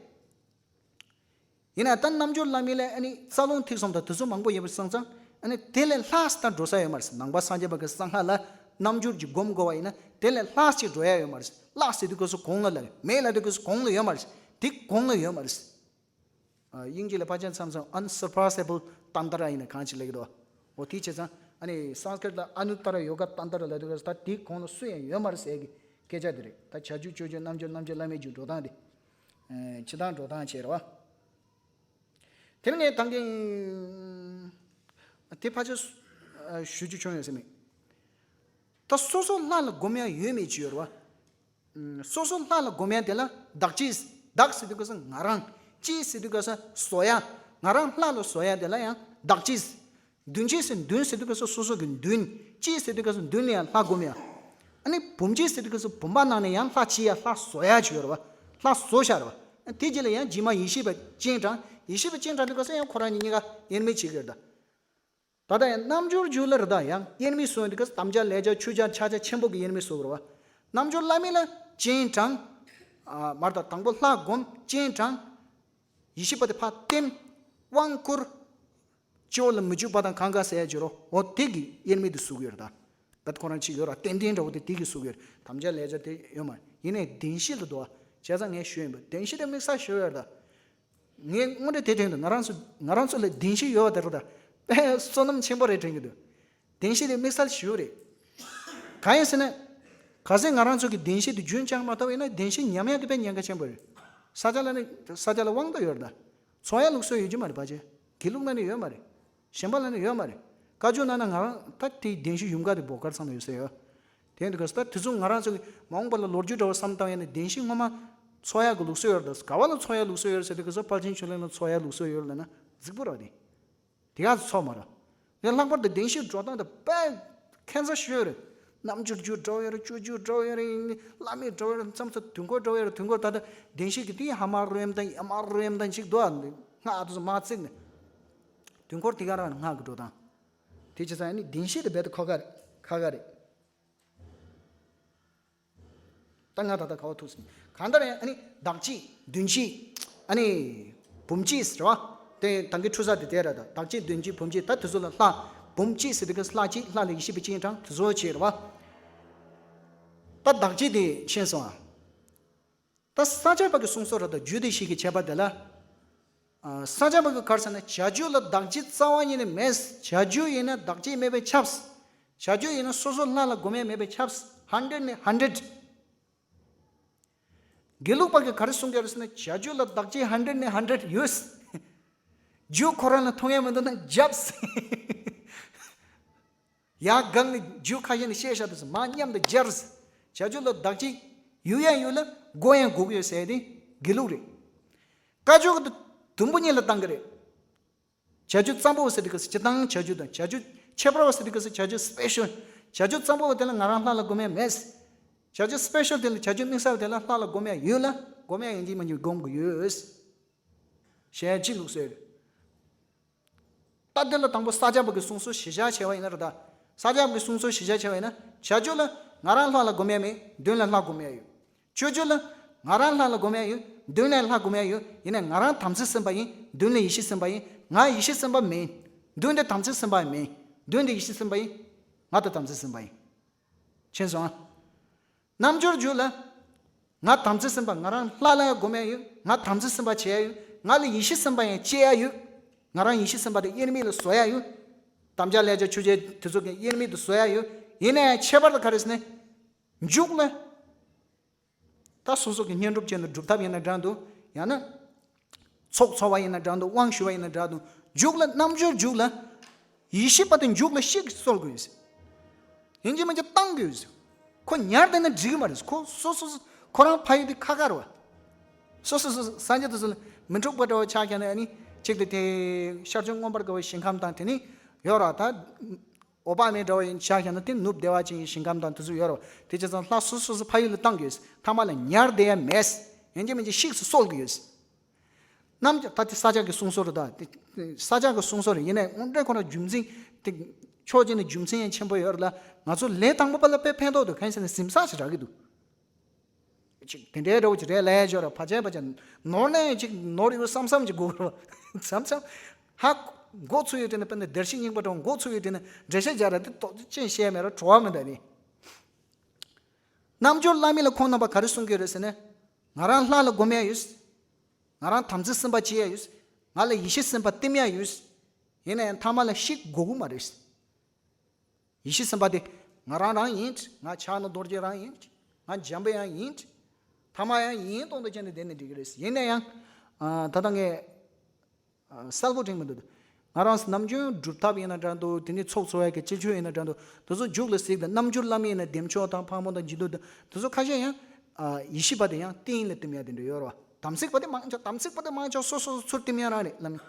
ཡིན་ན་ད་རྣམ་འགྱུར་བླ་མེད་ལ་ཨ་ནི་རྩ་རླུང་ཐིག་གསུམ་དང་དེ་ཚོ་མང་པོ་ཡོད་པ་སོང་ཙང་ཨ་ནི་དེ་ལས་ལྷག་ཙམ་ད་འགྲོ་ས་ཡོད་མ་རེད། ནང་པ་སངས་རྒྱས་པ་གི་གསང་སྔགས་ལ་རྣམ་འགྱུར་གྱི་སྒོམ་དགོས་པ་ཡིན་ན་དེ་ལས་ལྷག་ཅིག་འགྲོ་ཡ་ཡོད་མ་རེད། ལྷག་ཟེར་དུས་སྐབས་སུ་གོང་ལ་ལ་མེད་ལ་དུས་སྐབས་སུ་གོང་ལ་ཡོད་མ་རེད། དེ་གོང་ལ་ཡོད་མ་རེད། ཨ་དབྱིན་ཇི་ལ་ཕལ་ཆེར་མཚམས་མཚམས་unsurpassable tantra ཡིན་ན་གང་ཅི་ལེགས་འདུག་འོ་དེ་བྱས་ཙང་ཨ་ནི་སཾ་སྐྲྀཏ་ལ་Anuttara Yoga Tantra ལབ་དུས་ད་དེའི་གོང་ལ་སུ་ཡང་ཡོད་མ་རེད་ཟེར་གི་སྐད་ཆ་དེ་རེད། ད་བྱ་རྒྱུད་སྤྱོད་རྒྱུད་རྣམ་འགྱུར་རྣམ་འགྱུར་བླ་མེད་རྒྱུད་འགྲོ་སྟངས་དེ། ཨེ་ཕྱི་ཐང་འགྲོ་སྟངས་བྱས་རེད་བ། དེ་ནས་ངས་ད་གིན་དེ་ཕལ་ཆེར་ཨ་ཞུ་རྒྱུ་བྱུང་ཡོད་ཟེར་མེད། ད་སོ་སོ་ལྷ་ལ་སྒོམ་ཡ་ཡོད་མེད་ཅིག་ཡོད་རེད་བ། སོ་སོ་ལྷ་ལ་སྒོམ་ཡ་དེ་ལ་བདག་གཅེས། བདག་ཟེར་དུས་སྐབས་སུ་ང་རང་། གཅེས་ཟེར་དུས་སྐབས་སུ་བཟོ་ཡ། ང་རང་ལྷ་ལ་བཟོ་ཡ་དེ་ལ་ཡང་བདག་གཅེས། མདུན་གཅེས་ཟེར་མདུན་ཟེར་དུས་སྐབས་སུ་སོ་སོ་གི་མདུན། གཅེས་ཟེར་དུས་སྐབས་སུ་མདུན་ལ་ཡང་ལྷ་སྒོམ་ཡ། ཨ་ནི་བུམ་གཅེས་ཟེར་དུས་སྐབས་སུ་བུམ་པ་ནང་ནས་ཡང་ལྷ་གཅེས་ཡ་ལྷ་བཟོ་ཡ་ཅིག་ཡོད་རེད་བ། ལྷ་བཟོ་བཞག་རེད་བ། དེ་རྗེས་ལ་ཡང་རྗེས་མ་ཡེ་ཤེས་པ་སྤྱན་དྲངས། ཡེ་ཤེས་པ་སྤྱན་དྲངས་དུས་སྐབས་སུ་ཡང་ཁོ་རང་གཉིས་གཉིས་ཀ་དབྱེར་མེད་བྱེད་ཀྱི་ཡོད་རེད་ད། ད་ལྟ་ཡང་རྣམ་འགྱུར་རྒྱུད་ལ་རེད་ད། ཡང་དབྱེར་མེད་བཟོ་ཡོང་དུས་སྐབས་སུ་དམ་བཅའ་ལས་བྱ་མཆོད་བྱ་ཕྱག་རྒྱ་ཆེན་པོ་གི་དབྱེར་མེད་བཟོ་དགོས་རེད་བ། རྣམ་འགྱུར་བླ་མེད་ལ་སྤྱན་དྲངས། ཨ་མར་དང་དང་པོ་ལྷ་བསྒོམ། སྤྱན་དྲངས། ཡེ་ཤེས་པ་དེ་ཕར་བསྟིམ། དབང་བསྐུར། སྤྱི་བོ་ལ་མི་འཇུག་པ་དང་གང་ག་ཟེར་ཡ་བརྗོད་རོགས། འོ་དེ་གི་དབྱེར་མེད་དུ་བཟོ་གི་ཡོད་རེད་ད། ད་ཁོ་རང་གཅིག་ཡོད་ར་ཏན་ཏན་འདྲ་བོ་དེ་དེ་གི་བཟོ་གི་ཡོད་རེད། དམ་བཅའ་ལས་བྱ་དེ་ཡོད་མ་རེད། ཡིན་ནའི་བདེན་བཞི་ལ་འདུག་བ། བྱས་ཙང་ངས་ཞུས་ཡིན་པ། བདེན་བཞི་དེ་དམིགས་བསལ་ཞུ་ཡོད་ད། ངས་དངོས་འབྲེལ་དེ་དྲན་འདུག་ང་རང་ཚོ་ང་རང་ཚོ་ལ་བདེན་བཞི་ཡོད་པ་དེ་རེད་ད། དཔེ་བསོད་ནམས་ཆེན་པོ་རེད་དྲན་གྱི་འདུག་བདེན་བཞི་དེ་དམིགས་བསལ་ཞུ་རེད། གང་ཡིན་ཟེར་ན། གལ་སྲིད་ང་རང་ཚོ་གི་བདེན་བཞི་དེ་རྒྱུན་བསྐྱངས་མ་ཐུབ་ཡིན་ན་བདེན་བཞི་ཉམས་ཡག་དེ་དཔེ་ཉེན་ཁ་ཆེན་པོ་རེད། ས་ཆ་ལ་ནི་ས་ཆ་ལ་དབང་དུ་ཡོད་རེད་ད། འཚོ་ཡག་ལུགས་སྲོལ་ཡོད་རྒྱུ་མ་རེད་ཕལ་ཆེར། དགེ་ལུགས་ན་ནི་ཡོད་མ་རེད། གཞན་པ་ལ་ནི་ཡོད་མ་རེད། བཀའ་བརྒྱུད་ནང་ན་ང་རང་ད་དེའི་བདེན་བཞི་ཡུམ་ག་དེ་བོད་སྒར་ཚང་ན་ཡོད་ས་ཡོད། དེ་འདུག་ག་ད་དེ་ཚོ་ང་རང་ཚོ་གི་མ་འོངས་པ་ལ་ལོ་རྒྱུས་འདྲ་བོ་བསམ་བཏང་ཡ་ནི་བདེན་བཞི་སྔོན་མ་འཚོ་ཡག་གི་ལུགས་སྲོལ་ཡོད་རེད་ད། ག་བ་ལ་འཚོ་ཡག་ལུགས་སྲོལ་ཡོད་རེད་ཟེར་དུས་ག་ས་དཔལ་ཆེན་ཆོས་གླིང་ལ་འཚོ་ཡག་ལུགས་སྲོལ་ཡོད་རེད་ལབ་ན་རྫིག་པོ་རེད་དེ། དེ་ག་ཚོ་འཚོ་མ་རེད། ངས་ལྷག་པར་དུ་བདེན་བཞིའི་འགྲོ་སྟངས་དེ་དཔེ་ཁྱད་མཚར་ཞིག་ཡོད་རེད། རྣལ་འབྱོར་རྒྱུད་འདྲ་བོ་ཡོད་རེད། སྤྱོད་རྒྱུད་འདྲ་བོ་ཡོད་རེད། བླ་མེད་འདྲ་བོ་ཡོད་རེད། མཚམས་སུ་དུས་འཁོར་འདྲ་བོ་ཡོད་རེད། དུས་འཁོར་ད་ལྟ་བདེན་བཞི་གི་དེ་ཧ་མ་རེམ་དང་ཡ་མ་རེམ་དང་ཅིག་འདུག་ཨ། སྔགས་ཨ་དུ་སུ་མ་བརྩིགས་ནས་དུས་འཁོར་དེ་ག་རང་སྔགས་ཀྱི་འགྲོ་སྟངས། དེ་བྱས་ཙང་ཨ་ནི་བདེན་བཞི་དེ་རྦད་དེ་ཁག་ཁག་རེད། ཁག་ཁག་རེད། ད་ང་ད་ལྟ་ག་བ་ཐུག་སོང་། གང་ལྟར་ཡང་ཨ་ནི་བདག་བསྐྱེད་བདུན་བསྐྱེད་ཨ་ནི་འབུམ་བསྐྱེད་ཟེར་བ། དེ་ད་གིན་འཁྲུལ་ས་དེ་དེ་ར་ད། བདག་བསྐྱེད་བདུན་བསྐྱེད་འབུམ་བསྐྱེད། ད་དེ་ཚོ་ལ་ལྷ་འབུམ་བསྐྱེད་ཟེར་དེ་ག་ལྷ་གཅིག་ལྷ་ལ་ཡེ་ཤེས་པའི་སྤྱན་དྲངས་དེ་ཚོ་བྱས་ར་བ། ད་བདག་བསྐྱེད་དེ་ཤེས་སོང་ཨ། ད་ས་སྐྱ་པ་གི་གསུང་སྲོལ་ར་ད་རྒྱུད་སྡེ་བཞི་གི་ཁྱད་པར་དེ་ལ། ཨ། ས་སྐྱ་པ་གི་ག་རེ་ཟེར་ན་བྱ་རྒྱུད་ལ་བདག་བསྐྱེད་རྩ་བ་ཉིད་ནས་མེད། བྱ་རྒྱུད་ཡིན་ན་བདག་བསྐྱེད་མེད་པས་ཁྱབ། བྱ་རྒྱུད་ཡིན་ན་སོ་སོ་ལྷ་ལ་སྒོམ་ཡ་མེད་པས་ཁྱབ། ཧན་ཌེ་ཌི་ནས་ཧན་ཌེ་ཌི། དགེ་ལུགས་པ་གི་ག་རེ་གསུང་གི་རེད་ཟེར་ན་བྱ་རྒྱུད་ལ་བདག་བསྐྱེད་ཧན་ཌེ་ཌི་ནས་ཧན་ཌེ་ཌི་ཡོད། རྒྱུད་ཁོ་རང་ལ་མཐོང་ཡ་མི་འདུག་ན་རྒྱབ། ཡར་སྒང་ནས་རྒྱུད་ཁ་ཤས་ནས་བཤད་བཞག་དུས་སུ་མར་མཉམ་དུ་སྦྱར། བྱ་རྒྱུད་ལ་བདག་བསྐྱེད་ཡོད་ཡང་ཡོད་ལ་སྒོམ་ཡང་སྒོམ་གྱི་ཡོད་ཟེར་ཡ་དེ་དགེ་ལུགས་རེད། བཀའ་བརྒྱུད་ཀྱི་དུམ་བུ་གཉིས་ལ་བཏང་གི་རེད། བྱ་རྒྱུད་གཙང་པོ་ཟེར་དུས་སྐབས་སུ་སྤྱིར་བཏང་བྱ་རྒྱུད་དང་། བྱ་རྒྱུད་ཁྱད་པར་བ་ཟེར་དུས་སྐབས་སུ་བྱ་རྒྱུད་སི་པེ་ཤལ། བྱ་རྒྱུད་གཙང་པོ་བ་དེ་ལ་ང་རང་ལྷ་ལ་སྒོམ་ཡ་མེད། བྱ་རྒྱུད་སི་པེ་ཤལ་དེ་ལ་བྱ་རྒྱུད་དམིགས་བསལ་བ་དེ་ལ་ལྷ་ལ་སྒོམ་ཡ་ཡོད་ལ་སྒོམ་ཡ་ཡིན་གཅིག་མིན་གཅིག་སྒོམ་དགོས་ཡོད། ཞལ་གཅིག་ལུགས་སྲོལ། ད་དེ་ལ་དང་པོ་ས་སྐྱ་པ་གི་གསུང་སྲོལ་གཞི་བཞག་བྱས་པ་ཡིན་ན་རེད་ད། ས་སྐྱ་པ་གི་གསུང་སྲོལ་གཞི་བཞག་བྱས་པ་ཡིན་ན་བྱ་རྒྱུད་ལ་ང་རང་ལྷ་ལ་སྒོམ་ཡ་མེད། མདུན་ལ་ལྷ་སྒོམ་ཡ་ཡོད། སྤྱོད་རྒྱུད་ལ་ང་རང་ལྷ་ལ་སྒོམ་ཡ་ཡོད། མདུན་ལ་ལྷ་སྒོམ་ཡ་ཡོད། ཡིན་ནའི་ང་རང་དམ་ཚིག་སེམས་དཔའ་ཡིན། མདུན་ལ་ཡེ་ཤེས་སེམས་དཔའ་ཡིན། ང་ཡེ་ཤེས་སེམས་དཔའ་མིན། མདུན་དེ་དམ་ཚིག་སེམས་དཔའ་མིན། མདུན་དེ་ཡེ་ཤེས་སེམས་དཔའ་ཡིན། ང་ད་དམ་ཚིག་སེམས་དཔའ་ཡིན། མཁྱེན་སོང་ཨ། རྣལ་འབྱོར་རྒྱུད་ལ། ང་དམ་ཚིག་སེམས་དཔའ་ང་རང་ལྷ་ལ་ཡང་སྒོམ་ཡ་ཡོད། ང་དམ་ཚིག་སེམས་དཔའ་བྱེད་ཡ་ཡོད། ང་ལ་ཡེ་ཤེས་སེམས་དཔའ་ཡང་སྐྱེ་ཡ་ཡོད། ང་རང་ཡེ་ཤེས་སེམས་དཔའ་དེ་དབྱེར་མེད་ལ་བཟོ་ཡ་ཡོད། དམ་བཅའ་ལས་བྱ་ཆོས་འཆད་དེ་ཚོ་གི་དབྱེར་མེད་དུ་བཟོ་ཡ་ཡོད། ཡིན་ན་ཡང་ཁྱད་པར་དུ་ག་རེ་ཟེར་ན། མཇུག་ལ། ད་སོ་སོ་གི་བསྙེན་སྒྲུབ་བྱས་ན་སྒྲུབ་ཐབས་ཡིན་ན་འདྲ་འདུག་ཡང་ན། ཚོགས་འཚོ་བ་ཡིན་ན་འདྲ་འདུག་དབང་ཞུ་བ་ཡིན་ན་འདྲ་འདུག་མཇུག་ལ་རྣལ་འབྱོར་མཇུག་ལ། ཡེ་ཤེས་པ་དེ་མཇུག་ལ་གཤེགས་གསོལ་དགོས་ཡོད། ཡིན་གཅིག་མིན་གཅིག་བཏང་དགོས་ཡོད། ཁོ་ཉར་བསྡད་ན་འགྲིག་གི་མ་རེད། ཁོ་སོ་སོ་སོ་ཁོ་རང་ཕ་ཡུལ་དེ་ཁ་ཁ་རེད་བ། སོ་སོ་སོ་སངས་རྒྱས་དེ་ཚོ་ལ་མི་འཁྲུགས་པ་འདྲ་བོ་ཆགས་ཀྱང་ནས་ཨ་ནི་གཅིག་ཏུ་དེ་ཤར་ཕྱོགས་མངོན་པར་དགའ་བའི་ཞིང་ཁམས་དང་དེ་ནི་ཡོད་ར་ད། འོད་དཔག་མེད་འདྲ་བོ་ཡིན་ཆ་བཞག་ན་དེ་ནུབ་བདེ་བ་ཅན་གྱི་ཞིང་ཁམས་དང་དེ་ཚོ་ཡོད་རེད། དེ་བྱས་ཙང་ལྷ་སོ་སོ་སོ་ཕ་ཡུལ་ལ་བཏང་དགོས། ཐ་མ་ལ་ཉར་བསྡད་ཡ་མེད། ཡིན་གཅིག་མིན་གཅིག་གཤེགས་སུ་གསོལ་དགོས། རྣམ་ད་དེ་ས་སྐྱ་གི་གསུང་སྲོལ་རེད་ད། དེ་ས་སྐྱ་གི་གསུང་སྲོལ་རེད། ཡིན་ནའི་དངོས་འབྲེལ་ཁོ་ན་རྒྱུ་མཚན་དེ་ཕྱོགས་གཅིག་ནས་རྒྱུ་མཚན་ཡང་ཆེན་པོ་ཡོད་རེད་ལ། ང་ཚོ་ལས་དང་པོ་པ་ལ་དཔེ་ཕན་ཐོགས་འདུག་གང་ཡིན་ཟེར་ན་གཟིམ་ས་ཞིག་རག་གི་འདུག་ཅིག་དེ་འདྲའི་འདྲ་བོ་ཅིག་རེད་ལབ་ཡ་ཅིག་ཡོད་རེད། ཕལ་ཆེར་ཕལ་ཆེར་ནོར་ནའི་ཅིག་ནོར་ཡོད་བསམ་བསམ་ཅིག་དགོས་རེད། མཚམས་མཚམས་ཧ་མགོ་ཚོས་ཡོད་དེ་ནི་དཔེར་ན་བདེར་གཤེགས་སྙིང་པོ་དང་མགོ་ཚོས་ཡོད་དེ་ནི་འགྲེལ་བཤད་རྒྱག་ར་དེ་ཏོག་ཙམ་ཅན་བཤད་མེད་ར་བྲོ་བ་མི་འདུག་ནི། རྣལ་འབྱོར་བླ་མེད་ལ་ཁོང་རྣམ་པ་ག་རེ་གསུང་གི་ཡོད་རེད་ཟེར་ན། ང་རང་ལྷ་ལ་སྒོམ་ཡ་ཡོད། ང་རང་དམ་ཚིག་སེམས་དཔའ་བྱེད་ཡ་ཡོད། ང་ལ་ཡེ་ཤེས་སེམས་དཔའ་བསྟིམ་ཡ་ཡོད། ཡིན་ན་ཡང་ཐ་མ་ལ་གཤེགས་དགོས་ཀྱི་མ་རེད། ཡེ་ཤེས་སེམས་དཔའ་དེ་ང་རང་རང་ཡིན། ང་ཕྱག་ན་རྡོ་རྗེ་རང་ཡིན། ང་འཇམ་པའི་དབྱངས་ཡིན། ཐ་མ་ཡང་ཡིན་སྟོང་དུ་བྱས་ནས་བསྡད་ན་འགྲིག་གི་རེད། ཡིན་ན་ཡང་། ཨ། ད་ལྟ་ངས་ཨ། གསལ་པོ་དྲན་མི་འདུག་ང་རང་ནམ་རྒྱུན་སྒྲུབ་ཐབས་ཡིན་ན་འདྲ་འདུག་དེ་ནས་ཚོགས་འཚོ་བའི་གི་སྤྱི་ཆོས་ཡིན་ན་འདྲ་འདུག་དེ་ཚོ་མཇུག་ལ་གཟིགས་དང་། རྣལ་འབྱོར་བླ་མེད་ཡིན་ན་བདེ་མཆོག་དང་ཕག་མོ་དང་འཇིགས་མདུད་དང་དེ་ཚོ་ཁ་ཤས་ཡང་། ཨ། ཡེ་ཤེས་པ་དེ་ཡང་རྟེན་ལ་བསྟིམ་ཡ་དེ་འདྲ་ཡོད་རེད་བ། དམ་ཚིག་པ་དེ་མང་ཆེ་དམ་ཚིག་པ་དེ་མང་ཆེ་སོ་སོ་སོ་ཚུར་བསྟིམ་ཡ་རང་རེད་ལབ་ནས།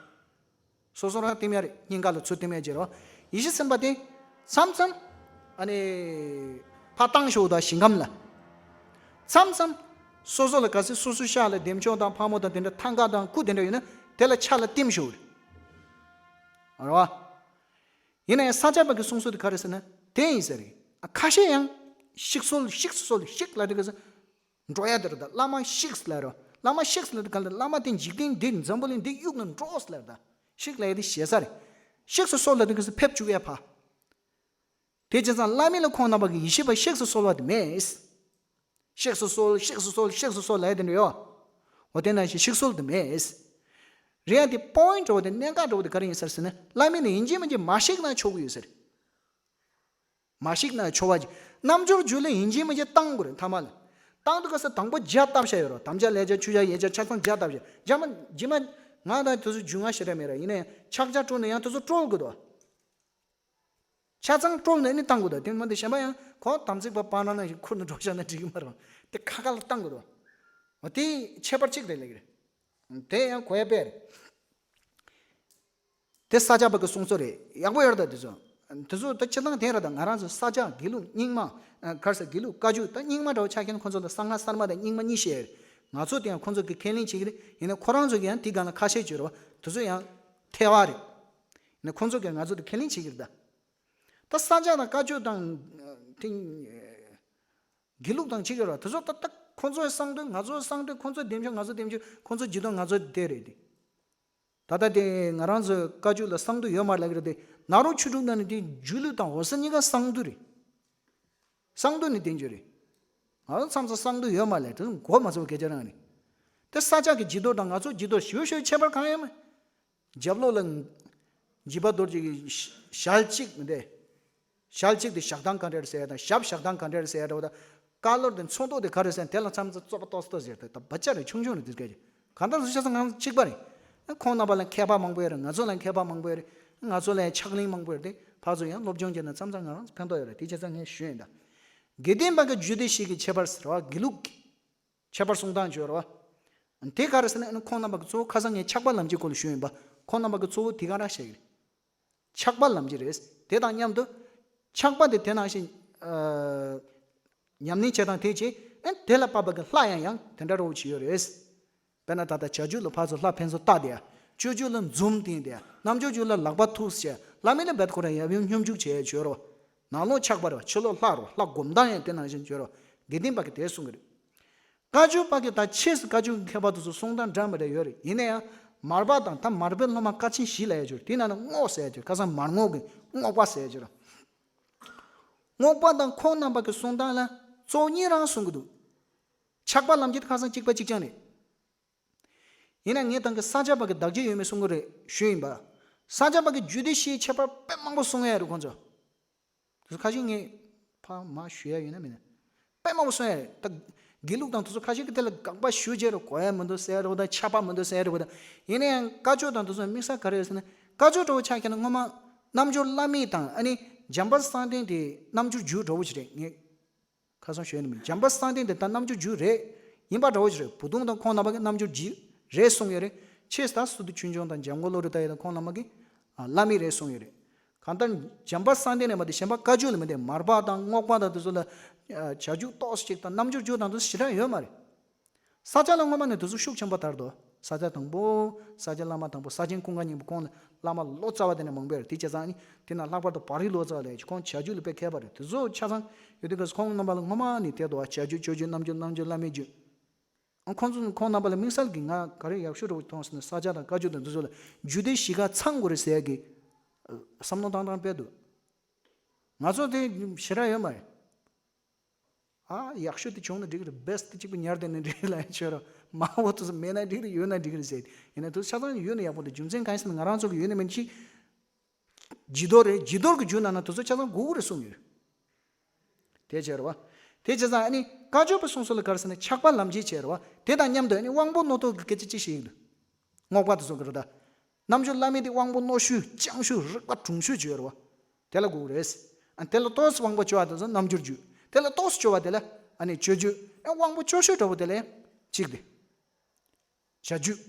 སོ་སོ་རང་བསྟིམ་ཡ་རེད། སྙིང་ག་ལ་ཚུར་བསྟིམ་ཡ་བྱེད་རོགས། ཡེ་ཤེས་སེམས་དཔའ་དེ་མཚམས་མཚམས་ཨ་ནི་ཕར་བཏང་ཤོག་དང་ཞིང་ཁམས་ལ། མཚམས་མཚམས་སོ་སོ་ལ་གལ་སྲིད་སོ་སོའི་ཤག་ལ་བདེ་མཆོག་དང་ཕག་མོ་དང་དེ་འདྲ་ཐང་ག་དང་སྐུ་དེ་འདྲ་ཡོད་ན་དེ་ལ་ཕྱག་ལ་བསྟིམ་ཤོག་རེད། རེད་བ། ཡིན་ན་ཡང་ས་སྐྱ་པ་གི་གསུང་སྲོལ་དེ་ག་རེ་ཟེར་ན་དེ་ཡིན་ས་རེད། ཁ་ཤས་ཡང་གཤེགས་གསོལ་གཤེགས་སུ་གསོལ་གཤེགས་ལ་དེ་ག་ས། འགྲོ་ཡ་དེ་རེད་ད། བླ་མ་གཤེགས་ལབ་རོ། བླ་མ་གཤེགས་ལབ་དེ་ག་ལ་བླ་མ་དེ་འཇིག་རྟེན་འདི་འཛམ་བུ་གླིང་འདི་གཡུག་ནས་འགྲོ་ལབ་རེད་ད། གཤེགས་ལབ་ཡ་དེ་ཞེ་ས་རེད། གཤེགས་སུ་གསོལ་ལབ་དེ་ག་ས་ཕེབས་བཅུག་ཡ་ཕ། དེ་བྱས་ཙང་བླ་མེད་ལ་ཁོང་རྣམ་པ་གི་ཡེ་ཤེས་པ་གཤེགས་སུ་གསོལ་བ་དེ་མེད། གཤེགས་སུ་གསོལ། གཤེགས་སུ་གསོལ། གཤེགས་སུ་གསོལ་ལབ་ཡ་དེ་འདྲ་ཡོད། འོ་དེ་ནང་བཞིན་གཤེགས་གསོལ་དེ་མེད། རེད་ཡ། དེ་པོ་ཡིན་འགྲོ་བ་དེ་གནད་འགག་འགྲོ་བ་དེ་ག་རེ་ཡིན་ཟེར་ཟེར་ན། བླ་མས་ནི་ཡིན་གཅིག་མིན་གཅིག་མ་གཤེགས་ན་ཆོག་གི་ཡོད་ཟེར། མ་གཤེགས་ན་ཆོག་པ་ཅིག་རྣལ་འབྱོར་རྒྱུད་ལ་ཡིན་གཅིག་མིན་གཅིག་བཏང་དགོས་རེད། ཐ་མ་ལ། བཏང་དུས་སྐབས་སུ་དང་པོ་བརྒྱ་བཏབ་བྱས་ཡོད་རེད། དམ་བཅའ་ལས་བྱ་ཆོས་བྱ་ཡན་ཆད་ཆ་ཚང་བརྒྱ་བཏབ་བྱས། རྗེས་མ་རྗེས་མ་ང་དང་དེ་ཚོ་རྒྱུས་མངའ་ཞེ་དྲག་མེད་ར། ཡིན་ནའི་ཕྱག་རྒྱ་བཀྲོལ་ནས་ཡང་དེ་ཚོ་བཀྲོལ་དགོས་དོ། ཆ་ཚང་བཀྲོལ་ནས་ནི་བཏང་དགོས་དོ། དེ་མ་དེ་གཞན་པ་ཡང་ཁོ་དམ་ཚིག་པ་པ་ན་ན་ཞིག་ཁུར་ནས་འགྲོ་བཞག་ན་འགྲིག་གི་མ་རེད། དེ་ཁ་ཁ་ལ་བཏང་དགོས་དོ། འོ་དེ་ཁྱད་པར་གཅིག་རེད་ལབ་ཀྱི་རེད། དེ་ཡང་གོ་ཡ་དཔེ་རེད། དེ་ས་སྐྱ་པ་གི་གསུང་ཚུལ་རེད། ཡག་པོ་ཡོད་རེད་ད་དེ་ཚོ། དེ་ཚོ་ད་སྤྱིར་བཏང་དེ་རེད་ད། ང་རང་ཚོ་ས་སྐྱ་དགེ་ལུགས་རྙིང་མ། ཨ། ག་རེ་ཟེར། དགེ་ལུགས་བཀའ་བརྒྱུད་ད་རྙིང་མ་འདྲ་བོ་ཆགས་མཁན་ཁོ་ཚོ་ལ་གསང་སྔགས་གསར་མ་དང་རྙིང་མ་གཉིས་བཤད་ཡོད་རེད། ང་ཚོ་དེ་ཡང་ཁོ་ཚོ་གི་ཁས་ལེན་བྱེད་ཀྱི་རེད། ཡིན་ན་ཁོ་རང་ཚོ་གི་ཡང་དེ་སྒང་ལ་ཁ་ཤས་ཅིག་ཡོད་རེད་བ། དེ་ཚོ་ཡང་ཐལ་བ་རེད། ཡིན་ན་ཁོ་ཚོ་གི་ང་ཚོ་དེ་ཁས་ལེན་བྱེད་ཀྱི་རེད་ད། ད་ས་སྐྱ་དང་བཀའ་བརྒྱུད་དང་། ཨ། དེ་དགེ་ལུགས་དང་གཅིག་ཡོད་རེད་བ། དེ་ཚོ་ད་ད་ཁོ་ཚོའི་གསང་འདུས་ང་ཚོའི་གསང་འདུས། ཁོ་ཚོའི་བདེ་མཆོག་ང་ཚོའི་བདེ་མཆོག་ཁོ་ཚོའི་བརྒྱུད་སྟོན་ང་ཚོའི་དེ་རེད་དེ། ད་ལྟ་དེ་ང་རང་ཚོའི་བཀའ་བརྒྱུད་ལ་གསང་འདུས་ཡོད་མ་རེད་ལབ་ཀྱི་རེད་དེ། ནཱ་རོ་ཆོས་དྲུག་ནང་ནས་དེ་སྒྱུ་ལུས་དང་འོད་གསལ་གཉིས་ཀ་གསང་འདུས་རེད། གསང་འདུས་ནས་བསྟན་རྒྱུ་རེད། ང་ཚོ་མཚམས་མཚམས་གསང་འདུས་ཡོད་མ་ལབ་དེ་གོ་མ་ཚོར་སྐད་ཆ་རང་རེད། དེ་ས་སྐྱ་གི་བརྒྱུད་སྟོན་དང་ང་ཚོའི་བརྒྱུད་སྟོན་ཞུ་ཞུ་ཁྱད་པར་གང་ཡོད་མ། རྒྱབ་ལོགས་ལ་འཇིགས་པ་རྡོ་རྗེ་གི་ཞལ་གཅིག་མི་འདུག་ཞལ་གཅིག་དེ་ཞག་དང་ག་འདྲ་རེད་ཟེར་ཡ་དང་། ཞབས་ཞག་དང་ག་འདྲ་རེད་ཟེར་ཡ་འདྲ་བོ་དང་། ཀ་ལོར་དེ་ཚོན་མདོག་དེ་ག་རེ་ཟེར་ན། དེ་ལ་མཚམས་མཚམས་རྩོད་པ་ཏོག་ཙམ་ཏོག་ཙམ་ཡོད་རེད། ད་བར་ཆ་རེ་ཆུང་ཆུང་རེད། དེ་སྐད་ཀྱི་གང་ལྟར་བཟོ་ཆ་ཚང་ང་གཅིག་པ་རེད། ཁོང་རྣམ་པ་ལ་མཁས་པ་མང་པོ་ཡོད་རེད། ང་ཚོ་ལ་མཁས་པ་མང་པོ་ཡོད་རེད། ང་ཚོ་ལ་ཕྱག་ལེན་མང་པོ་ཡོད་རེད། དེ་ཕར་ཚུར་ཡང་སློབ་སྦྱོང་བྱས་ན་མཚམས་མཚམས་ང་རང་ཚོ་ཕན་ཐོགས་ཡོད་རེད། དེ་བྱས་ཙང་ངས་ཞུས་ཡིན་ད། དགེ་ལྡན་པ་གི་རྒྱུད་སྡེ་བཞི་གི་ཁྱད་པར་ཟེར་བ། དགེ་ལུགས་ཀྱི་ཁྱད་པར་གསུང་སྟངས་ཡོད་རེད་བ། དེ་ག་རེ་ཟེར་ན། ཁོང་རྣམ་པ་གི་གཙོ་བོ་ཁ་སང་ངས་ཆགས་པ་ལམ་གྱི་སྐོར་ལ་ཞུས་ཡིན་པ། ཁོང་རྣམ་པ་གི་གཙོ་བོ་དེ་ག་རང་བཤད་ཀྱི་རེད། ཆགས་པ་ལམ་གྱི་རེད། དེ་དང་མཉམ་དུ་ཆགས་པ་དེ་དེ་ནང་བཞིན། ཨ། ཉམས་ལེན་བྱེད་སྟངས་དེ་བྱས། ཨ། དེ་ལ་བབས་པ་གི་ལྷ་ཡང་ཡང་དེ་འདྲ་རོ་བྱེད་ཡོད་རེད། དཔེར་ན་ད་ལྟ་བྱ་རྒྱུད་ལ་ཕར་ཚུར་ལྷ་ཕན་ཚུན་བལྟ་བསྡད་ཡ། སྤྱོད་རྒྱུད་ལ་འཛུམ་བསྟན་བསྡད་ཡ། རྣལ་འབྱོར་རྒྱུད་ལ་ལག་པ་ཐུགས་སུ་བྱས། བླ་མེད་ལ་རྦད་ཁོ་རང་ཡབ་ཡུམ་སྙོམས་འཇུག་བྱས་བྱོས་རོ། ནང་ལོགས་ཆགས་པ་རེད་བ། ཕྱི་ལོགས་ལྷ་རོ། ལྷ་སྒོམ་སྟངས་ཡང་དེ་ནང་བཞིན་བྱོས་རོ། དགེ་ལྡན་པ་གི་དེ་གསུང་གི་རེད། བཀའ་བརྒྱུད་པ་གི་ད་ཆེས་སུ་བཀའ་བརྒྱུད་ཀྱི་མཁས་པ་དེ་ཚོ་གསུང་སྟངས་འདྲ་མི་འདྲ་ཡོད་རེད། ཡིན་ན་ཡང་མར་པ་དང་། ད་མར་པའི་སློབ་མ་ཀ་ཆེན་བཞི་ལབ་ཡ་ཅིག་ཡོད་རེད། དེ་ནང་ནས་རྔོག་ཟེར་ཡ་ཅིག་ཡོད་རེད། ཁ་སང་མར་རྔོག་གི་རྔོག་པ་ཟེར་ཡ་ཅིག་ཡོད་རེད། རྔོག་པ་དང་ཁོང་རྣམ་པ་གི་གསུང་སྟངས་ལ་གཙོ་བོ་གཉིས་རང་གསུང་གི་འདུག་ཆགས་པ་ལམ་གྱི་ཁ་སང་གཅིག་པ་གཅིག་རྐྱང་རེད། ཡིན་ན་ངས་ད་གིན་ས་སྐྱ་པ་གི་བདག་གཅེས་ཡོད་མེད་གསུང་གི་རེད་ཞུས་ཡིན་པ། ས་སྐྱ་པ་གི་རྒྱུད་སྡེ་བཞིའི་ཁྱད་པར་དཔེ་མང་པོ་གསུང་ཡ་རེད་ཁོང་ཚོ། དེ་ཚོ་ཁ་ཤས་ངས་ཕར་མར་ཞུ་ཡ་ཡོད་ན་མིན་ན། དཔེ་མང་པོ་གསུང་ཡ་རེད་ད། དགེ་ལུགས་དང་དེ་ཚོ་ཁ་ཤས་ཀྱིས་དེ་ལ་དགག་པ་ཞུ་བྱས་རེད། གོ་ཡ་མི་འདུག་ཟེར་ཡ་རེད་བ་དང་། ཆགས་པ་མི་འདུག་ཟེར་ཡ་རེད་བ་དང་། ཡིན་ན་ཡང་བཀའ་ཆོས་དང་དེ་ཚོ་དམིགས་བསལ་ག་རེ་ཡོད་ཟེར་ན། བཀའ་ཆོས་འདྲ་བོ་ཆ་བཞག་ན་སྔོན་མ་རྣལ་འབྱོར་བླ་མེད་དང་། ཨ་ནི་འཇམ་དཔལ་གསང་བརྟན་དེ་རྣལ་འབྱོར་རྒྱུད་འདྲ་བོ་ཞིག་རེད། ངས་ཁ་སང་ཞུས་ནི་མིན། འཇམ་དཔལ་གསང་བརྟན་དེ་ད་རྣལ་འབྱོར་རྒྱུད་རེད། ཡིན་པ་འདྲ་བོ་ཞིག་རེད། བུ་སྟོན་དང་ཁོང་རྣམ་པ་གིས་རྣལ་འབྱོར་རྒྱུད་རེད་གསུང་ཡོད་རེད། ཆེས་ད་སི་ཏུ་ཆོས་འབྱུང་དང་འཇམ་མགོན་བློ་གྲོས་ལྟ་ཡི་དང་ཁོང་རྣམ་པ་གིས། ཨ། བླ་མེད་རེད་གསུང་ཡོད་རེད། གང་ལྟར་འཇམ་དཔལ་གསང་བརྟན་ནས་མ་གཏོགས་གཞན་པ་བཀའ་བརྒྱུད་ལ་མི་འདུག་མར་པ་དང་རྔོག་པ་དང་དེ་ཚོ་ལ། ཨ། བྱ་རྒྱུད་ཏོག་ཙམ་ཅིག་དང་རྣལ་འབྱོར་རྒྱུད་དང་དེ་ཚོ་ཞེ་དྲག་ཡོད་མ་རེད། ས་སྐྱ་ལ་སྔོན་མ་ནས་དེ་ཚོ་ཤུགས་ཆེན་པོ་དར་འདུག་ས་སྐྱ་དང་པོ། ས་སྐྱ་བླ་མ་དང་པོ་ས་ཆེན་ཀུན་དགའ་སྙིང་པོ། ཁོང་ལ་བླ་མ་ལོ་ཙཱ་བ་དེ་འདྲ་མང་པོ་ཡོད་རེད། དེ་བྱས་ཙང་ནི་དེ་ན་ལྷག་པར་དུ་བ་རི་ལོ་ཙཱ་བ་ལབ་ཡ་ཅིག་ཁོང་བྱ་རྒྱུད་ལ་དཔེ་མཁས་པ་རེད། དེ་ཚོ་ཆ་ཚང་ཡོད་དུས་སྐབས་སུ་ཁོང་རྣམ་པ་ལ་སྔོན་མ་ནས་དེ་འདུག་བ། བྱ་རྒྱུད་སྤྱོད་རྒྱུད་རྣལ་འབྱོར་རྒྱུད་རྣལ་འབྱོར་བླ་མེད་རྒྱུད། ཨ། ཁོང་ཚོ་ཁོང་རྣམ་པ་ལ་དམིགས་བསལ་གྱི་ང་ག་རེ་ཡག་ཤོས་འདྲ་བོ་མཐོང་ཟེར་ན། ས་སྐྱ་དང་བཀའ་བརྒྱུད་དང་འདི་ཚོ་ལ་རྒྱུད་སྡེ་བཞི་ཀ་ཚང་དགོས་རེད་ཟེར་ཡ་གི་བསམ་བློ་བཏང་སྟངས་དཔེ་འདུག་ང་ཚོ་དེ་ཞེ་དྲག་ཡོད་མ་རེད། ཨ། ཡག་ཤོས་དེ་བྱུང་ན་འགྲིག་གི་རེད། བེ་སི་ཊི་གཅིག་པུ་ཉར་བསྡད་ན་འགྲིག་གི་ལབ་ཡ་ཅིག་ཡོད་རེད། མང་བོ་དེ་ཚོ་མེད་ན་འགྲིག་གི་རེད། ཡོད་ན་འགྲིག་གི་རེད་ཟེར། ཡིན་ན་དེ་ཚོ་ཆ་ཚང་ཡོད་ན་ཡག་པོ་འདུག་རྒྱུ་མཚན་གང་ཡིན་ཟེར་ན་ང་རང་ཚོ་གི་ཡོད་ན་མིན་ཅིག་བྱི་དོར་རེད། བྱི་དོར་གྱི་རྒྱུད་ནང་ན་དེ་ཚོ་ཆ་ཚང་དགོས་ཀྱི་རེད་གསུངས་ཡོད། དེ་བྱས་རེད་བ། དེ་བྱས་ཙང་ཨ་ནི་བཀའ་བརྒྱུད་པའི་གསུང་སྲོལ་ལ་ག་རེ་ཟེར་ན་ཆགས་པ་ལམ་བྱེད་བྱས་རེད་བ། དེ་དང་མཉམ་དུ་ཨ་ནི་དབང་པོ་རྣོ་རྟུལ་གྱི་སྐད་ཆ་ཅིག་བཤད་ཡིན་འདུག་རྔོག་པ་དེ་ཚོ་གི་རེད་ད། རྣལ་འབྱོར་བླ་མེད་དེ་དབང་པོ་རྣོ་ཤོས་བཅང་ཤོས་རིག་པ་གྲུང་ཤོས་བྱས་རེད་བ། དེ་ལ་དགོས་ཀྱི་རེད། ཨ། དེ་ལ་ཏོག་ཙམ་དབང་པོ་སྐྱོ་བ་དེ་ཚོ་རྣལ་འབྱོར་རྒྱུད། དེ་ལ་ཏོག་ཙམ་སྐྱོ་བ་དེ་ལ་ཨ་ནི་སྤྱོད་རྒྱུད། ཨ། དབང་པོ་སྐྱོ་ཤོས་འདྲ་བོ་དེ་ལ་ཡང་གཅིག་དེ། བྱ་རྒྱུད།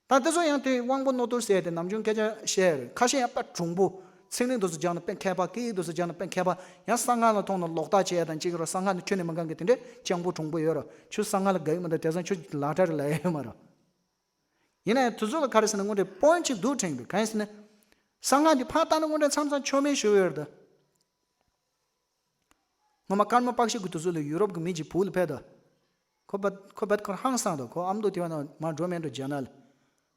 ད་དེ་ཚོ་ཡང་དེ་དབང་པོ་རྣོ་རྟུལ་ཟེར་ཏེ་ནམ་རྒྱུན་སྐད་ཆ་བཤད་ཡ་རེད། ཁ་ཤས་ཡང་དཔེ་གྲུང་པོ། ཚིག་ངན་དེ་ཚོ་སྦྱངས་ན་དཔེ་མཁས་པ། སྐད་ཡིག་དེ་ཚོ་སྦྱངས་ན་དཔེ་མཁས་པ། ཡང་གསང་སྔགས་ལ་མཐོང་ན་ལོག་ལྟ་བྱེད་ཡ་དང་གཅིག་རེད། གསང་སྔགས་ནི་ཁྱོན་ནས་མི་འགལ་གྱི་དེ་འདྲའི་སྤྱང་པོ་གྲུང་པོ་ཡོད་རེད། ཁྱོད་གསང་སྔགས་ལ་དགའ་གི་མི་འདུག་དེང་སང་ཁྱོད་ལག་བྲ་རེད་ལབ་ཡ་ཡོད་མ་རེད། ཡིན་ན་ཡང་དེ་ཚོ་ལ་ག་རེ་ཟེར་ན་དངོས་འབྲེལ་པོ་ཡིན་ཊི་གཅིག་འདུག་དྲན་གི་རེད། གང་ཡིན་ཟེར་ན། གསང་སྔགས་འདི་ཕར་བལྟས་ན་དངོས་འབྲེལ་མཚམས་མཚམས་ཆོ་མེད་ཞུ་ཡོད་རེད་ད། སྔོན་མ་ཀརྨ་པཀྵི་གི་དུས་ཚོད་ལ་ཡུ་རོབ་ཀྱི་མི་གཅིག་བོད་ལ་ཕེབས་དོ། ཁོ་བད་ཁོ་བད་ཁོ་ཧང་སངས་དོ། ཁོ་ཨ་མདོ་དེ་བ་ན་མར་འགྲོ་མེད་འགྲོ་རྒྱ་ནག་ལ།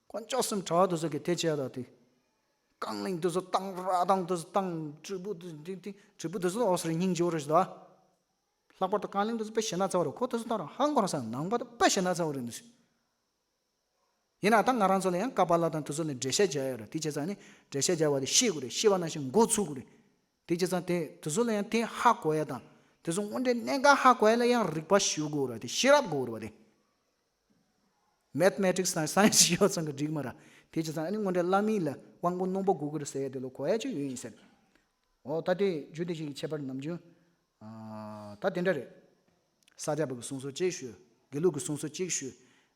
དཀོན་མཆོག་གསུམ་གྲྭ་བ་དེ་ཚོ་གི་དེ་བྱས་དོ་དེ། རྐང་གླིང་དེ་ཚོ་བཏང་། ར་དང་དེ་ཚོ་བཏང་། དྲིལ་བུ་དེ་དེ་དེ་དྲིལ་བུ་དེ་ཚོ་ཨོ་སི་རི་སྙིང་རྗེ་བོ་རེད་ཟེར་དོ། ལྷག་པར་དུ་རྐང་གླིང་དེ་ཚོ་དཔེ་ཞེ་ན་ཚ་བ་རེད། ཁོ་དེ་ཚོ་ད་རུང་ཧང་གོ་རང་ས་ནང་པ་དེ་དཔེ་ཞེ་ན་ཚ་བ་རེད་འདུག་ཟེར། ཡིན་ན་ད་ང་རང་ཚོ་ལ་ཡང་ཀ་པ་ལ་དང་དེ་ཚོ་ལ་འགྲེལ་བཤད་རྒྱག་ཡོད་རེད། དེ་བྱས་ཙང་ནི་འགྲེལ་བཤད་རྒྱག་པ་དེ་ཤེས་དགོས་རེད། ཤེས་པ་ནང་བཞིན་འགོ་ཚུགས་དགོས་རེད། དེ་བྱས་ཙང་དེ་དེ་ཚོ་ལ་ཡང་དེ་ཧ་གོ་ཡ་དང་དེ་ཚོ་དངོས་འབྲེལ་གནད་འགག་ཧ་གོ་ཡ་ལ་ཡང་རིག་པ་ཞུ་དགོས་རེད། དེ་ཤེས་རབ་དགོས་རེད་པ་དེ། Mathematics་དང་Science་ཡོད་ཙང་གི་འགྲིག་མ་རེད། དེ་བྱས་ཙང་ཨ་ནི་དངོས་འབྲེལ་བླ་མའི་ལ་དབང་པོ་རྣོན་པོ་དགོས་ཀྱི་རེད་ཟེར་ཡ་དེ་ལ་གོ་ཡ་ཅིག་ཡོད་ཡིན་ཟེར། འོ་ད་དེ་རྒྱུད་སྡེ་བཞི་གི་ཁྱད་པར་ནམ་རྒྱུན། ཨ། ད་དེ་འདྲ་རེད། ས་སྐྱ་པ་གི་གསུང་སྲོལ་གཅིག་ཞུ། དགེ་ལུགས་ཀྱི་གསུང་སྲོལ་གཅིག་ཞུ།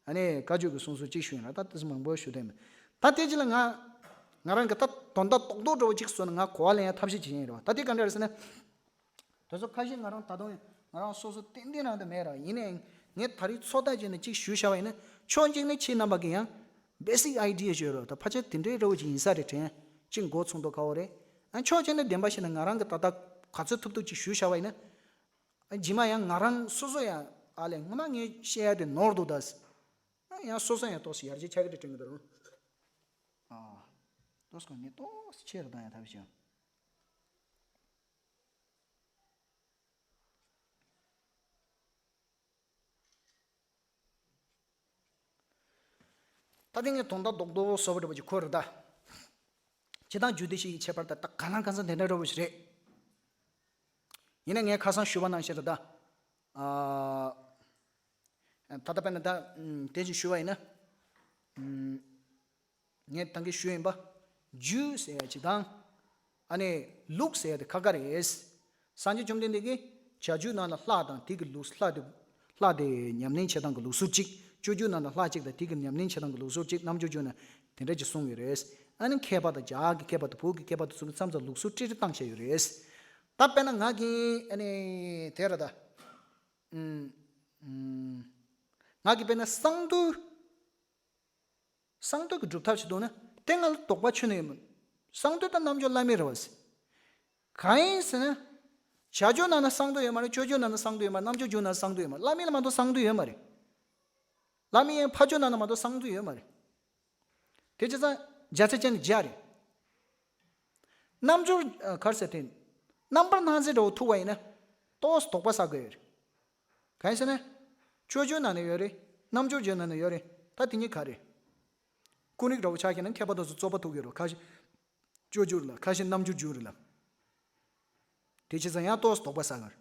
ཨ་ནི་བཀའ་བརྒྱུད་ཀྱི་གསུང་སྲོལ་གཅིག་ཞུ་ཡིན་ལ་ད་དེ་ཚོ་མང་པོ་ཞུ་དོན་མེད། ད་དེ་ཅི་ལ་ང་ང་རང་གི་ད་དོན་དག་རྡོག་རྡོག་འདྲ་བོ་གཅིག་བཟོས་ན་ང་གོ་བ་ལེན་ཡ་ཐབས་ཤེས་བྱེད་ཀྱི་ཡིན་རེད་བ། ད་དེ་ག་འདྲ་རེད་ཟེར་ན། དེ་ཚོ་ཁ་ཤས་ང་རང་ད་དུང་ང་རང་སོ་སོ་ཏན་ཏན་རང་དུ་མེད་ར། ཡིན་ནའི་ངས་ད་རེས་ཚོད་ལྟ་བྱས་ནས་གཅིག་ཞུས་བཞག་པ་ཡིན་ན། ཕྱོགས་གཅིག་ནས་ཁྱེད་རྣམ་པ་གི་ཡང་basic idea་ཞིག་ཡོད་རེད། ད་ཕལ་ཆེར་དེ་འདྲའི་འདྲ་བོ་ཅིག་ཡིན་ས་རེད་དྲན། གཅིག་མགོ་ཚོས་མདོག་ཁ་པོ་རེད། ཨ། ཕྱོགས་གཅིག་ནས་བདེན་པ་བཤད་ན་ང་རང་གི་ད་ལྟ་ག་ཚོད་ཐུབ་ཐུབ་ཅིག་ཞུས་བཞག་པ་ཡིན་ན། ཨ། རྗེས་མ་ཡང་ང་རང་སོ་སོ་ཡང་ཨ་ལས་སྔོན་མ་ངས་བཤད་ཡ་དེ་ནོར་འདུག་ད། ཨ། ཡང་སོ་སོ་ཡང་ཏོག་ཙམ་ཡར་རྒྱས་ཆགས་ཀྱི་རེད་དྲན་གྱི་འདུག་རུང་། ཨ། ཏོག་ཙམ་ངས་ཏོག་ཙམ་ཆེ་རུ་བཏང་ཡ་ཐབས་བྱུང་། ད་ཐེངས་ངས་དོན་དག་རྡོག་རྡོག་བཟོ་བ་འདྲ་པོ་ཅིག་འཁོར་རེད་ད། སྤྱིར་བཏང་རྒྱུད་སྡེ་བཞི་ཡི་ཁྱད་པར་ད་ལྟ་གང་ལ་གང་འཚམ་དེ་འདྲ་འདྲ་པོ་ཞིག་རེད། ཡིན་ན་ངས་ཁ་སང་ཞུས་པ་ནང་བཞིན་རེད་ད། ཨ། ད་ལྟ་དཔེར་ན་ད་དེ་ཅིག་ཞུས་པ་ཡིན་ན། ངས་ད་གིན་ཞུས་ཡིན་པ། རྒྱུད་ཟེར་ཡ་ཅིག་དང་། ཨ་ནི་ལུགས་ཟེར་ཡ་དེ་ཁ་ཁ་རེད། སངས་རྒྱས་བཅོམ་ལྡན་འདས་ཀྱིས་བྱ་རྒྱུད་ནང་ལ་ལྷ་དང་དེ་གི་ལུགས། ལྷ་དེ་ལྷ་དེ་ཉམས་ལེན་བྱེད་སྟངས་ཀྱི་ལུགས་སྲོལ་གཅིག་སྤྱོད་རྒྱུད་ནང་ལ་ལྷ་གཅིག་དང་དེ་གི་ཉམས་ལེན་བྱེད་སྟངས་ཀྱི་ལུགས་སྲོལ་གཅིག་རྣལ་འབྱོར་རྒྱུད་ནང་དེ་འདྲ་ཅིག་གསུངས་ཡོད་རེད། ཨ་ནི་མཁས་པ་དང་རྒྱ་གར་གྱི་མཁས་པ་དང་བོད་ཀྱི་མཁས་པ་དང་ཚོ་གི་མཚམས་མཚམས་ལུགས་སྲོལ་ཏྲི་ཏྲི་བཏང་བྱས་ཡོད་རེད། ད་དཔེར་ན་ང་གིས་ཨ་ནི་དེ་རེད་ད། ཨུམ། ཨུམ། ང་གིས་དཔེར་ན་གསང་འདུས། གསང་འདུས་ཀྱི་སྒྲུབ་ཐབས་ཤིག་འདུག་ན་དེ་ང་ལ་དོགས་པ་ཁྱོན་ནས་ཡོད་མ། གསང་འདུས་དང་རྣལ་འབྱོར་བླ་མའི་རེད་བ་ཟེར། གང་ཡིན་ཟེར་ན། བྱ་རྒྱུད་ནང་ན་གསང་འདུས་ཡོད་མ་རེད། སྤྱོད་རྒྱུད་ནང་ན་གསང་འདུས་ཡོད་མ་རེད། རྣལ་འབྱོར་རྒྱུད་ནང་ན་གསང་འདུས་ཡོད་མ་རེད། བླ་མའི་ལ་མ་གཏོགས་གསང་འདུས་ཡོད་མ་རེད། བླ་མའི་ཡང་ཕ་རྒྱུད་ནང་ན་མ་གཏོགས་གསང་འདུས་ཡོད་མ་རེད། དེ་བྱས་ཙང་བརྒྱ་ཆ་བརྒྱ་ནས་བརྒྱ་རེད། རྣལ་འབྱོར་ཨ། ག་རེ་ཟེར་དེ། རྣམ་པར་སྣང་མཛད་འདྲ་བོ་ཐུག་པ་ཡིན་ན། ཏོག་ཙམ་དོགས་པ་ཟ་དགོས་ཡོད་རེད། གང་ཡིན་ཟེར་ན། སྤྱོད་རྒྱུད་ནང་ནས་ཡོད་རེད། རྣལ་འབྱོར་རྒྱུད་ནང་ནས་ཡོད་རེད། ད་དེ་གཉིས་ག་རེ། ཀུན་རིག་འདྲ་བོ་ཆགས་ཀྱི་ན་མཁས་པ་དེ་ཚོ་རྩོད་པ་ཐུག་གི་རེད། ཁ་ཤས་སྤྱོད་རྒྱུད་རེད་ལ། ཁ་ཤས་རྣལ་འབྱོར་རྒྱུད་རེད་ལ། དེ་བྱས་ཙང་ཡང་ཏོག་ཙམ་དོགས་པ་ཟ་གི་རེད།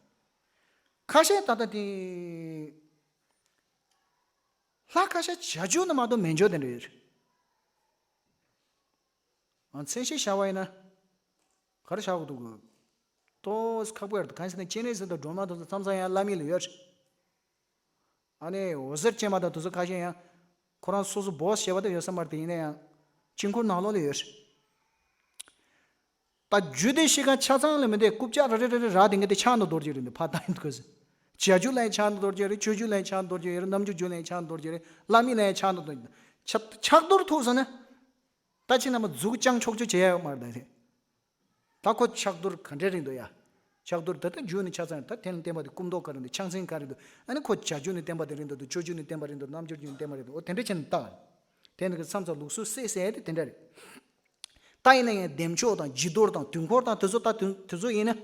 ཁ་ཤས་ད་ལྟ་དེ། ལྷ་ཁ་ཤས་བྱ་རྒྱུད་ནང་མ་གཏོགས་མེད་འཇོག་དེ་འདྲ་ཡོད་རེད། ཨ། མཚན་གཞི་བཞག་པ་ཡིན་ན། ག་རེ་བཞག་དགོས་འདུག་གི། ཏོག་ཙམ་ཁག་པོ་ཡོད་རེད། གང་ཡིན་ཟེར་ན་སྤྱན་རས་གཟིགས་དང་སྒྲོལ་མ་དེ་ཚོ་མཚམས་མཚམས་ཡང་བླ་མའི་ལ་ཡོད་རེད། ཨ་ནི་འོད་ཟེར་ཅན་མ་དང་དེ་ཚོ་ཁ་ཤས་ཡང་ཁོ་རང་སོ་སོ་བོ་ཞེས་པ་དེ་ཡོད་ས་མ་རེད། དེ་ཡིན་ན་ཡང་དཀྱིལ་འཁོར་ནང་ལོགས་ལ་ཡོད་རེད། ད་རྒྱུད་སྡེ་བཞི་ཀ་ཆ་ཚང་ལ་མི་འདི་རྐུབ་བཀྱག་རེ་རེ་རེ་རེ་རག་དེ་ངས་དེ་ཆགས་འདུག་རྡོ་རྗེ་རེད་འདི་ཕ་ད་ཡིན་འདུག་གི། བྱ་རྒྱུད་ལ་ཡང་ཆགས་འདུག་རྡོ་རྗེ་རེད། སྤྱོད་རྒྱུད་ལ་ཡང་ཆགས་འདུག་རྡོ་རྗེ་རེད། རྣལ་འབྱོར་རྒྱུད་ལ་ཡང་ཆགས་འདུག་རྡོ་རྗེ་རེད། བླ་མའི་ལ་ཡང་ཆགས་འདུག་རྡོ་རྗེ། ཆགས་ཆགས་རྡོར་ཐུག་སོང་ན། ད་ཁྱེད་རྣམ་པ་མཛུབ་བརྐྱང་ཕྱོགས་ཆོས་བྱེད་ཡ་ཡོད་མ་རེད་ད་དེ། ད་ཁོ་ཆགས་རྡོར་ག་འདྲས་རེད་འདུག་ཡ། ཆགས་རྡོར་ད་ལྟ་རྒྱུད་ནི་ཆ་ཚང་ད་དེ་ལ་བརྟེན་པ་དེ་སྐུ་མདོག་ག་རེ་འདུག་ཕྱག་མཚན་ག་རེ་འདུག་ཨ་ནི་ཁོ་བྱ་རྒྱུད་ནི་བརྟེན་པ་དེ་རེད་འདུག་སྤྱོད་རྒྱུད་ནི་བརྟེན་པ་རེད་འདུག་རྣལ་འབྱོར་རྒྱུད་ནི་བརྟེན་པ་རེད་འདུག་འོ་དེ་འདྲས་བྱས་ནས་ལྟ། དེ་ནི་གི་མཚམས་མཚམས་ལུགས་སྲོལ་གསལ་གསལ་དེ་དེ་འདྲ་རེད། ད་ཡིན་ན་ཡང་བདེ་མཆོག་དང་བྱི་དོར་དང་དུས་འཁོར་དང་དེ་ཚོ་ད་དུས་དེ་ཚོ་ཡིན་ན།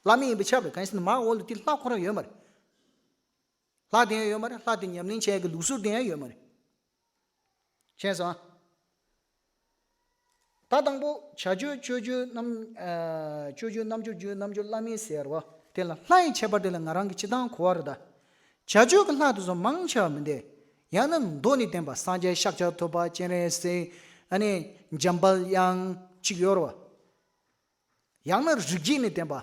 བླ་མེད་ཡིན་པས་ཁྱབ་རེད། གང་ཡིན་ཟེར་ན་མར་འོག་ལ་དེ་ལྷ་ཁོ་རང་ཡོད་མ་རེད། ལྷ་དེ་ཡང་ཡོད་མ་རེད། ལྷ་དེ་ཉམས་ལེན་བྱེད་ཡག་གི་ལུགས་སྲོལ་དེ་ཡང་ཡོད་མ་རེད། མཁྱེན་སོང་ཨ། ད་དང་པོ་བྱ་རྒྱུད་སྤྱོད་རྒྱུད་རྣམ། ཨ། སྤྱོད་རྒྱུད་རྣལ་འབྱོར་རྒྱུད་རྣལ་འབྱོར་བླ་མའི་ཟེར་བ། དེ་ལ་ལྷ་ཡི་ཁྱད་པར་དེ་ལ་ང་རང་གིས་སྤྱིར་བཏང་གོ་བ་རེད་ད། བྱ་རྒྱུད་ཀྱི་ལྷ་དེ་ཚོ་མང་ཆེ་བ་མི་འདུག་ཡང་ན་མདོ་ནས་བསྟན་པ་སངས་རྒྱས་ཤཱཀྱ་ཐུབ་པ་སྤྱན་རས་གཟིགས། ཨ་ནི་འཇམ་དཔལ་དབྱངས་གཅིག་ཡོད་རེད་བ། ཡང་ན་རིགས་རྒྱུད་ནས་བསྟན་པ།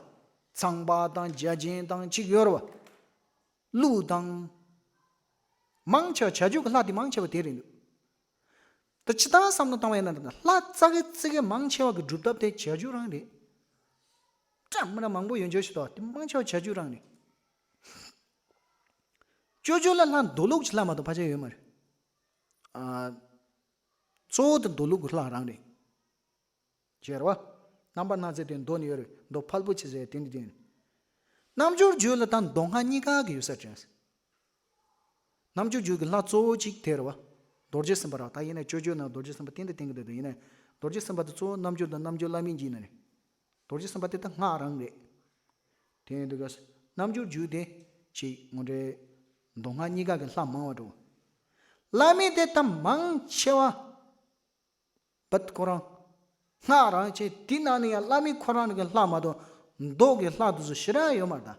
ཚངས་པ་དང་བརྒྱ་བྱིན་དང་གཅིག་ཡོད་རེད་བ། ཀླུ་དང་། མང་ཆེ་བ་བྱ་རྒྱུད་ཀྱི་ལྷ་དེ་མང་ཆེ་བ་དེ་རེད་འདུག་ད་སྤྱིར་བཏང་བསམ་བློ་བཏང་བ་ཡིན་ན་ད་ལྷ་ཙག་གེ་ཙིག་གེ་མང་ཆེ་བ་གི་སྒྲུབ་ཐབས་དེ་བྱ་རྒྱུད་རང་རེད། འདྲ་མི་འདྲ་མང་པོ་ཡོད་འཇོག་ཞིག་འདུག་དེ་མང་ཆེ་བ་བྱ་རྒྱུད་རང་རེད། སྤྱོད་རྒྱུད་ལ་ལྷ་མདོ་ལུགས་ཀྱི་ལྷ་མ་གཏོགས་ཕལ་ཆེར་ཡོད་མ་རེད། ཨ། གཙོ་བོ་དེ་མདོ་ལུགས་ཀྱི་ལྷ་རང་རེད། ཅེས་རེད་བ། རྣམ་པར་སྣང་མཛད་དེ་མདོ་ནས་ཡོད་རེད། མདོ་ཕལ་པོ་ཆེ་ཟེར་དེ་འདི་དེ་ཡིན། རྣལ་འབྱོར་རྒྱུད་ལ་ད་མདོ་སྔགས་གཉིས་ཀ་གི་ཡོད་ས་དྲན། རྣལ་འབྱོར་རྒྱུད་ཀྱི་ལྷ་གཙོ་བོ་གཅིག་དེ་རེད་བ། རྡོ་རྗེ་སེམས་དཔའ་རེད་བ། ད་ཡིན་ན་སྤྱོད་རྒྱུད་ནང་རྡོ་རྗེ་སེམས་དཔའ་བསྟན་དུ་བསྟན་གྱི་འདུག་ཡིན་ན། རྡོ་རྗེ་སེམས་དཔའ་དེ་གཙོ་བོ་རྣལ་འབྱོར་དང་རྣལ་འབྱོར་བླ་མའི་རྒྱུད་ནས་རེད། རྡོ་རྗེ་སེམས་དཔའ་དེ་ད་སྔགས་རང་རེད། དེ་ཡིན་དུས་ཀ། རྣལ་འབྱོར་རྒྱུད་དེ་ཅིག་ངོ་འདྲེ་མདོ་སྔགས་གཉིས་ཀ་གི་ལྷ་མང་བ་འགྲོ། བླ་མེད་དེ་ད་མང་ཆེ་བ། བད་ཁོ་རང་། སྔགས་རང་བྱས་དེ་ནང་ནས་ཡང་བླ་མེད་ཁོ་རང་གི་ལྷ་མ་གཏོགས་མདོ་གི་ལྷ་དེ་ཚོ་ཞེ་དྲག་ཡོད་མ་རེད་ད།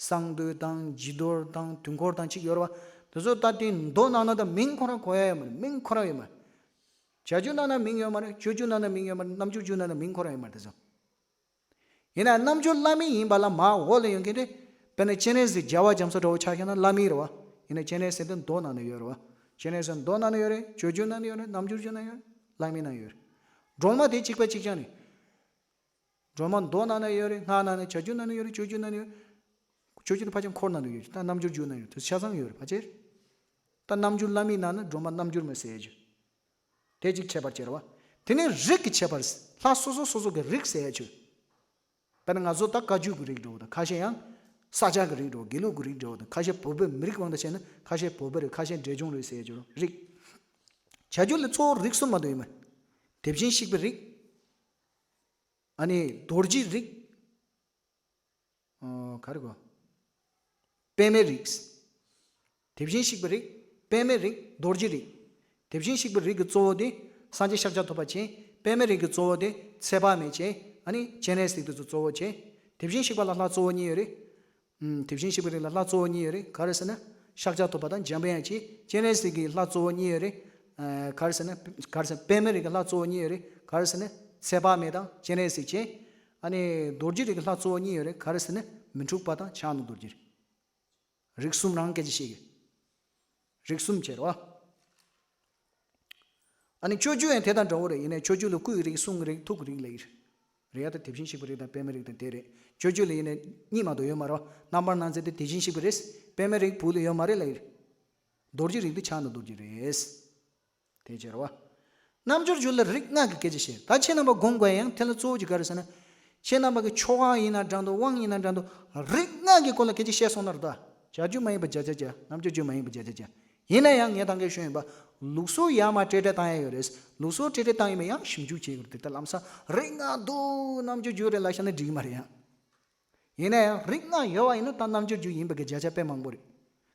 གསང་འདུས་དང་སྒྱིད་ལྡོག་དང་དུས་འཁོར་དང་ཅིག་ཡོད་རེད་བ། དེ་ཚོ་ད་དེ་མདོ་ནང་ན་ད་མིང་ཁོ་རང་གོ་ཡ་ཡོད་མ་རེད། མིང་ཁོ་རང་ཡོད་མ་རེད། བྱ་རྒྱུད་ནང་ན་མིང་ཡོད་མ་རེད། སྤྱོད་རྒྱུད་ནང་ན་མིང་ཡོད་མ་རེད། རྣལ་འབྱོར་རྒྱུད་ནང་ན་མིང་ཁོ་རང་ཡོད་མ་རེད་དེ་ཚོ། ཡིན་ན་རྣལ་འབྱོར་བླ་མེད་ཡིན་པ་ལ་མར་འོག་ལ་ཡོང་མཁན་དེ། དཔེར་ན་སྤྱན་རས་གཟིགས་རྒྱལ་བ་རྒྱ་མཚོ་འདྲ་བོ་ཆ་བཞག་ན་བླ་མེད་རེད་བ། ཡིན་ན་སྤྱན་རས་གཟིགས་དེ་མདོ་ནང་ན་ཡོད་རེད་བ། སྤྱན་རས་གཟིགས་མདོ་ནང་ན་ཡོད་རེད། སྤྱོད་རྒྱུད་ནང་ན་ཡོད་རེད། རྣལ་འབྱོར་རྒྱུད་ནང་ཡོད་རེད། བླ་མེད་ནང་ཡོད་རེད། སྒྲོལ་མ་དེ་གཅིག་པ་གཅིག་རྐྱང་རེད། སྒྲོལ་མ་མདོ་ནང་ན་ཡོད་རེད། སྔགས་ནང་ན། བྱ་རྒྱུད་ནང་ན་ཡོད་རེད། སྤྱོད་རྒྱུད་ནང་ན་ཡོད་རེད། སྤྱོད་རྒྱུད་ནི་ཕལ་ཆེར་འཁོར་ནང་ན་ཡོད་རེད། ད་རྣལ་འབྱོར་རྒྱུད་ནང་ཡོད་རེད། དེ་ཆ་ཚང་ཡོད་རེད་ཕལ་ཆེར། ད་རྣལ་འབྱོར་བླ་མེད་ནང་ན་སྒྲོལ་མ་རྣལ་འབྱོར་མ་ཟེར་ཡ་ཅིག་དེ་གཅིག་ཁྱད་པར་ཕྱེ་རེད་བ། དེ་ནས་རིགས་ཀྱི་ཁྱད་པར། ལྷ་སོ་སོ་སོ་སོ་གི་རིགས་ཟེར་ཡ་ཅིག་དཔེར་ན་ང་ཚོ་ད་བཀའ་བརྒྱུད་ཀྱི་རིགས་འགྲོ་དང་། ཁ་ཤས་ཡང་ས་སྐྱ་གི་རིགས་འགྲོ། དགེ་ལུགས་ཀྱི་རིགས་འགྲོ་དང་། ཁ་ཤས་བོད་པའི་མི་རིགས་དབང་དུ་བྱས་ན་ཁ་ཤས་བོད་པའི་རིགས། ཁ་ཤས་འབྲས་ལྗོངས་རིགས་ཟེར་ཡ་ཅིག་རིགས། བྱ་རྒྱུད་ལ་གཙོ་བོ་རིགས་གསུམ་མ་གཏོགས་ཡོད་མ་རེད། དེ་བཞིན་གཤེགས་པའི་རིགས། ཨ་ནི་རྡོ་རྗེའི་རིགས། ཨ། ག་རེ་གོ། པདྨའི་རིགས། དེ་བཞིན་གཤེགས་པའི་རིགས། པདྨའི་རིགས། རྡོ་རྗེའི་རིགས། དེ་བཞིན་གཤེགས་པའི་རིགས་ཀྱི་གཙོ་བོ་དེ་སངས་རྒྱས་ཤཱཀྱ་ཐུབ་པ་བྱས། པདྨའི་རིགས་ཀྱི་གཙོ་བོ་དེ་ཚེ་དཔག་མེད་བྱས། ཨ་ནི་སྤྱན་རས་གཟིགས་དེ་ཚོ་གཙོ་བོ་བྱས། དེ་བཞིན་གཤེགས་པ་ལ་ལྷ་གཙོ་བོ་གཉིས་ཡོད་རེད། ཨུམ། དེ་བཞིན་གཤེགས་པའི་རིགས་ལ་ལྷ་གཙོ་བོ་གཉིས་ཡོད་རེད། ག་རེ་ཟེར་ན། ཤཱཀྱ་ཐུབ་པ་དང་འཇམ་དཔལ་དབྱངས་བྱས། སྤྱན་རས་གཟིགས་ཀྱི་ལྷ་གཙོ་བོ་གཉིས་ཡོད་རེད། ཨ། ག་རེ་ཟེར་ན། ག་རེ་ཟེར། པདྨའི་རིགས་ཀྱི་ལྷ་གཙོ་བོ་གཉིས་ཡོད་རེད། ག་རེ་ཟེར་ན། ཚེ་དཔག་མེད་དང་སྤྱན་རས་གཟིགས་བྱས། ཨ་ནི་རྡོ་རྗེ་རིགས་ཀྱི་ལྷ་གཙོ་བོ་གཉིས་ཡོད་རེད། ག་རེ་ཟེར་ན། མི་འཁྲུགས་པ་དང་ཕྱག་ན་རྡོ་རྗེ་རེད། རིགས་གསུམ་རང་སྐད་ཆ་བཤད་གི། རིགས་གསུམ་བྱས་རོ། ཨ་ནི་སྤྱོད་རྒྱུད་ཡང་དེ་དང་འདྲ་བོ་རེད། ཡིན་ནའི་སྤྱོད་རྒྱུད་ལ་སྐུ་ཡི་རིགས། གསུང་གི་རིགས། ཐུགས་ཀྱི་རིགས་ལབ་ཀྱི་རེད། རེད་ཡ། ད་དེ་བཞིན་གཤེགས་པའི་རིགས་དང་པདྨའི་རིགས་དང་དེ་རེད། སྤྱོད་རྒྱུད་ལ་ཡིན་ནའི་གཉིས་མ་གཏོགས་ཡོད་མ་རེད་བ། རྣམ་པར་སྣང་མཛད་དེ་དེ་བཞིན་གཤེགས་པ་རེད། པདྨའི་རིགས་བོད་ལ་ཡོད་མ་རེད་ལབ་ཀྱི་རེད། རྡོ་རྗེ་རིགས་དེ་ཕྱག་ན་རྡོ་རྗེ་རེད། དེ་བྱས་རོ། རྣལ་འབྱོར་རྒྱུད་ལ་རིགས་ལྔ་གི་སྐད་ཆ་བཤད། ད་ཁྱེད་རྣམ་པ་དགོངས་དགོས་ཡང་དེ་ལ་གཙོ་བོ་གཅིག་ག་རེ་ཟེར་ན། ཁྱེད་རྣམ་པ་གི་ཆོ་ག་ཡིན་ན་འདྲ་འདུག་དབང་ཡིན་ན་འདྲ་འདུག་རིགས་ལྔ་གི་སྐོར་ལ་སྐད་ཆ་བཤད་སོང་ན་རེད་ད། བྱ་རྒྱུད་མ་ཡིན་པ་བརྒྱ་ཆ་བརྒྱ། རྣལ་འབྱོར་རྒྱུད་མ་ཡིན་པ་བརྒྱ་ཆ་བརྒྱ། ཡིན་ན་ཡང་ངས་ད་གིན་ཞུས་ཡིན་པ། ལུགས་སྲོལ་ཡར་མར་འཕྲེད་འཕྲེད་བཏང་ཡ་ཡོད་རེད། ལུགས་སྲོལ་འཕྲེད་འཕྲེད་བཏང་ཡིན་པ་ཡང་ཞིབ་འཇུག་བྱེད་དགོས་རེད། དེ་ལྟར་ལམ་སང་རིགས་ལྔ་འདུག་རྣལ་འབྱོར་རྒྱུད་རེད་ལབ་བཞག་ན་འགྲིག་གི་མ་རེད་ཡང་། ཡིན་ན་ཡང་རིགས་ལྔ་ཡོད་པ་ཡིན་ན་ད་རྣལ་འབྱོར་རྒྱུད་ཡིན་པ་གི་བརྒྱ་ཆ་དཔེ་མང་པོ་རེད།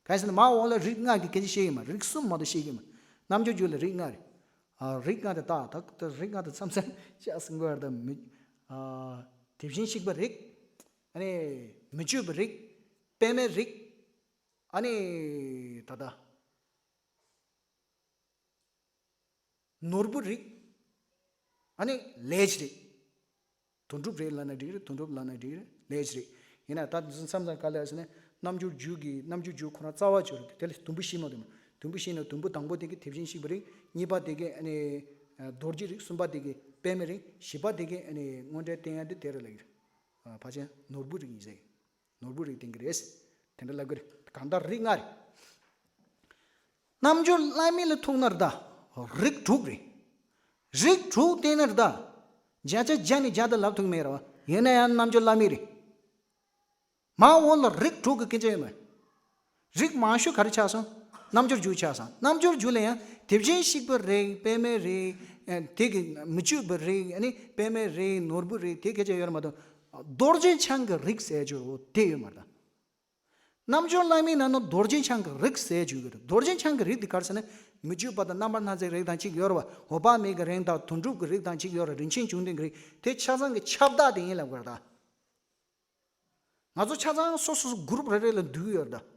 གང་ཡིན་ཟེར་ན་མར་འོག་ལ་རིགས་ལྔ་གི་སྐད་ཆ་བཤད་ཀྱི་མ་རེད། རིགས་གསུམ་མ་གཏོགས་བཤད་ཀྱི་མ་རེད། རྣལ་འབྱོར་རྒྱུད་ལ་རིགས་ལྔ་རེད། ཨ། རིགས་ལྔ་དེ་ད་ད་ད་རིགས་ལྔ་དེ་མཚམས་མཚམས་ཆ་སྲིང་གོ་ཡར་ད་མི། ཨ། དེ་བཞིན་གཤེགས་པའི་རིགས། ཨ་ནི་མི་བསྐྱོད་པའི་རིགས། པདྨའི་རིགས། ཨ་ནི་ད་ད། ནོར་བུ་རིགས། ཨ་ནི་ལས་ཀྱི་རིགས། དོན་གྲུབ་རིགས་ལབ་ན་འགྲིག་རེད། དོན་གྲུབ་ལབ་ན་འགྲིག་རེད། ལས་ཀྱི་རིགས། ཡིན་ན་ད་མཚམས་མཚམས་ག་ལ་ཟེར་ན་རྣལ་འབྱོར་རྒྱུད་ཀྱི་རྣལ་འབྱོར་རྒྱུད་ཁོ་རང་རྩ་བ་ཆོད་རེད། དེ་ལས་དུམ་བུ་བཞི་མ་གཏོགས་མ། དུམ་བུ་བཞི་ནི་དུམ་བུ་དང་པོ་དེ་གི་དེ་བཞིན་གཤེགས་པའི་རིགས། གཉིས་པ་དེ་གི་ཨ་ནི་རྡོ་རྗེ་རིགས། གསུམ་པ་དེ་གི་པདྨའི་རིགས། བཞི་པ་དེ་གི་ཨ་ནི་དངོས་འབྲེལ་བསྟན་ཡ་འདི་དེ་རེད་ལབ་ཀྱི་རེད། ཕལ་ཆེར་ནོར་བུ་རིགས་ཡིན་ཟེར། ནོར་བུ་རིགས་བསྟན་གྱི་རེད། དེ་འདྲ་ལབ་ཀྱི་རེད། གང་ལྟར་རིགས་ལྔ་རེད། རྣལ་འབྱོར་བླ་མེད་ལ་ཐུག་ན་རེད་ད། རིགས་དྲུག་རེད། རིགས་དྲུག་བསྟན་ན་རེད་ད། བརྒྱ་ཆ་བརྒྱ་ནས་བརྒྱ་དེ་ལབ་ཐུབ་མེད་རེད་བ། ཡིན་ན་ཡང་རྣལ་འབྱོར་བླ་མེད་རེད། མར་འོག་ལ་རིགས་དྲུག་གི་སྐད་ཆ་ཡོད་མ་རེད། རིགས་མང་ཤོས་ག་རེ་ཆགས་སོང་། རྣལ་འབྱོར་རྒྱུད་ཆགས་སོང་། རྣལ་འབྱོར་རྒྱུད་ལ་ཡང་དེ་བཞིན་གཤེགས་པའི་རིགས། པདྨའི་རིགས། ཨ། དེ་གི་མི་བསྐྱོད་པའི་རིགས། ཨ་ནི་པདྨའི་རིགས། ནོར་བུ་རིགས། དེ་སྐད་ཆ་ཡོད་རེད་མ་གཏོགས། རྡོ་རྗེ་འཆང་གི་རིགས་ཟེར་རྒྱུ་དེ་ཡོད་མ་རེད་ད། རྣལ་འབྱོར་བླ་མའི་ནང་ན་རྡོ་རྗེ་འཆང་གི་རིགས་ཟེར་རྒྱུ་ཡོད་རེད། རྡོ་རྗེ་འཆང་གི་རིགས་དེ་ག་རེ་ཟེར་ན། མི་བསྐྱོད་པ་དང་རྣམ་པར་སྣང་མཛད་རིགས་དང་གཅིག་ཡོད་རེད་བ། འོད་དཔག་མེད་ཀྱི་རིགས་དང་དོན་གྲུབ་ཀྱི་རིགས་དང་གཅིག་ཡོད་རེད། རིན་ཆེན་འབྱུང་ལྡན་གྱི་རིགས། དེ་ཆ་ཚང་གི་ཁྱབ་བདག་དེ་ཡིན་ལབ་དགོས་རེད་ད། ང་ཚོ་ཆ་ཚང་སོ་སོ་སོ་སོ་གུ་རུབ་རེ་རེ་ལ་འདུས་ཡོད་རེད་ད།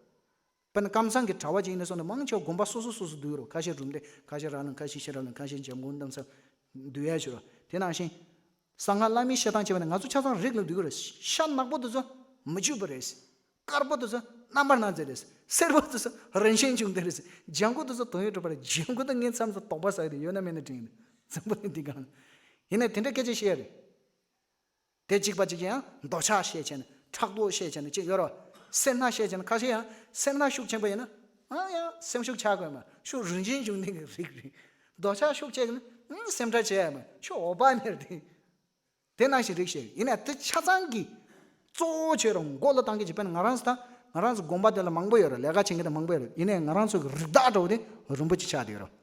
དཔེར་ན་ཀམ་ཚང་གི་གྲྭ་པ་ཅིག་ཡིན་ན་སོང་ན་མང་ཆེ་བ་དགོན་པ་སོ་སོ་སོ་སོ་འདུས་ཡོད་རེད། ཁ་ཤས་སྒྲུབ་སྡེ། ཁ་ཤས་ར་ལུང་། ཁ་ཤས་ཤེས་རབ་གླིང་། ཁ་ཤས་འཇམ་མགོན་རྣམ་གསུམ་འདུས་ཡ་ཞིག་རེད། དེ་ནང་བཞིན། གསང་སྔགས་བླ་མེད་བཤད་སྟངས་བྱས་པ་ན་ང་ཚོ་ཆ་ཚང་རིགས་ལ་འདུས་ཀྱི་རེད། ཤ་ནག་པོ་དེ་ཚོ་མི་བསྐྱོད་པ་རེད། དཀར་པོ་དེ་ཚོ་རྣམ་པར་སྣང་མཛད་རེད། སེར་པོ་དེ་ཚོ་རིན་ཆེན་འབྱུང་ལྡན་རེད། ལྗང་གུ་དེ་ཚོ་དོན་ཡོད་གྲུབ་པ་རེད། ལྗང་གུ་དེ་ངས་མཚམས་མཚམས་དོགས་པ་ཟ་ཡི་དེ། ཡོད་ན་མེད་ན་དྲན་གྱི་འདུག་འཛམ་བུ་གླིང་འདི་སྒང་། ཡིན་ནའི་དེ་འདྲ་སྐད་ཆ་བཤད་ཡ་རེད། དེ་གཅིག་པ་གཅིག་ཡང་འདོད་ཆགས་བཤད་བྱས་ནས། ཕྲག་དོག་བཤད་བྱས་ནས་ཅིག་ཡོད་རེད་བ། སེར་སྣ་བཤད་བྱས་ནས། ཁ་ཤས་ཡང་སེར་སྣ་ཤུགས་ཆེན་པོ་ཡིན་ན། ཨ་ཡ། སེམས་ཤུགས་ཆག་དགོས་མ། ཤུགས་རིན་ཆེན་འབྱུང་ལྡན་གྱི་རིགས་རེད། འདོད་ཆགས་ཤུགས་ཆེ་གི་ན། ཨང་། སེམས་ཁྲལ་བྱས་ཡ་མ། ཤུགས་འོད་དཔག་མེད་རེད། དེ་ནང་བཞིན་རིགས་བཤད་ཡིན་ན། དེ་ཆ་ཚང་གི་གཙོ་བོ་བྱས་རུང་མགོ་ལ་བཏང་གི་བྱས། དཔེར་ན་ང་རང་ཚོ་ད། ང་རང་ཚོ་དགོན་པ་དེ་ལ་མང་པོ་ཡོད་རེད། ལས་ཀ་བྱེད་མཁན་དེ་མང་པོ་ཡོད་རེད། ཡིན་ནའི་ང་རང་ཚོ་གི་རིགས་བདག་འདྲ་བོ་དེ་རིན་པོ་ཆེ་ཆགས་བསྡད་ཡོད་རེད།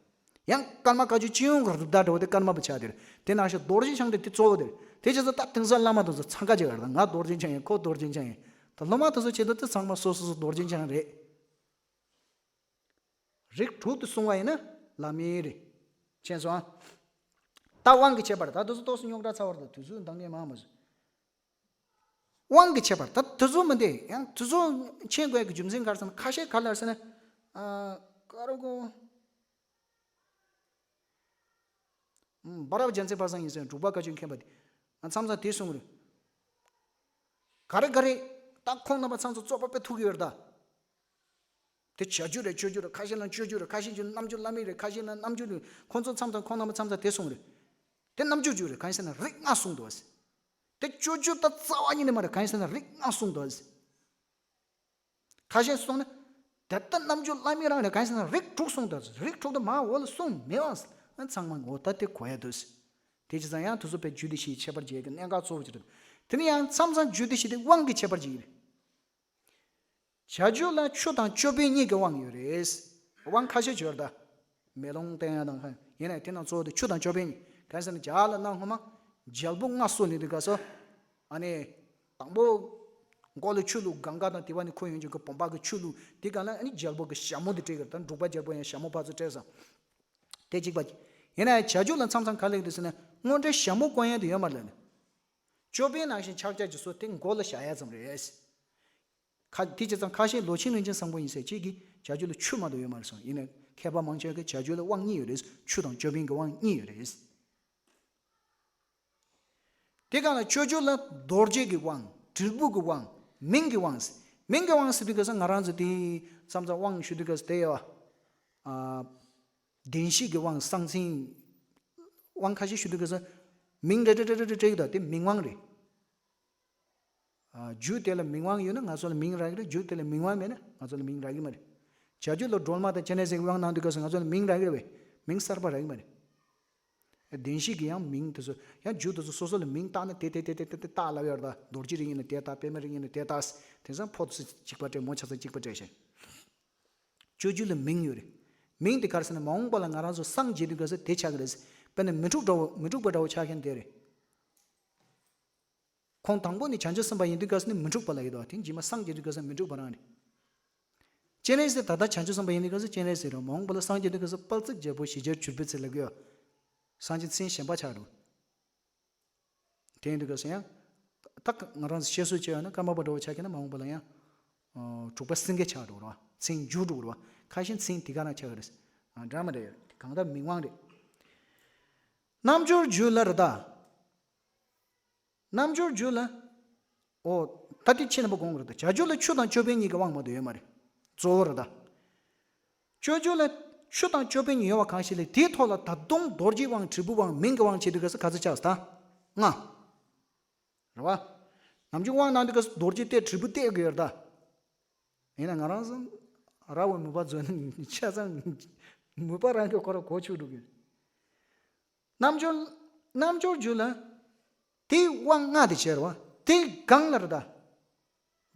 ཡང་ཀརྨ་བཀའ་བརྒྱུད་སྤྱི་ཡོངས་ཀྱི་རིགས་བདག་འདྲ་བོ་དེ་ཀརྨ་པ་ཆགས་བསྡད་ཡོད་རེད། དེ་ནང་བཞིན་རྡོ་རྗེ་འཆང་དེ་དེ་གཙོ་བོ་དེ་རེད། དེ་བྱས་ཙང་ད་དེང་སང་བླ་མ་དེ་ཚོ་འཚང་ཁ་བྱེད་ཡོད་རེད། ད་ང་རྡོ་རྗེ་འཆང་ཡིན། ཁོ་རྡོ་རྗེ་འཆང་ཡིན། ད་སློབ་མ་དེ་ཚོ་ཆེད་དུ་དེ་ཚང་མ་སོ་སོ་སོ་རྡོ་རྗེ་འཆང་རེད། རིགས་དྲུག་ཏུ་སོང་བ་ཡིན་ན་བླ་མེད་རེད། མཁྱེན་སོང་ཨ། ད་དབང་གི་ཁྱད་པར། ད་དེ་ཚོ་ཏོག་ཙམ་རྙོག་དྲ་ཚ་བར་དུ་དུས་ཚོད་འདང་ངེས་མང་མ་བཟོ། དབང་གི་ཁྱད་པར། ད་དེ་ཚོ་མི་འདི་ཡང་དེ་ཚོ་མཁྱེན་དགོས་ཀྱི་རྒྱུ་མཚན་ག་རེ་ཟེར་ན། ཁ་ཤས་ག་ལ་ཟེར་ན། ཨ། ཀ་རོ་གོ། ཨམ། སྦ་ར་བ་རྒྱལ་མཚན་ཕ་བཟང་ཡིན་ཟེར་འབྲུག་པ་བཀའ་བརྒྱུད་མཁྱེན་པ་དེ། ང་མཚམས་མཚམས་དེ་གསུང་གི་རེད། ག་རེ་ག་རེ། ད་ཁོང་རྣམ་པ་མཚམས་མཚམས་རྩོད་པ་དཔེ་ཐུག་གི་ཡོད་རེད་ད། དེ་བྱ་རྒྱུད་རེད་སྤྱོད་རྒྱུད་རེད། ཁ་ཤས་ལ་སྤྱོད་རྒྱུད་རེད། ཁ་ཤས་ཀྱི་རྣམ་འགྱུར་བླ་མེད་རེད། ཁ་ཤས་ལ་རྣམ་འགྱུར་རེད། ཁོང་ཚོ་མཚམས་མཚམས་ཁོང་རྣམ་པ་མཚམས་མཚམས་དེ་གསུང་གི་རེད། དེ་རྣམ་འགྱུར་རྒྱུད་རེད། གང་ཡིན་ཟེར་ན་རིགས་ལྔ་གསུངས་འདུག་ཟེར། དེ་སྤྱོད་རྒྱུད་ད་རྩ་བ་ཉིད་ནས་མ་རེད། གང་ཡིན་ཟེར་ན་རིགས་ལྔ་གསུངས་འདུག་ཟེར། ཁ་ཤས་སོང་ན། དེ་ལྟ་རྣམ་འགྱུར་བླ་མེད་རང་རེད། གང་ཡིན་ཟེར་ན་རིགས་དྲུག་གསུངས་དང་། རིགས་དྲུག་དེ་མ་འོག་ལ་གསུངས་མེད་པ། ཚང་མ་ངོ་ད་དེ་གོ་ཡ་འདུག་ཟེར། དེ་བྱས་ཙང་ཡང་དེ་ཚོ་དཔེ་རྒྱུད་སྡེ་བཞིའི་ཁྱད་པར་འབྱེད་ཀྱི་གནད་འགག་གཙོ་བོ་ཅིག་རེད། དེ་ནས་ཡང་མཚམས་མཚམས་རྒྱུད་སྡེ་བཞི་དེ་དབང་གི་ཁྱད་པར་ཅིག་རེད། བྱ་རྒྱུད་ལ་ཆུ་དང་ཅོད་པན་གཉིས་ཀྱི་དབང་ཡོད་རེད། དབང་ཁ་ཤས་ཡོད་རེད་ད། མེ་ལོང་བསྟན་ཡ་དང་ཁ་ཡིན་ནའི་དེ་ནང་གཙོ་བོ་དེ་ཆུ་དང་ཅོད་པན་གཉིས། གང་ཟེར་ན་ཇ་ལ་གནང་ཧོ་མ། རྒྱལ་པོ་མངའ་གསོལ་ནི་དེ་ག་སོ། ཨ་ནི། དང་པོ། མགོ་ལ་ཆུ་བླུགས། གངྒཱ་དང་དེ་བ་ནས་ཁོ་ཡོང་རྒྱུ་གི་བུམ་པ་གི་ཆུ་བླུགས། དེ་ག་ལ་ཨ་ནི་རྒྱལ་པོ་གི་ཞྭ་མོ་དེ་སྤྲད་གི་རེད་ད། འབྲུག་པ་རྒྱལ་པོ་ཡང་ཞྭ་མོ་ཕར་ཚུར་སྤྲད་སོང་། དེ་གཅིག་པ། ཡིན་ནའི་བྱ་རྒྱུད་ལ་མཚམས་མཚམས་ག་ལེགས་འདུག་ཟེར་ན་དངོས་འབྲེལ་ཞྭ་མོ་བསྐོན་ཡ་དེ་ཡོད་མ་རེད་ལ་ནི། ཅོད་པན་ནང་བཞིན་ཆག་ཆག་ཅིག་བཟོས་དེ་མགོ་ལ་བཞག་ཡ་ཙམ་རེད། ཁ། དེ་བྱས་ཙང་ཁ་ཤས་ལོ་ཆེན་རིན་ཆེན་བཟང་པོ་ཡིན་ཟེར་ཅིག་གིས་བྱ་རྒྱུད་ལ་ཆུ་མ་གཏོགས་ཡོད་མ་རེད་གསུངས། ཡིན་ནའི་མཁས་པ་མང་ཆེ་བས་བྱ་རྒྱུད་ལ་དབང་གཉིས་ཡོད་རེད། ཆུ་དང་ཅོད་པན་གྱི་དབང་གཉིས་ཡོད་རེད། དེ་ག་ལ་སྤྱོད་རྒྱུད་ལ་རྡོ་རྗེ་གི་དབང་། དྲིལ་བུ་གི་དབང་། མིང་གི་དབང་། མིང་གི་དབང་ཟེར་དུས་ག་ས་ང་རང་ཚོ་དེ་མཚམས་མཚམས་དབང་ཞུ་དུས་ག་ས་དེ་ཡོད་པ། ཨ། བདེན་བཞི་གི་དབང་། གསང་མཚན། དབང་ཁ་ཤས་ཞུ་དུས་ག་ས་མིང་རེ་རེ་རེ་རེ་རེ་སྤྲད་ཀྱི་འདུག་དེ་མིང་དབང་རེད། ཨ། རྒྱུད་དེ་ལ་མིང་དབང་ཡོད་ན་ང་ཚོ་ལ་མིང་རག་གི་རེད། རྒྱུད་དེ་ལ་མིང་དབང་མེད་ན་ང་ཚོ་ལ་མིང་རག་གི་མ་རེད། བྱ་རྒྱུད་ལ་སྒྲོལ་མ་དང་སྤྱན་རས་གཟིགས་དབང་གནང་དུས་སྐབས་སུ་ང་ཚོ་ལ་མིང་རག་གི་རེད་པས། མིང་གསར་པ་རག་གི་མ་རེད། བདེན་བཞི་གི་ཡང་མིང་དེ་ཚོ་ཡང་རྒྱུད་དེ་ཚོ་སོ་སོ་ལ་མིང་བཏགས་ན་དེ་དེ་དེ་དེ་དེ་དེ་བཏགས་ལབ་ཡོད་རེད་ད། རྡོ་རྗེ་རིགས་ཡིན་ན་དེ་བཏགས། པདྨ་རིགས་ཡིན་ན་དེ་བཏགས། དེང་སང་ཕོ་ཚོ་གཅིག་པ་སྤྲད། མོ་ཆ་ཚང་གཅིག་པ་སྤྲད་བྱས། སྤྱོད་རྒྱུད་ལ་མིང་ཡོད་རེད། མིང་དེ་ག་རེ་ཟེར་ན་མ་འོངས་པ་ལ་ང་རང་ཚོ་སངས་རྒྱས་དུས་སྐབས་སུ་དེ་ཆགས་ཀྱི་རེད། དཔེར་ན་མི་འཁྲུགས་འདྲ་བོ། མི་འཁྲུགས་པ་འདྲ་བོ་ཆགས་མཁན་དེ་རེད། ཁོང་དང་པོ་ནི་བྱང་ཆུབ་སེམས་དཔའ་ཡིན་དུས་སྐབས་སུ་ནི་མི་འཁྲུགས་པ་ལབ་ཡོད་དོ། དེ་རྗེས་མ་སངས་རྒྱས་དུས་སྐབས་སུ་མི་འཁྲུགས་པ་རང་རེད། སྤྱན་རས་གཟིགས་ད་ལྟ་བྱང་ཆུབ་སེམས་དཔའ་ཡིན་དུས་སྐབས་སུ་སྤྱན་རས་གཟིགས་རེད། མ་འོངས་པ་ལ་སངས་རྒྱས་དུས་སྐབས་སུ་དཔལ་བརྩེགས་རྒྱལ་པོ་ཞི་བྱེད་གྱུར་པའི་ཚུལ་ལབ་ཀྱི་ཡོད། སངས་རྒྱས་མཚན་གཞན་པ་ཆགས་འགྲོ། དེ་ཡིན་དུས་སྐབས་སུ་ཡང་། ད་ང་རང་ཚོ་བཤད་སྲོལ་བྱས་ཡོད་ན་ཀརྨ་པ་འདྲ་བོ་ཆགས་མཁན་ན་མ་འོངས་པ་ལ་ཡང་། ཨ། དྲུག་པ་སེང་གེ་ཆགས་འགྲོ་རེད་པ། མཚན་འགྱུར་འགྲོ་རེད་པ། ཁ་ཤས་མཚན་དེ་ག་རང་ཆགས་ཀྱི་རེད། ཨ། འདྲ་མི་འདྲ་ཡོད་རེད། གང་ལྟར་མིང་དབང་རེད། རྣལ་འབྱོར་རྒྱུད་ལ་རེད་ད། རྣལ་འབྱོར་རྒྱུད་ལ། ཨོ། ད་དེ་ཁྱེད་རྣམ་པ་དགོངས་དགོས་རེད་ད། བྱ་རྒྱུད་ལ་ཆུ་དང་ཅོད་པན་གཉིས་ཀྱི་དབང་མ་གཏོགས་ཡོད་མ་རེད། གཙོ་བོ་རེད་ད། སྤྱོད་རྒྱུད་ལ་ཆུ་དང་ཅོད་པན་གཉིས་ཡོད་པ་གང་ཞིག་ལས་དེའི་ཐོག་ལ་ད་དུང་རྡོ་རྗེའི་དབང་། དྲིལ་བུའི་དབང་། མིང་གི་དབང་བྱེད་དུས་སྐབས་སུ་ག་ཚོད་ཆགས་སོང་ད། ལྔ། རེད་པ། ནམ་རྒྱུན་དབང་གནང་དུས་སྐབས་སུ་རྡོ་རྗེ་གཏད། དྲིལ་བུ་གཏད་དགོས་ཡོད་རེད་ད། ཡིན་ན་ང་རང་ཚོ་ར་བའི་མོས་པ་མཛོད་ན་ཆ་ཚང་མོས་པ་རང་གི་ཁོ་ར་གོ་ཆོད་འགྲོ་གི། རྣལ་འབྱོར། རྣལ་འབྱོར་རྒྱུད་ལ། དེའི་དབང་ལྔ་དེ་བྱས་རེད་པ། དེ་གང་ལ་རེད་ད།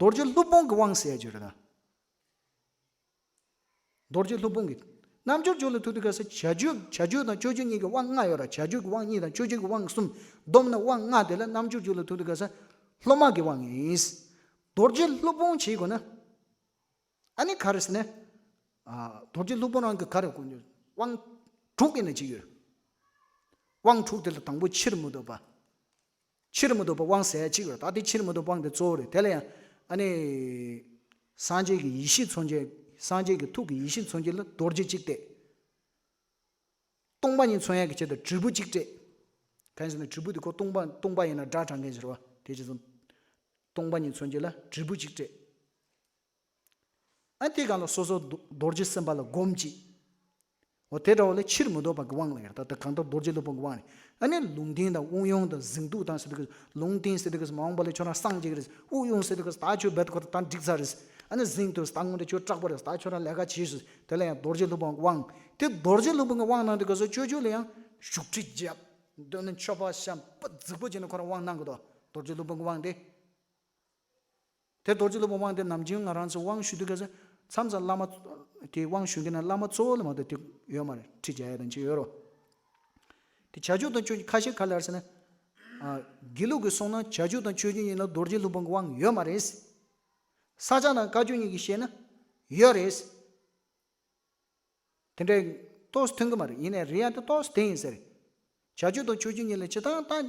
རྡོ་རྗེ་ཀླུ་དཔོན་གྱི་དབང་ཟེར་ཡ་རྒྱུད་རེད་ད། རྡོ་རྗེ་ཀླུ་དཔོན་གྱི། རྣལ་འབྱོར་རྒྱུད་ལ་ཐུག་དུས་སྐབས་སུ་བྱ་རྒྱུད། བྱ་རྒྱུད་དང་སྤྱོད་རྒྱུད་གཉིས་ཀྱི་དབང་ལྔ་ཡོད་རེད། བྱ་རྒྱུད་ཀྱི་དབང་གཉིས་དང་སྤྱོད་རྒྱུད་ཀྱི་དབང་གསུམ། བསྡོམས་ན་དབང་ལྔ་དེ་ལ་རྣལ་འབྱོར་རྒྱུད་ལ་ཐུག་དུས་སྐབས་སུ་སློབ་མ་གི་དབང་ཡིན། རྡོ་རྗེ་ཀླུ་དཔོན་བྱེད་དགོས་ན། ཨ་ནི་ག་རེ་ཟེར་ན། ཨ། རྡོ་རྗེ་ཀླུ་དཔོན་རང་གི་ག་རེ་དགོས་ནས་དབང་དྲུག་ཡིན་ན་ཅིག་ཡོད། དབང་དྲུག་དེ་ལ་དང་པོ་ཕྱིར་མི་ལྡོག་པ། ཕྱིར་མི་ལྡོག་པའི་དབང་ཟེར་ཡ་གཅིག་ཡོད། ད་དེ་ཕྱིར་མི་ལྡོག་པའི་དབང་དེ་གཙོ་བོ་རེད། དེ་ལ་ཡང་ཨ་ནི། སངས་རྒྱས་ཀྱི་ཡེ་ཤེས་མཚོན་བྱེད། སངས་རྒྱས་ཀྱི་ཐུགས་ཀྱི་ཡེ་ཤེས་མཚོན་བྱེད་ལ་རྡོ་རྗེ་གཅིག་གཏད། སྟོང་པ་ཉིད་མཚོན་ཡ་གི་ཆེད་དུ་དྲིལ་བུ་གཅིག་སྤྲད། གང་ཡིན་ཟེར་ན་དྲིལ་བུ་དེ་ཁོ་སྟོང་པ། སྟོང་པ་ཡིན་ན་སྒྲ་གྲགས་མཁན་ཞིག་རེད་པ། དེ་བྱས་ཙང་། སྟོང་པ་ཉིད་མཚོན་བྱེད་ལ་དྲིལ་བུ་གཅིག་སྤྲད། ཨ། དེའི་སྒང་ལ་སོ་སོ་རྡོ་རྡོ་རྗེ་སེམས་དཔའ་ལ་སྒོམ་གཅིག། འོ། དེ་འདྲ་བོ་ལ་ཕྱིར་མི་ལྡོག་པ་གི་དབང་ལ་ཡོད། ད་ལྟ་གང་ལྟར་རྡོ་རྗེ་ཀླུ་དཔོན་གི་དབང་རེད། ཨ་ནི་ལུང་བསྟན་དང་དབུགས་དབྱུང་དང་གཟེངས་བསྟོད་དང་ཟེར་དུས་སྐབས། ལུང་བསྟན་ཟེར་དུས་སྐབས་མ་འོངས་པ་ལ་ཁྱོད་རང་སངས་རྒྱས་ཀྱི་རེད། དབུགས་དབྱུང་ཟེར་དུས་སྐབས་ད་ཁྱོད་རྦད་ཁོ་ད་འགྲིག་ཚར་རེད། ཨ་ནི་གཟེངས་བསྟོད། ད་སྔོན་དུ་ཁྱོད་སྐྲག་པ་རེད། ད་ཁྱོད་རང་ལས་ཀ་བྱེད་ཤོག། དེ་ལ་ཡང་རྡོ་རྗེ་ཀླུ་དཔོན་གི་དབང་། དེ་རྡོ་རྗེ་ཀླུ་དཔོན་གི་དབང་གནང་དུས་སྐབས་སུ་སྤྱོད་རྒྱུད་ལ་ཡང་བཞུགས་ཁྲི་བརྒྱབ། མདུན་ན་མཆོད་པ་བཤམས། སྤུ་རྫིག་པོ་བྱས་ནས་ཁོ་རང་དབང་གནང་གི་འདུག། རྡོ་རྗེ་ཀླུ་དཔོན་གི་དབང་དེ། དེ་རྡོ་རྗེ་ཀླུ་དཔོན་དབང་དེ་ནམ་རྒྱུན་ང་རང་ཚོ་དབང་ཞུ་དུས་སྐབས་སུ་མཚམས་མཚམས་བླ་མ། དེ་དབང་ཞུ་མཁན་ན་བླ་མ་གཙོ་བོ་ལ་མ་གཏོགས་དེ་ཡོད་མ་རེད། ཁྲི་བརྒྱབ་ཡ་དང་ཅི་ཡོད་རོ། དེ་བྱ་རྒྱུད་དང་སྤྱོད་རྒྱུད་ཁ་ཤས་ག་ལ་རེད་ཟེར་ན། ཨ། དགེ་ལུགས་ཀྱི་གསུང་ན་བྱ་རྒྱུད་དང་སྤྱོད་རྒྱུད་གཉིས་ལ་རྡོ་རྗེ་ཀླུ་དཔོན་གྱི་དབང་ཡོད་མ་རེད། ས་སྐྱ་དང་བཀའ་བརྒྱུད་གཉིས་ཀྱིས་བཤད་ན་ཡོད་རེད། དེ་འདྲའི་ཏོག་ཙམ་མཐུན་གྱི་མ་རེད། ཡིན་ནའི་རེད་ཡ་དེ་ཏོག་ཙམ་དེ་ཡིན་ཟེར། བྱ་སྤྱོད་དང་སྤྱོད་བརྒྱུད་གཉིས་ལ་སྤྱིར་བཏང་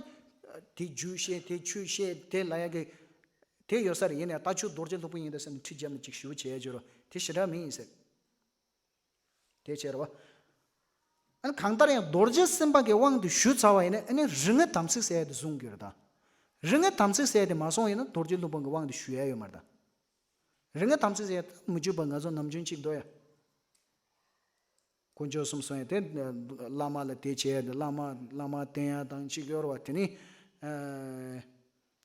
ད་དེ་རྒྱུ་བཤད་དེ་ཆོས་བཤད་དེ་ལ་ཡ་གི་དེ་ཡོད་ས་རེད། ཡིན་ནའི་ད་ཆོས་རྡོ་རྗེ་སློབ་དཔོན་ཡིན་ད་ཟེར་ནས་ཁྲིད་བརྒྱབ་ནས་ཅིག་ཞུ་བྱས་བྱོས་རོགས། དེ་ཞེ་དྲག་མིན་ཡིན་ཟེར། དེ་བྱས་རེད་བ། ཨ་ནི་གང་ལྟར་ཡང་རྡོ་རྗེ་སེམས་དཔའ་གི་དབང་དེ་ཞུས་ཚར་བ་ཡིན་ན་ཨ་ནི་རིགས་ལྔའི་དམ་ཚིག་ཟེར་ཡ་དེ་བཟུང་དགོས་རེད་ད། རིགས་ལྔའི་དམ་ཚིག་ཟེར་ཡ་དེ་མ་བཟུང་ཡིན་ན་རྡོ་རྗེ་སློབ་དཔོན་གྱི་དབང་དེ་ཞུ་ཡ་ཡོད་མ་རེད་ད། རིགས་ལྔའི་དམ་ཚིག་ཟེར་ཡ་ད་མི་བརྒྱུད་པ་ང་ཚོ་ནམ་རྒྱུན་གཅིག་འདུག་ཡ། དཀོན་མཆོག་གསུམ་གསུང་ཡ་དེ་བླ་མ་ལ་དེ་བྱས་ཡ་དེ་བླ་མ་བླ་མ་བསྟེན་ཡ་དང་གཅིག་ཡོད་རེད་བ། དེ་ནི།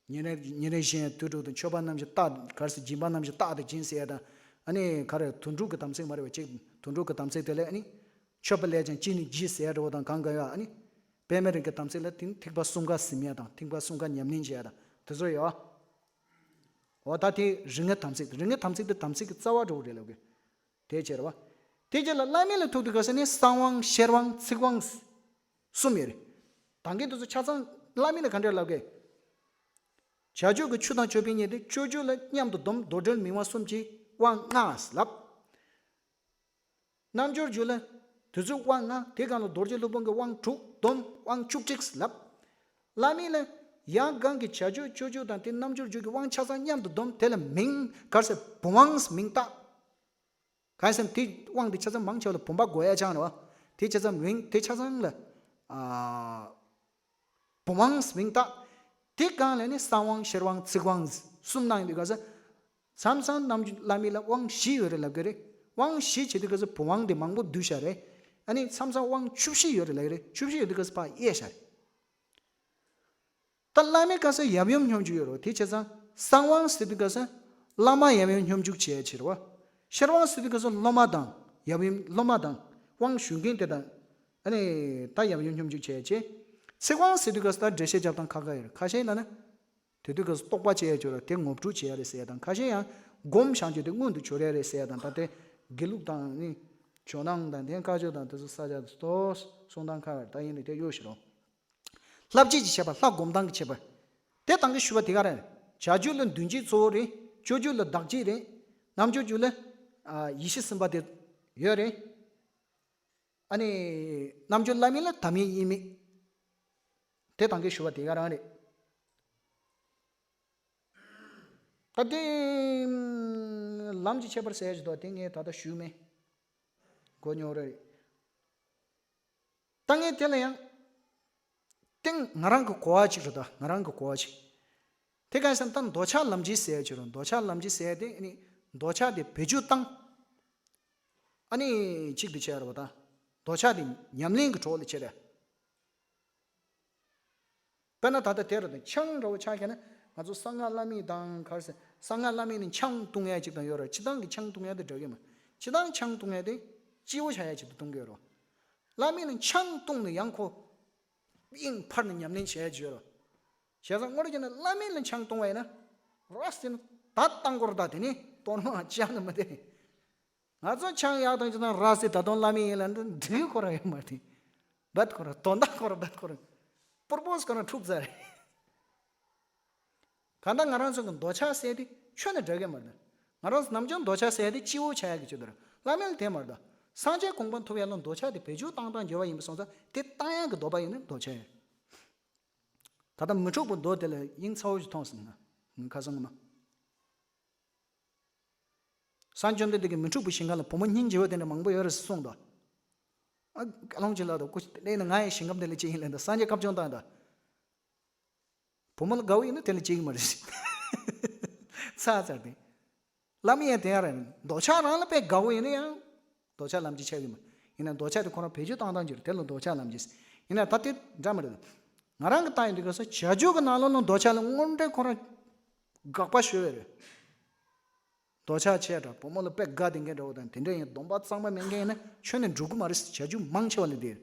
ཉིན་རེ་ཉིན་རེ་བཞིན་དུས་དྲུག་དང་མཆོད་པ་རྣམ་བཞི་རྟག་གར་སོ་སྦྱིན་པ་རྣམ་བཞི་རྟག་ཏུ་སྦྱིན་ཟེར་ཡ་དང་། ཨ་ནི་ག་རེ་དོན་གྲུབ་ཀྱི་དམ་ཚིག་མ་རེད་བ། གཅིག་དོན་གྲུབ་ཀྱི་དམ་ཚིག་དེ་ལས་ཨ་ནི་མཆོད་པ་ལས་ཀྱང་ཅི་ནུས་བགྱིས་ཟེར་ཡ་འདྲ་བོ་དང་གང་གང་ཡོད། ཨ་ནི་པདྨའི་རིགས་ཀྱི་དམ་ཚིག་ལ་དེ་ནི་ཐེག་པ་གསུམ་ཀ་ཟིན་ཡ་དང་ཐེག་པ་གསུམ་ཀ་ཉམས་ལེན་བྱེད་ཡ་དང་དེ་ཚོ་ཡོད། འོ་ད་དེ་རིགས་ལྔའི་དམ་ཚིག་རིགས་ལྔའི་དམ་ཚིག་དེ་དམ་ཚིག་གི་རྩ་བ་འདྲ་བོ་རེད་ལབ་གི། དེ་བྱས་རེད་བ། དེ་རྗེས་ལ་བླ་མེད་ལ་ཐུག་དུས་སྐབས་སུ་ནི་གསང་དབང་ཤེར་དབང་ཚིག་དབང་གསུམ་ཡོད་རེད། ད་གིན་དེ་ཚོ་ཆ་ཚང་བླ་མེད་ལ་ག་འདྲ་ལབ་གི། བྱ་སྤྱོད་ཀྱི་ཆུ་དང་ཅོད་པན་གཉིས་ཏེ་སྤྱོད་བརྒྱུད་ལ་མཉམ་དུ་བསྡོམས་རྡོར་དྲིལ་མིང་དབང་གསུམ་གྱིས་དབང་ལྔ་ལབ། རྣལ་འབྱོར་བརྒྱུད་ལ་དེ་ཚོའི་དབང་ལྔ་དེ་སྒང་ལ་རྡོ་རྗེ་སློབ་དཔོན་གྱི་དབང་དྲུག་བསྡོམས་དབང་བཅུ་གཅིག་ལབ། བླ་མེད་ལ་ཡང་སྒང་གི་བྱ་སྤྱོད་སྤྱོད་བརྒྱུད་དང་དེ་རྣལ་འབྱོར་བརྒྱུད་ཀྱི་དབང་ཆ་ཚང་མཉམ་དུ་བསྡོམས་དེ་ལ་མིང་ག་རེ་ཟེར་བུམ་དབང་མིང་བཏགས། གང་ཡིན་ཟེར་ན་དེ་དབང་དེ་ཆ་ཚང་མང་ཆེ་བ་ལ་བུམ་པ་དགོས་ཡ་ཅང་རེད་བ། དེ་ཆ་ཚང་མིང་དེ་ཆ་ཚང་ལ་ཨ་བུམ་དབང་མིང་བཏགས། དེ་སྒང་ལ་ནི་གསང་དབང་ཤེར་དབང་ཚིག་དབང་གསུམ་གནང་ཡོད་དུས་སྐབས་སུ། མཚམས་མཚམས་རྣམ་འབྱོར་བླ་མེད་ལ་དབང་བཞི་ཡོད་རེད་ལབ་ཀྱི་རེད། དབང་བཞི་བྱེད་དུས་སྐབས་སུ་བུམ་དབང་དེ་མང་པོ་བསྡུས་བཞག་རེད། ཨ་ནི་མཚམས་མཚམས་དབང་བཅུ་བཞི་ཡོད་རེད་ལབ་ཀྱི་རེད། བཅུ་བཞི་ཡོད་དུས་སྐབས་སུ་ཕར་དབྱེ་བཞག་རེད། ད་བླ་མའི་སྐབས་སུ་ཡབ་ཡུམ་སྙོམས་འཇུག་ཡོད་རེད། དེ་བྱས་ཙང་གསང་དབང་ཟེར་དུས་སྐབས་སུ་བླ་མ་ཡབ་ཡུམ་སྙོམས་འཇུག་བྱེད་ཡ་ཕྱིར་བ། ཤེར་དབང་ཟེར་དུས་སྐབས་སུ་སློབ་མ་དང་ཡབ་ཡུམ་སློབ་མ་དང་དབང་ཞུ་མཁན་དེ་དང་། ཨ་ནི་ད་ཡབ་ཡུམ་སྙོམས་འཇུག་བྱེད་ཡ་ཕྱིར། ཚིག་དབང་ཟེར་དུས་སྐབས་སུ་ད་འགྲེལ་བཤད་རྒྱབ་སྟངས་ཁག་ཁག་ཡོད་རེད། ཁ་ཤས་ལ་ནི། དེ་དུས་སྐབས་སུ་རྟོགས་པ་བྱེད་ཡ་ཕྱིར་དེ་ངོ་སྤྲོད་བྱེད་ཡ་རེད་ཟེར་ཡ་དང་། ཁ་ཤས་ཡང་སྒོམ་བྱང་ཆུབ་དེ་མངོན་དུ་གྱུར་ཡ་རེད་ཟེར་ཡ་དང་། ད་དེ་དགེ་ལུགས་དང་ནི་ཇོ་ནང་དང་དེ་བཀའ་ཆོས་དང་དེ་ཚོ་ས་ཆ་དེ་ཚོ་གསུང་སྟངས་ཁག་ཡོད་རེད། ད་ཡིན་ནའི་དེ་གཡོག་ཞིག་རོགས། ལྷ་བསྐྱེད་ཀྱི་ཁྱད་པར། ལྷ་སྒོམ་སྟངས་ཀྱི་ཁྱད་པར། དེ་དང་གི་ཞུ་བ་དེ་ག་རེ། བྱ་སྤྱོད་ལ་འདུ་བྱེད་གཙོ་བོ་རེད། སྤྱོད་བརྒྱུད་ལ་བདག་བསྐྱེད་རེད། རྣལ་འབྱོར་བརྒྱུད་ལ་ཨ་ཡེ་ཤེས་སེམས་དཔའ་དེ་ཡོད་རེད། ཨ་ནི་རྣལ་འབྱོར་བླ་མེད་ལ་དམ་ཡེ་དབྱེར་མེད། དེ་དང་གི་ཞུ་བ་དེ་ག་རང་རེད། ད་དེ་ལམ་གྱི་ཁྱད་པར་ཟེར་ཡ་ཞིག་འདུག་དེ་ངས་ད་ལྟ་ཞུས་མེད། གོ་མྱོང་རེད། ད་ངས་དེ་ལ་ཡང་ཏིང་ང་རང་གི་གོ་བ་ཅིག་རེད། ད་ང་རང་གི་གོ་བ་ཅིག་དེ་ག་ཡིན་ཟེར་ན་ད་འདོད་ཆགས་ལམ་བྱེད་ཟེར་ཡ་ཅིག་རེད། འདོད་ཆགས་ལམ་བྱེད་ཟེར་ཡ་དེ་ཨ་ནི་འདོད་ཆགས་དེ་བེད་སྤྱོད་བཏང་། ཨ་ནི་གཅིག་ཏུ་བྱས་རེད་པ། ད་འདོད་ཆགས་དེ་ཉམས་ལེན་གྱི་གྲོགས་ལ་བྱེད་རེད། དཔེར་ན་ད་ལྟ་དེ་རེད། ད་ཆང་འདྲ་བོ་ཆགས་ཁྱེར་ན་ང་ཚོ་གསང་སྔགས་བླ་མེད་དང་ག་རེ་ཟེར། གསང་སྔགས་བླ་མེད་ནི་ཆང་བཏུང་ཡ་གཅིག་དང་ཡོད་རེད། སྤྱིར་བཏང་གི་ཆང་བཏུང་ཡ་དེ་འདྲ་གི་མ། སྤྱིར་བཏང་ཆང་བཏུང་ཡ་དེ་སྐྱིད་པོ་ཆགས་ཡ་གཅིག་ཏུ་བཏུང་གི་ཡོད་རེད། བླ་མེད་ནི་ཆང་བཏུང་ནས་ཡང་ཁོ་དབྱིངས་འཕར་ནས་ཉམས་ལེན་བྱས་ཡ་གཅིག་ཡོད་རེད། བྱས་ཙང་དངོས་གནས་བྱས་ན་བླ་མེད་ནི་ཆང་བཏུང་བ་ཡིན་ན་ར་ཟེར་ན་ད་བཏང་དགོས་རེད། ད་དེ་ནི་གཏོར་མ་ཅང་ནི་མི་དེ། ང་ཚོ་ཆང་ཡག་དང་ཅི་དང་ར་སི་ད་དུང་བླ་མེད་ཡིན་ལ་འདི་འགྲིག་ཁོ་ར་ཡོད་མ་རེད། བད་ཁོ་ར་དོན་དག་ཁོ་ར་བད་ཁོ་ར་པུར་པོས་ཁོ་ར་འཁྲུག་ཚར་རེད། གང་ལྟར་ང་རང་ཚོ་གི་འདོད་ཆགས་ཟེར་དེ་ཆོས་ནི་འདྲ་གི་མ་རེད། ང་རང་ཚོ་ནམ་རྒྱུན་འདོད་ཆགས་ཟེར་དེ་སྐྱིད་པོ་ཆགས་ཡག་གི་ཆེད་དུ་རེད། བླ་མེད་ལ་དེ་མ་རེད། ད་སངས་རྒྱས་གོ་འཕང་ཐོབ་ཡག་ལ་འདོད་ཆགས་དེ་བེད་སྤྱོད་བཏང་སྟངས་འགྱུར་བ་ཡིན་པ་སོང་ཙང་དེ་བཏང་ཡག་གི་འདོད་པ་ཡིན་ན་འདོད་ཆགས་ཡོད། ད་ལྟ་མི་འཁྲུགས་པའི་མདོ་དེ་ལ་དབྱིངས་ཚ་བོ་ཞིག་མཐོང་སོང་ན་ཁ་སང་ངོ་མ། སངས་རྒྱས་བཅོམ་ལྡན་འདས་ཀྱིས་མི་འཁྲུགས་པའི་ཞིང་ཁམས་ལ་བུ་མོ་སྙིང་རྗེ་བོ་དེ་འདྲ་མང་པོ་ཡོད་རེད་གསུངས་དོ། ཨ་ཀ་ལོང་ཅི་ལ་དོ་ཀུ་ལས་ནི་ང་ཡི་ཞིང་ཁམས་དེ་ལ་ཅི་ཡིན་ལ་འདི་སངས་རྒྱས་བཀའ་བཅོམ་བཏང་དོ། བུ་མོ་ལ་དགའ་བོ་ཡིན་ན་དེ་ལ་ཅི་ཡིན་མ་རེད། ཚ་ཚར་ཏེ། བླ་མ་ཡང་དེ་ཡང་རེད། འདོད་ཆགས་རང་ལ་དཔེ་དགའ་བོ་ཡིན་ན་ཡང་། འདོད་ཆགས་ལམ་གྱི་ཆགས་ཡིན་མ། ཡིན་ན་འདོད་ཆགས་དེ་ཁོ་རང་བེད་སྤྱོད་བཏང་སྟངས་ཀྱི་རེད། དེ་ལ་འདོད་ཆགས་ལམ་གྱི། ཡིན་ན་ད་དེ་འདྲ་མ་རེད། ང་རང་གི་ལྟ་ཡིན་དུས་སྐབས་སུ་བྱ་སྤྱོད་ཀྱི་ནང་ལོགས་ལ་འདོད་ཆགས་ལ་དངོས་འབྲེལ་ཁོ་རང་དགག་པ་ཞུ་བས་རེད། འདོད་ཆགས་ཆེ་དྲགས་བུ་མོ་ལ་དཔེ་དགའ་བསྡད་མཁན་འདྲ་བོ་དང་དེ་འདྲ་ཡིན་སྡོམ་པ་གཙང་མ་མེད་མཁན་ཡིན་ན་ཆོས་ནི་འགྲོ་གི་མ་རེད། བྱ་རྒྱུ་མང་ཆེ་བ་ལ་དེ་རེད།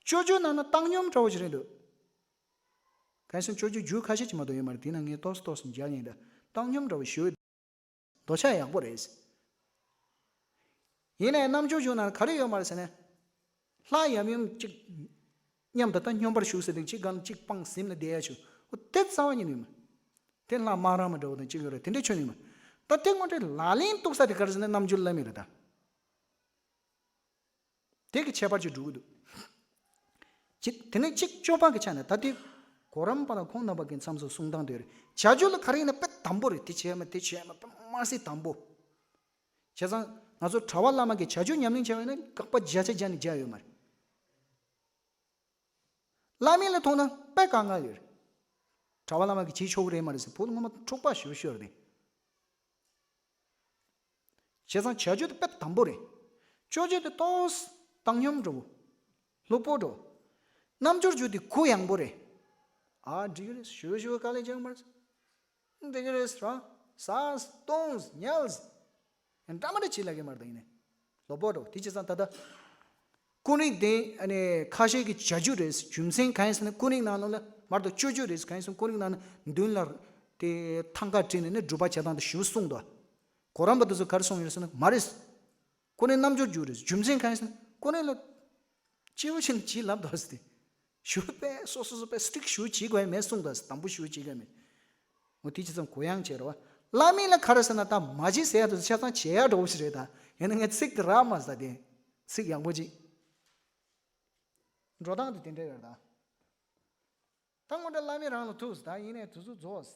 སྤྱོད་རྒྱུ་ནང་ན་བཏང་སྙོམས་འདྲ་བོ་ཞིག་རེད་འདུག་གང་ཡིན་ཟེར་ན་སྤྱོད་རྒྱུ་རྒྱུ་ཁ་ཤས་ཅིག་མ་གཏོགས་ཡོད་མ་རེད། དེ་ན་ངས་ཏོག་ཙམ་ཏོག་ཙམ་མཇལ་ཡིན་ད། བཏང་སྙོམས་འདྲ་བོ་ཞུ། འདོད་ཆགས་ཡག་པོ་རེད། ཡིན་ནའི་རྣམ་འགྱུར་བྱུང་ན་ག་རེ་ཡོད་མ་རེད་ཟེར་ན། ལྷ་ཡབ་ཡུམ་གཅིག་མཉམ་དུ་ད་སྙོམས་པར་ཞུགས་ཟེར་དུས་གཅིག་སྒང་ལ་གཅིག་སྤངས་ཟིན་ལ་བསྡད་ཡ་ཆུ། འོ་དེ་རྩ་བ་ཉིད་ནས་མ། དེ་ལྷ་སྨན་རམས་མ་འདྲ་བོ་དང་གཅིག་ཡོད་རེད། དེ་འདྲ་ཆོས་ནི་མ། ད་དེ་དངོས་འབྲེལ་ལག་ལེན་གཏུགས་ས་དེ་ག་རེ་ཟེར་ན་རྣམ་འགྱུར་བླ་མེད་རེད་ད། དེ་གི་ཁྱད་པར་ཅིག་འགྲོ་གི་འདུག་གཅིག་དེ་ནས་གཅིག་སྤྱོད་པ་གི་ཆ་ནས་ད་དེ་གོ་རམས་པ་དང་ཁོང་རྣམ་པ་གི་མཚམས་སུ་གསུང་སྟངས་དེ་རེད། བྱ་སྤྱོད་ལ་ག་རེ་ཡིན་ན་དཔེ་དམ་པོ་རེད། དེ་བྱས་མ་དེ་བྱས་མ་དཔེ་མ་སྲིད་དམ་པོ། བྱས་ཙང་ང་ཚོ་གྲྭ་པ་བླ་མ་གི་བྱ་སྤྱོད་ཉམས་ལེན་བྱས་པ་ཡིན་ན་དགག་པ་བརྒྱ་ཆ་བརྒྱ་ནས་བརྒྱ་ཡོད་མ་རེད། བླ་མའི་ལ་མཐོང་ན་དཔེ་དཀའ་ངལ་ཡོད་རེད། གྲྭ་པ་བླ་མ་གི་བྱེད་ཆོག་གི་རེད་མ་རེད་ཟེར་བོད་ངོ་མ་འཁྲུག་པ་ཞེ་པོ་ཞིག་ཡོད་རེད། བྱས་ཙང་བྱ་སྤྱོད་དེ་དཔེ་དམ་པོ་རེད། སྤྱོད་བྱ་དེ་ཏོག་ཙམ་བཏང་སྙོམས་འགྲོ། སློབ་པོ་འགྲོ། རྣམ་འགྱུར་སྤྱོད་དེ་གུ་ཡངས་པོ་རེད། ཨ་འགྲིག་གི་རེད། ཞུ་ཞུ་དཀའ་ལས་ཅང་མ་རེད། འགྲིག་གི་རེད་ར། ཟ་བཏུང་ཉལ། འདྲ་མ་འདྲ་བྱེད་ལ་གི་མར་དང་ཡིན་ནས། སློབ་པོ་འགྲོ། དེ་བྱས་ཙང་ད་ལྟ་ཀུན་རིག་དེ་ཨ་ནི་ཁ་ཤས་ཀྱི་བྱ་རྒྱུ་རེད། རྒྱུ་མཚན་གང་ཡིན་ཟེར་ན་ཀུན་རིག་ནང་ལོགས་ལ་མར་དུ་སྤྱོད་རྒྱུ་རེད། གང་ཡིན་ཟེར་ན་ཀུན་རིག་ནང་ན་མདུན་ལ་དེ་ཐང་ཀ་བྲིས་ནས་ནི་སྒྲུབ་པ་བྱེད་སྟངས་དེ་ཞིབ་གསུངས་འདུག་གོ་རམས་པ་དེ་ཚོ་ག་རེ་གསུངས་ཡོད་ཟེར་ན་མ་རེད། ཀུན་རིག་རྣམ་འགྱུར་རྒྱུ་རེད། རྒྱུ་མཚན་གང་ཡིན་ཟེར་ན་ཀུན་རིག་ལ་སྐྱེ་བོ་ཆེན་གྱིས་ལབ་འདུག་ཟེར་ཏེ། ཞུ་པས་སོ་སོ་སོ་པས་སི་ཊིག་ཞུ་བྱེད་དགོས་མེད་གསུངས་འདུག་ཟེར། དམ་པོ་ཞུ་བྱེད་དགོས་མེད། འོ་དེ་ཅི་ཙམ་གུ་ཡངས་བྱས་རེད་བ། བླ་མའི་ལ་ག་རེ་ཟེར་ན་ད་མ་བྱེད་ཟེར་ཡ་དེ་ཚོ་ཆ་ཚང་བྱེད་ཡ་འགྲོ་བ་ཞིག་རེད་ད། ཡིན་ན་ངས་ཚིག་དེ་རག་མ་ཟ་དེ། ཚིག་ཡག་པོ་ཅིག་འགྲོ་སྟངས་དེ་དེ་འདྲ་ཡོད་རེད་ད། ད་དངོས་འབྲེལ་བླ་མས་རང་ལ་ཐུག་ད་ཡིན་ནའི་དུས་ཚོད་རྫོགས།